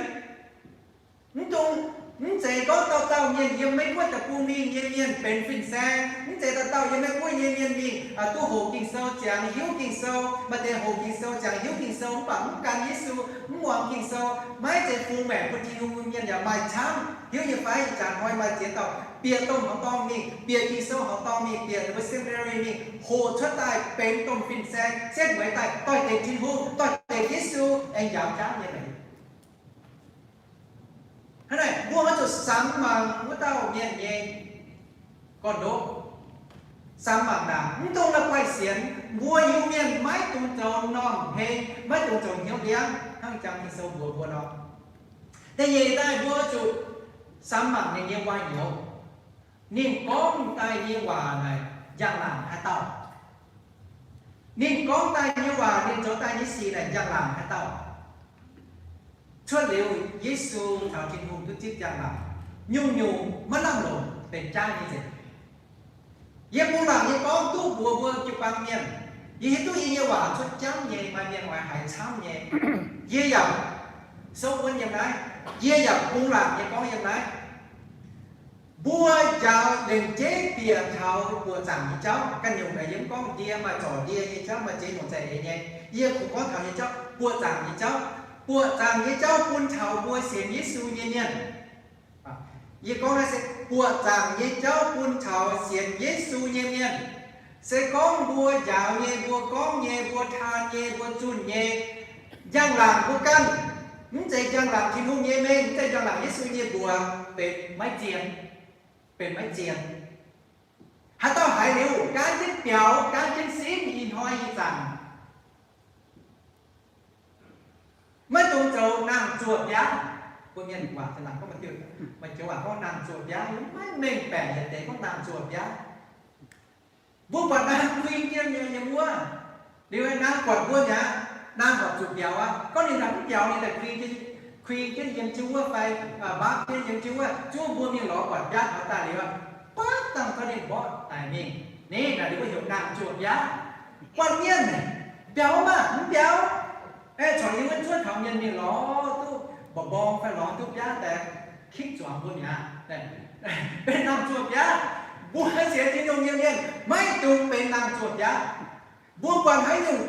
Mv dungx, mv zeiz gorngv dauh dauh mienh yiem Meiv Guoqv deic-bung mingh nyei mienh benx fin-saeng. Mv zeiz dauh dauh yiem Meiv Guoqv nyei mienh mingh duqv hoqc Ging-Sou ziangx, hiuv Ging-Sou. Maaih deix hoqc Ging-Sou ziangx, hiuv Ging-Sou, mv baac mv gan Yesu, mv muangx Ging-Sou. Maiv zeiz fungx maengc bun Tin-Hungh nyei mienh yaac maaih camv. Hiuv nyei fai? Ih zanc hnoi maaih ziex dauh bieqc domh hmuangx dorngh mingh, bieqc Ging-Sou hmuangx dorngh mingh, bieqc mbuo seminary mingh, hoqc cuotv daaih benx domh fin-saeng, setv mueiz daaih doix-dekc Tin-Hungh, doix-dekc Yesu, aengx njaaux jaav nyei leiz. Hnangv naaic, mbuo oix zuqc samx mangc wuov dauh mienh nyei gorn-ndoqv. Samx mangc ndaangc, mv dungx la'guaih sienx. Mbuo Iu-Mienh maiv dungx zoux m'normh heng, maiv dungx zoux hnyouv ndiangv, hnangv jangx Ging-Sou mbuox mbuo nor. Da'nyeic daaih mbuo zuqc samx mangc ninh nyei waac-nyouz. Ninh gorngv daaih nyei waac naaic njang-laangc haaix dauh? Ninh gorngv daaih nyei waac, ninh zoux daaih nyei sic naaic njang-laangc haaix dauh? Cuotv liuz Yesu caux Tin-Hungh duqv zipv njang-laangc, nyungc-nyungc maiv lamh longc benx jaav nyei nzengc. Yie bungx laangc nyei gorngv duqv mbuox mbuo jiu-baang mienh, yie hiuv duqv yie nyei waac cuotv jangv nyei, maaih mienh oix haiz camv nyei. Yie yaac souv wuonv yiem naaiv, yie yaac bungx laangc nyei gorngv yiem naaiv. Mbuo njaaux lengc jeiv bieqc taux buoqc zaangc nyei jauv. Ganh nyungc naaic yie mv gorngv ndie, maaih zorc ndie nyei jauv, maaih ziex nyungc za'eix nyei. Yie kungx gorngv taux nyei jauv, buoqc zaangc nyei jauv. Buoqc zaangc nyei jauv bun taux mbuo sienx Yesu nyei mienh. Yie gorngv naaiv se buoqc zaangc nyei jauv bun taux sienx Yesu nyei mienh. Se gorngv mbuo njaaux nyei, mbuo gorngv nyei, mbuo taan nyei, mbuo zunh nyei, njang-laangc mbuo ganh, mv zeiz njang-laangc Tin-Hungh nyei mengh, mv zeiz njang-laangc Yesu nyei mbuox, benx maiv zien, benx maiv zien. Haaix dauh haiz liuz gaanv jienv biaux, gaanv jienv simv ih hnoi ih zanc. Maiv dungx zoux nangh zuoh biaav. Mbuo mienh waac za'gengh gorngv, maaih joux waac gorngv nangh zuoh biaav, maiv mengh baeqc yietc deix gorngv nangh zuoh biaav. Mbuo buatc naang kuing jienv nyei yiem wuov, liuz naang buatc mbuo mi'aqv, naang horpc zuqc biaux aqv. Gorngv ninh daaih mv biaux, ninh daaih kuing jienv, kuing jienv yiem jienv wuov fai mbaapv jienv yiem jienv wuov, zuov mbuo mingh lorz buatc biaav taux daaih liuz, baav dangh dorh ninh mborqv daic mingh. Ninh naaic liuz wuov heuc nangh zuoh biaav. Buatc mienh biaux maah, mv biaux. Aeqv, corc yiem wuov zuov taux mienh mingh lorz duqv mba'mbong fai lorz duqv biaav daaih, kipv zuangx mbuo mi'aqv. Benx nangh zuoh biaav. Mbuo sienx Tin-Hungh nyei mienh maiv dungx benx nangh zuoh biaav. Mbuo buatc haaix nyungc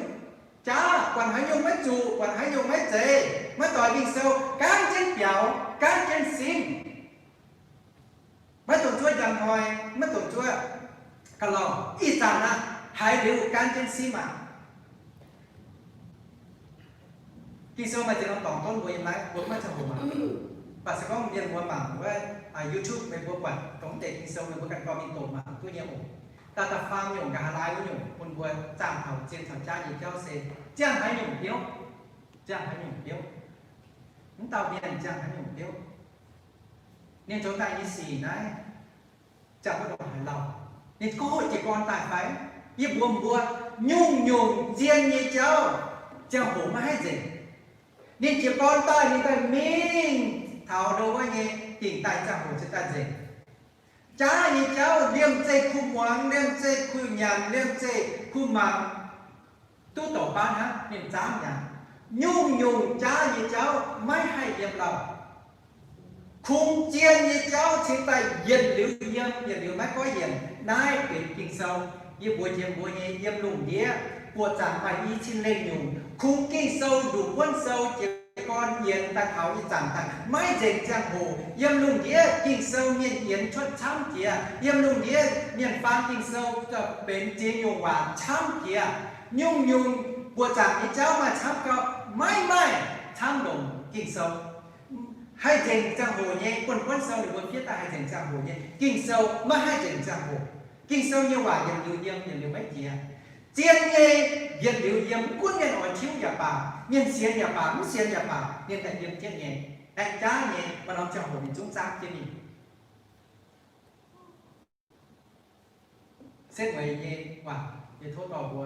jaav, buatc haaix nyungc maiv zuqc, buatc haaix nyungc maiv zeiz, maiv doix Ging-Sou, gaanv jienv biaux, gaanv jienv simv. Maiv dungx zuov njang hnoi, maiv dungx zuov ga'lauh. Ih zanc aqv, haiz liuz gaanv jienv simv aqv. Ging-Sou maaih ziex norm dorngx donv mbuo yiem naaiv, mbuo maiv ziangh hoc mangc. Mv baac se gorngv mienh mbuo mangc wuov YouTube, meih mbuo buatc dongh deix Ging-Sou meih mbuo ganh dorh mingh doqc mangc duqv nyei oc. Da'faam nyungc, nqa'haav laai wuov nyungc, bun mbuo zaah taux zien taux jaav nyei jauv se ziangh haaix nyungc biouv, ziangh haaix nyungc biouv, mv dauh mienh ziangh haaix nyungc biouv. Ninh zoux daaih nyei sic naaiv, ziangh hoc haaix lauh? Ninh gorngv hoqc jiez gorn daaih fai? Yie mbuox mbuo, nyungc-nyungc zien nyei jauv ziangh hoc maiv haih nzengc. Ninh jiez gorn daaih, ninh daaih mingh taux ndo wuov nyei dingc daaih, ziangh hoc se daaih nzengc. Jaav nyei jauv liemh zeih kuh muangx, liemh zeih kuh nyanc, liemh zeih kuh mangc, duqv douc baav hnangv, ninh zaamv mi'aqv. Nyungc-nyungc jaav nyei jauv maiv haih yiem lauh. Kungx zien nyei jauv cingx daaih yietc liuz yiem, yietc liuz maiv goiv yienc. Naaiv benx Ging-Sou. Yie mbuox jiex mbuo nyei, yiem lungh ndiev buoqc zaangc maaih i cin lengh nyungc. Kungx Ging-Sou nduqc buonv sou jiez gorn yienx daaih taux ih zanc daaih maiv nzengc ziangh hoc. Yiem lungh ndiev Ging-Sou mienh yienx cuotv camv jiex. Yiem lungh ndiev mienh faan Ging-Sou benx ziex nyungc waac camv jiex. Nyungc-nyungc buoqc zaangc nyei jauv maaih camv gau, maiv maaih camv longc Ging-Sou. Haih nzengc ziangh hoc nyei, buonv buonv sou ninh mbuo fiev daaih haih nzengc ziangh hoc nyei. Ging-Sou maiv haih nzengc ziangh hoc. Ging-Sou nyei waac yietc liuz yiem, yietc liuz maiv jiex. Zien nyei, yietc liuz yiem, mv gunv mienh oix tiuv yaac baac, mienh sienx yaac baac, mv sienx yaac baac, ninh daaih yiem jienv nyei. Aengx jaav nyei, maaih norm ziangh hoc ninh zungv zaangv jienv mingh. Setv mueiz nyei waac, yie tov dorh mbuo,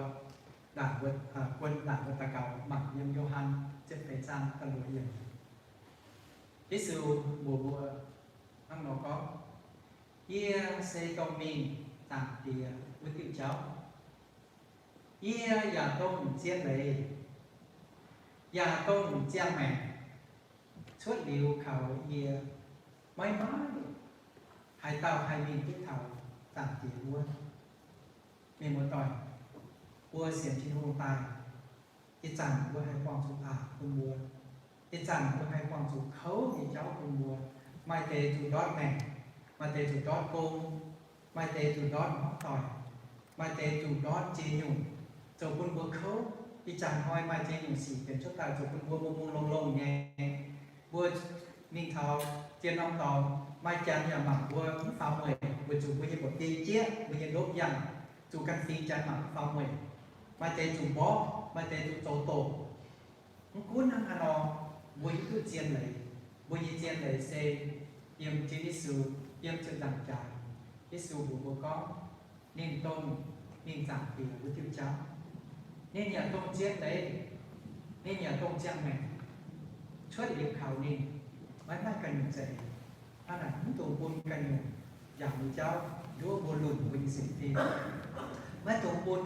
naaic mbuo, guon naaic mbuo daux gaux mangc yiem Yo^han ziepc feix zaang da'luoqc yiemc. Yesu mbuox mbuo hnangv nor gorngv, Yie se dongh mingh Zaangc Diex wuov diuh jauv. Yie yaac dongh zien leiz, yaac dongh ziangh maengc. Cuotv liuz kaux yie, maiv maaih haaix dauh haih mingh duqv taux Zaangc Diex wuov. Mienh muoz-doic, mbuo sienx Tin-Hungh daaih, ih zanc mbuo haih buangh zuqc aqc bun mbuo. Ih zanc mbuo haih buangh zuqc kouv nyei jauv bun mbuo. Maaih deix zuqc ndortv maengc, maaih deix zuqc ndortv gong, maaih deix zuqc ndortv hmuangv doic, maaih deix zuqc ndortv ziex nyungc, zoux bun mbuo kouv. Ih zanc hnoi maaih ziex nyungc sic benx cuotv daaih zoux bun mbuo mungh mungh longh longh nyei. Mbuo mingh taux ziex norm dorngx, maaih janx yaac mangc mbuo mv faaux mueic, weic zuqc mbuo nyei mba'biei jieqv, mbuo nyei ndopv yangh, zuqc ganh fingx janx mangc mv faaux mueic. Maaih deix zuqc mborqv, maaih deix zuqc zoux doqc. Mv gunv hnangv haaix nor, mbuo hiuv duqv zien leiz. Mbuo nyei zien leiz se yiem Ziouv Yesu, yiem ziepc nzaangc jaax. Yesu mbuox mbuo gorngv, ninh dongh mingh Zaangc Diex wuov diuh jauv. Ninh yaac dongh zien leiz, ninh yaac dongh ziangh maengc. Cuotv liuz kaux ninh, maiv maaih ganh nyungc za'eix. Hnangv naaic mv dungx bun ganh nyungc njaaux nyei jauv nduov mbuo lunc mbuo nyei sienx fim. Maiv dungx bun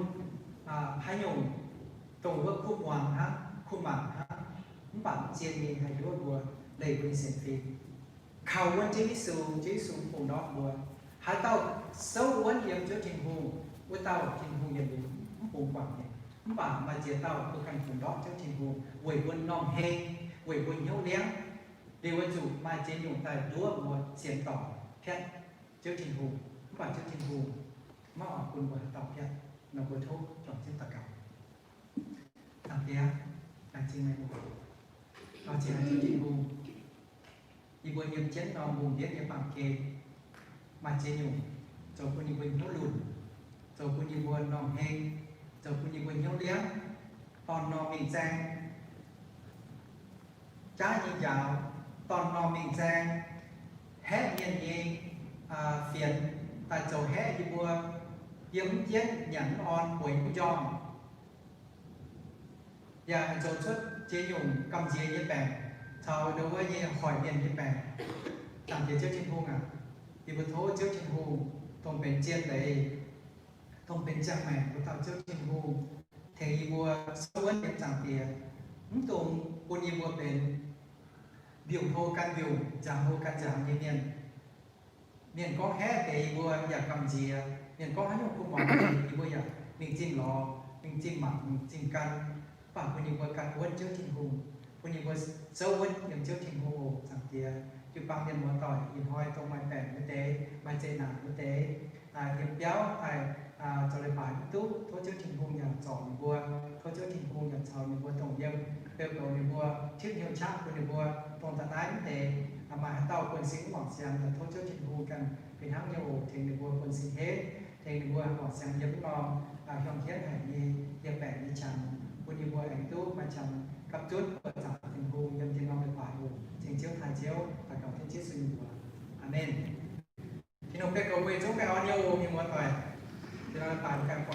haaix nyungc dongh wuov kuv muangx hnangv, kuv mangc hnangv, mv baac mv zien nyei haih nduov mbuo leih mbuo nyei sienx fim. Kaux wuonv Ziouv Yesu, Ziouv Yesu bungx ndortv mbuo. Haaix dauh souv wuonv yiem Ziouv Tin-Hungh, wuov dauh Tin-Hungh yietc liuz mv bungx guangc nyei. Mv baac maaih ziex dauh mbuo ganh bungx ndortv Ziouv Tin-Hungh weic mbuo norm heng, weic mbuo hnyouv liangv. Liuz weic zuqc maaih ziex nyungc daaih nduov mbuo sienx dorngc piatv Ziouv Tin-Hungh, mv baac Ziouv Tin-Hungh maiv oix bun mbuo haaix dauh piatv. Nor mbuo tov juangc jienv daux gaux. Zaangc Diex, laengz zingh meih oc. Gauh zingh Ziouv Tin-Hungh, yie mbuo yiem jienv norm lungh ndiev nyei baamh gen, maaih ziex nyungc zoux bun yie mbuo hnyouv lunc, zoux bun yie mbuo norm heng, zoux bun yie mbuo hnyouv liangv, dorn norm mingh zaeng, jaav nyei njaaux, dorn norm mingh zaeng, haeqv mienh nyei fienx, daaih zoux haeqv yie mbuo yiem mv jienv nyanc mv orn bueix mv njormh, yaac haih zoux cuotv ziex nyungc gamh nziex nyei baengc caux ndau wuov nyei hoic mienh nyei baengc. Zaangc Diex Ziouv Tin-Hungh aac, yie mbuo tov Ziouv Tin-Hungh dongh benx zien leiz, dongh benx ziangh maengc wuov dauh Ziouv Tin-Hungh tengx yie mbuo souv wuonv yiem Zaangc Diex, mv dungx bun yie mbuo benx mbiungc hlo gan mbiungc, nziaaux hlo gan nziaaux nyei mienh. Mienh gorngv haeqv deix yie mbuo yaac gamh nziex. Mienh gorngv haaix nyungc kuv muangx deix yie mbuo yaac mingh zingh lorz, mingh zingh mangc, mingh zingh gan. Mv baac bun yie mbuo gan wuonv Ziouv Tin-Hungh, bun yie mbuo souv wuonv yiem Ziouv Tin-Hungh oc. Zaangc Diex, jiu-baang mienh muoz-doic ih hnoi dongh maaih baengc wuov deix, maaih zeqc naanc wuov deix, yiem biauv daaih zoux leiz-baaix mv duqv, tov Ziouv Tin-Hungh yaac zorc ninh mbuo. Tov Ziouv Tin-Hungh yaac caux ninh mbuo dongh yiem, beu goux ninh mbuo, tipv hnyouv qaqv bun ninh mbuo. Dongh da'naaiv mv deix maaih haaix dauh buonv-sin mv wangc siangx, yaac tov Ziouv Tin-Hungh ganh fih hnangv nyei oc, tengx ninh mbuo buonv-sin henv, tengx ninh mbuo wangc siangx yiem mv norm hiuang jienv haic nyei yietc baengc nyei qangx, bun ninh mbuo aengx duqv maaih qangx gapv zunv buoqc zaangc Tin-Hungh yiem tin-dorngh leiz-baaix oc. Ceng Ziouv taaih Ziouv, daux gaux jienv Yesu nyei mbuox. Aamen. Tin-Hungh beu goux mbuo yietc zungv baengh orn nyei oc, mienh muoz-doic. Tin-dorngh leiz-baaix mbuo ganh buangh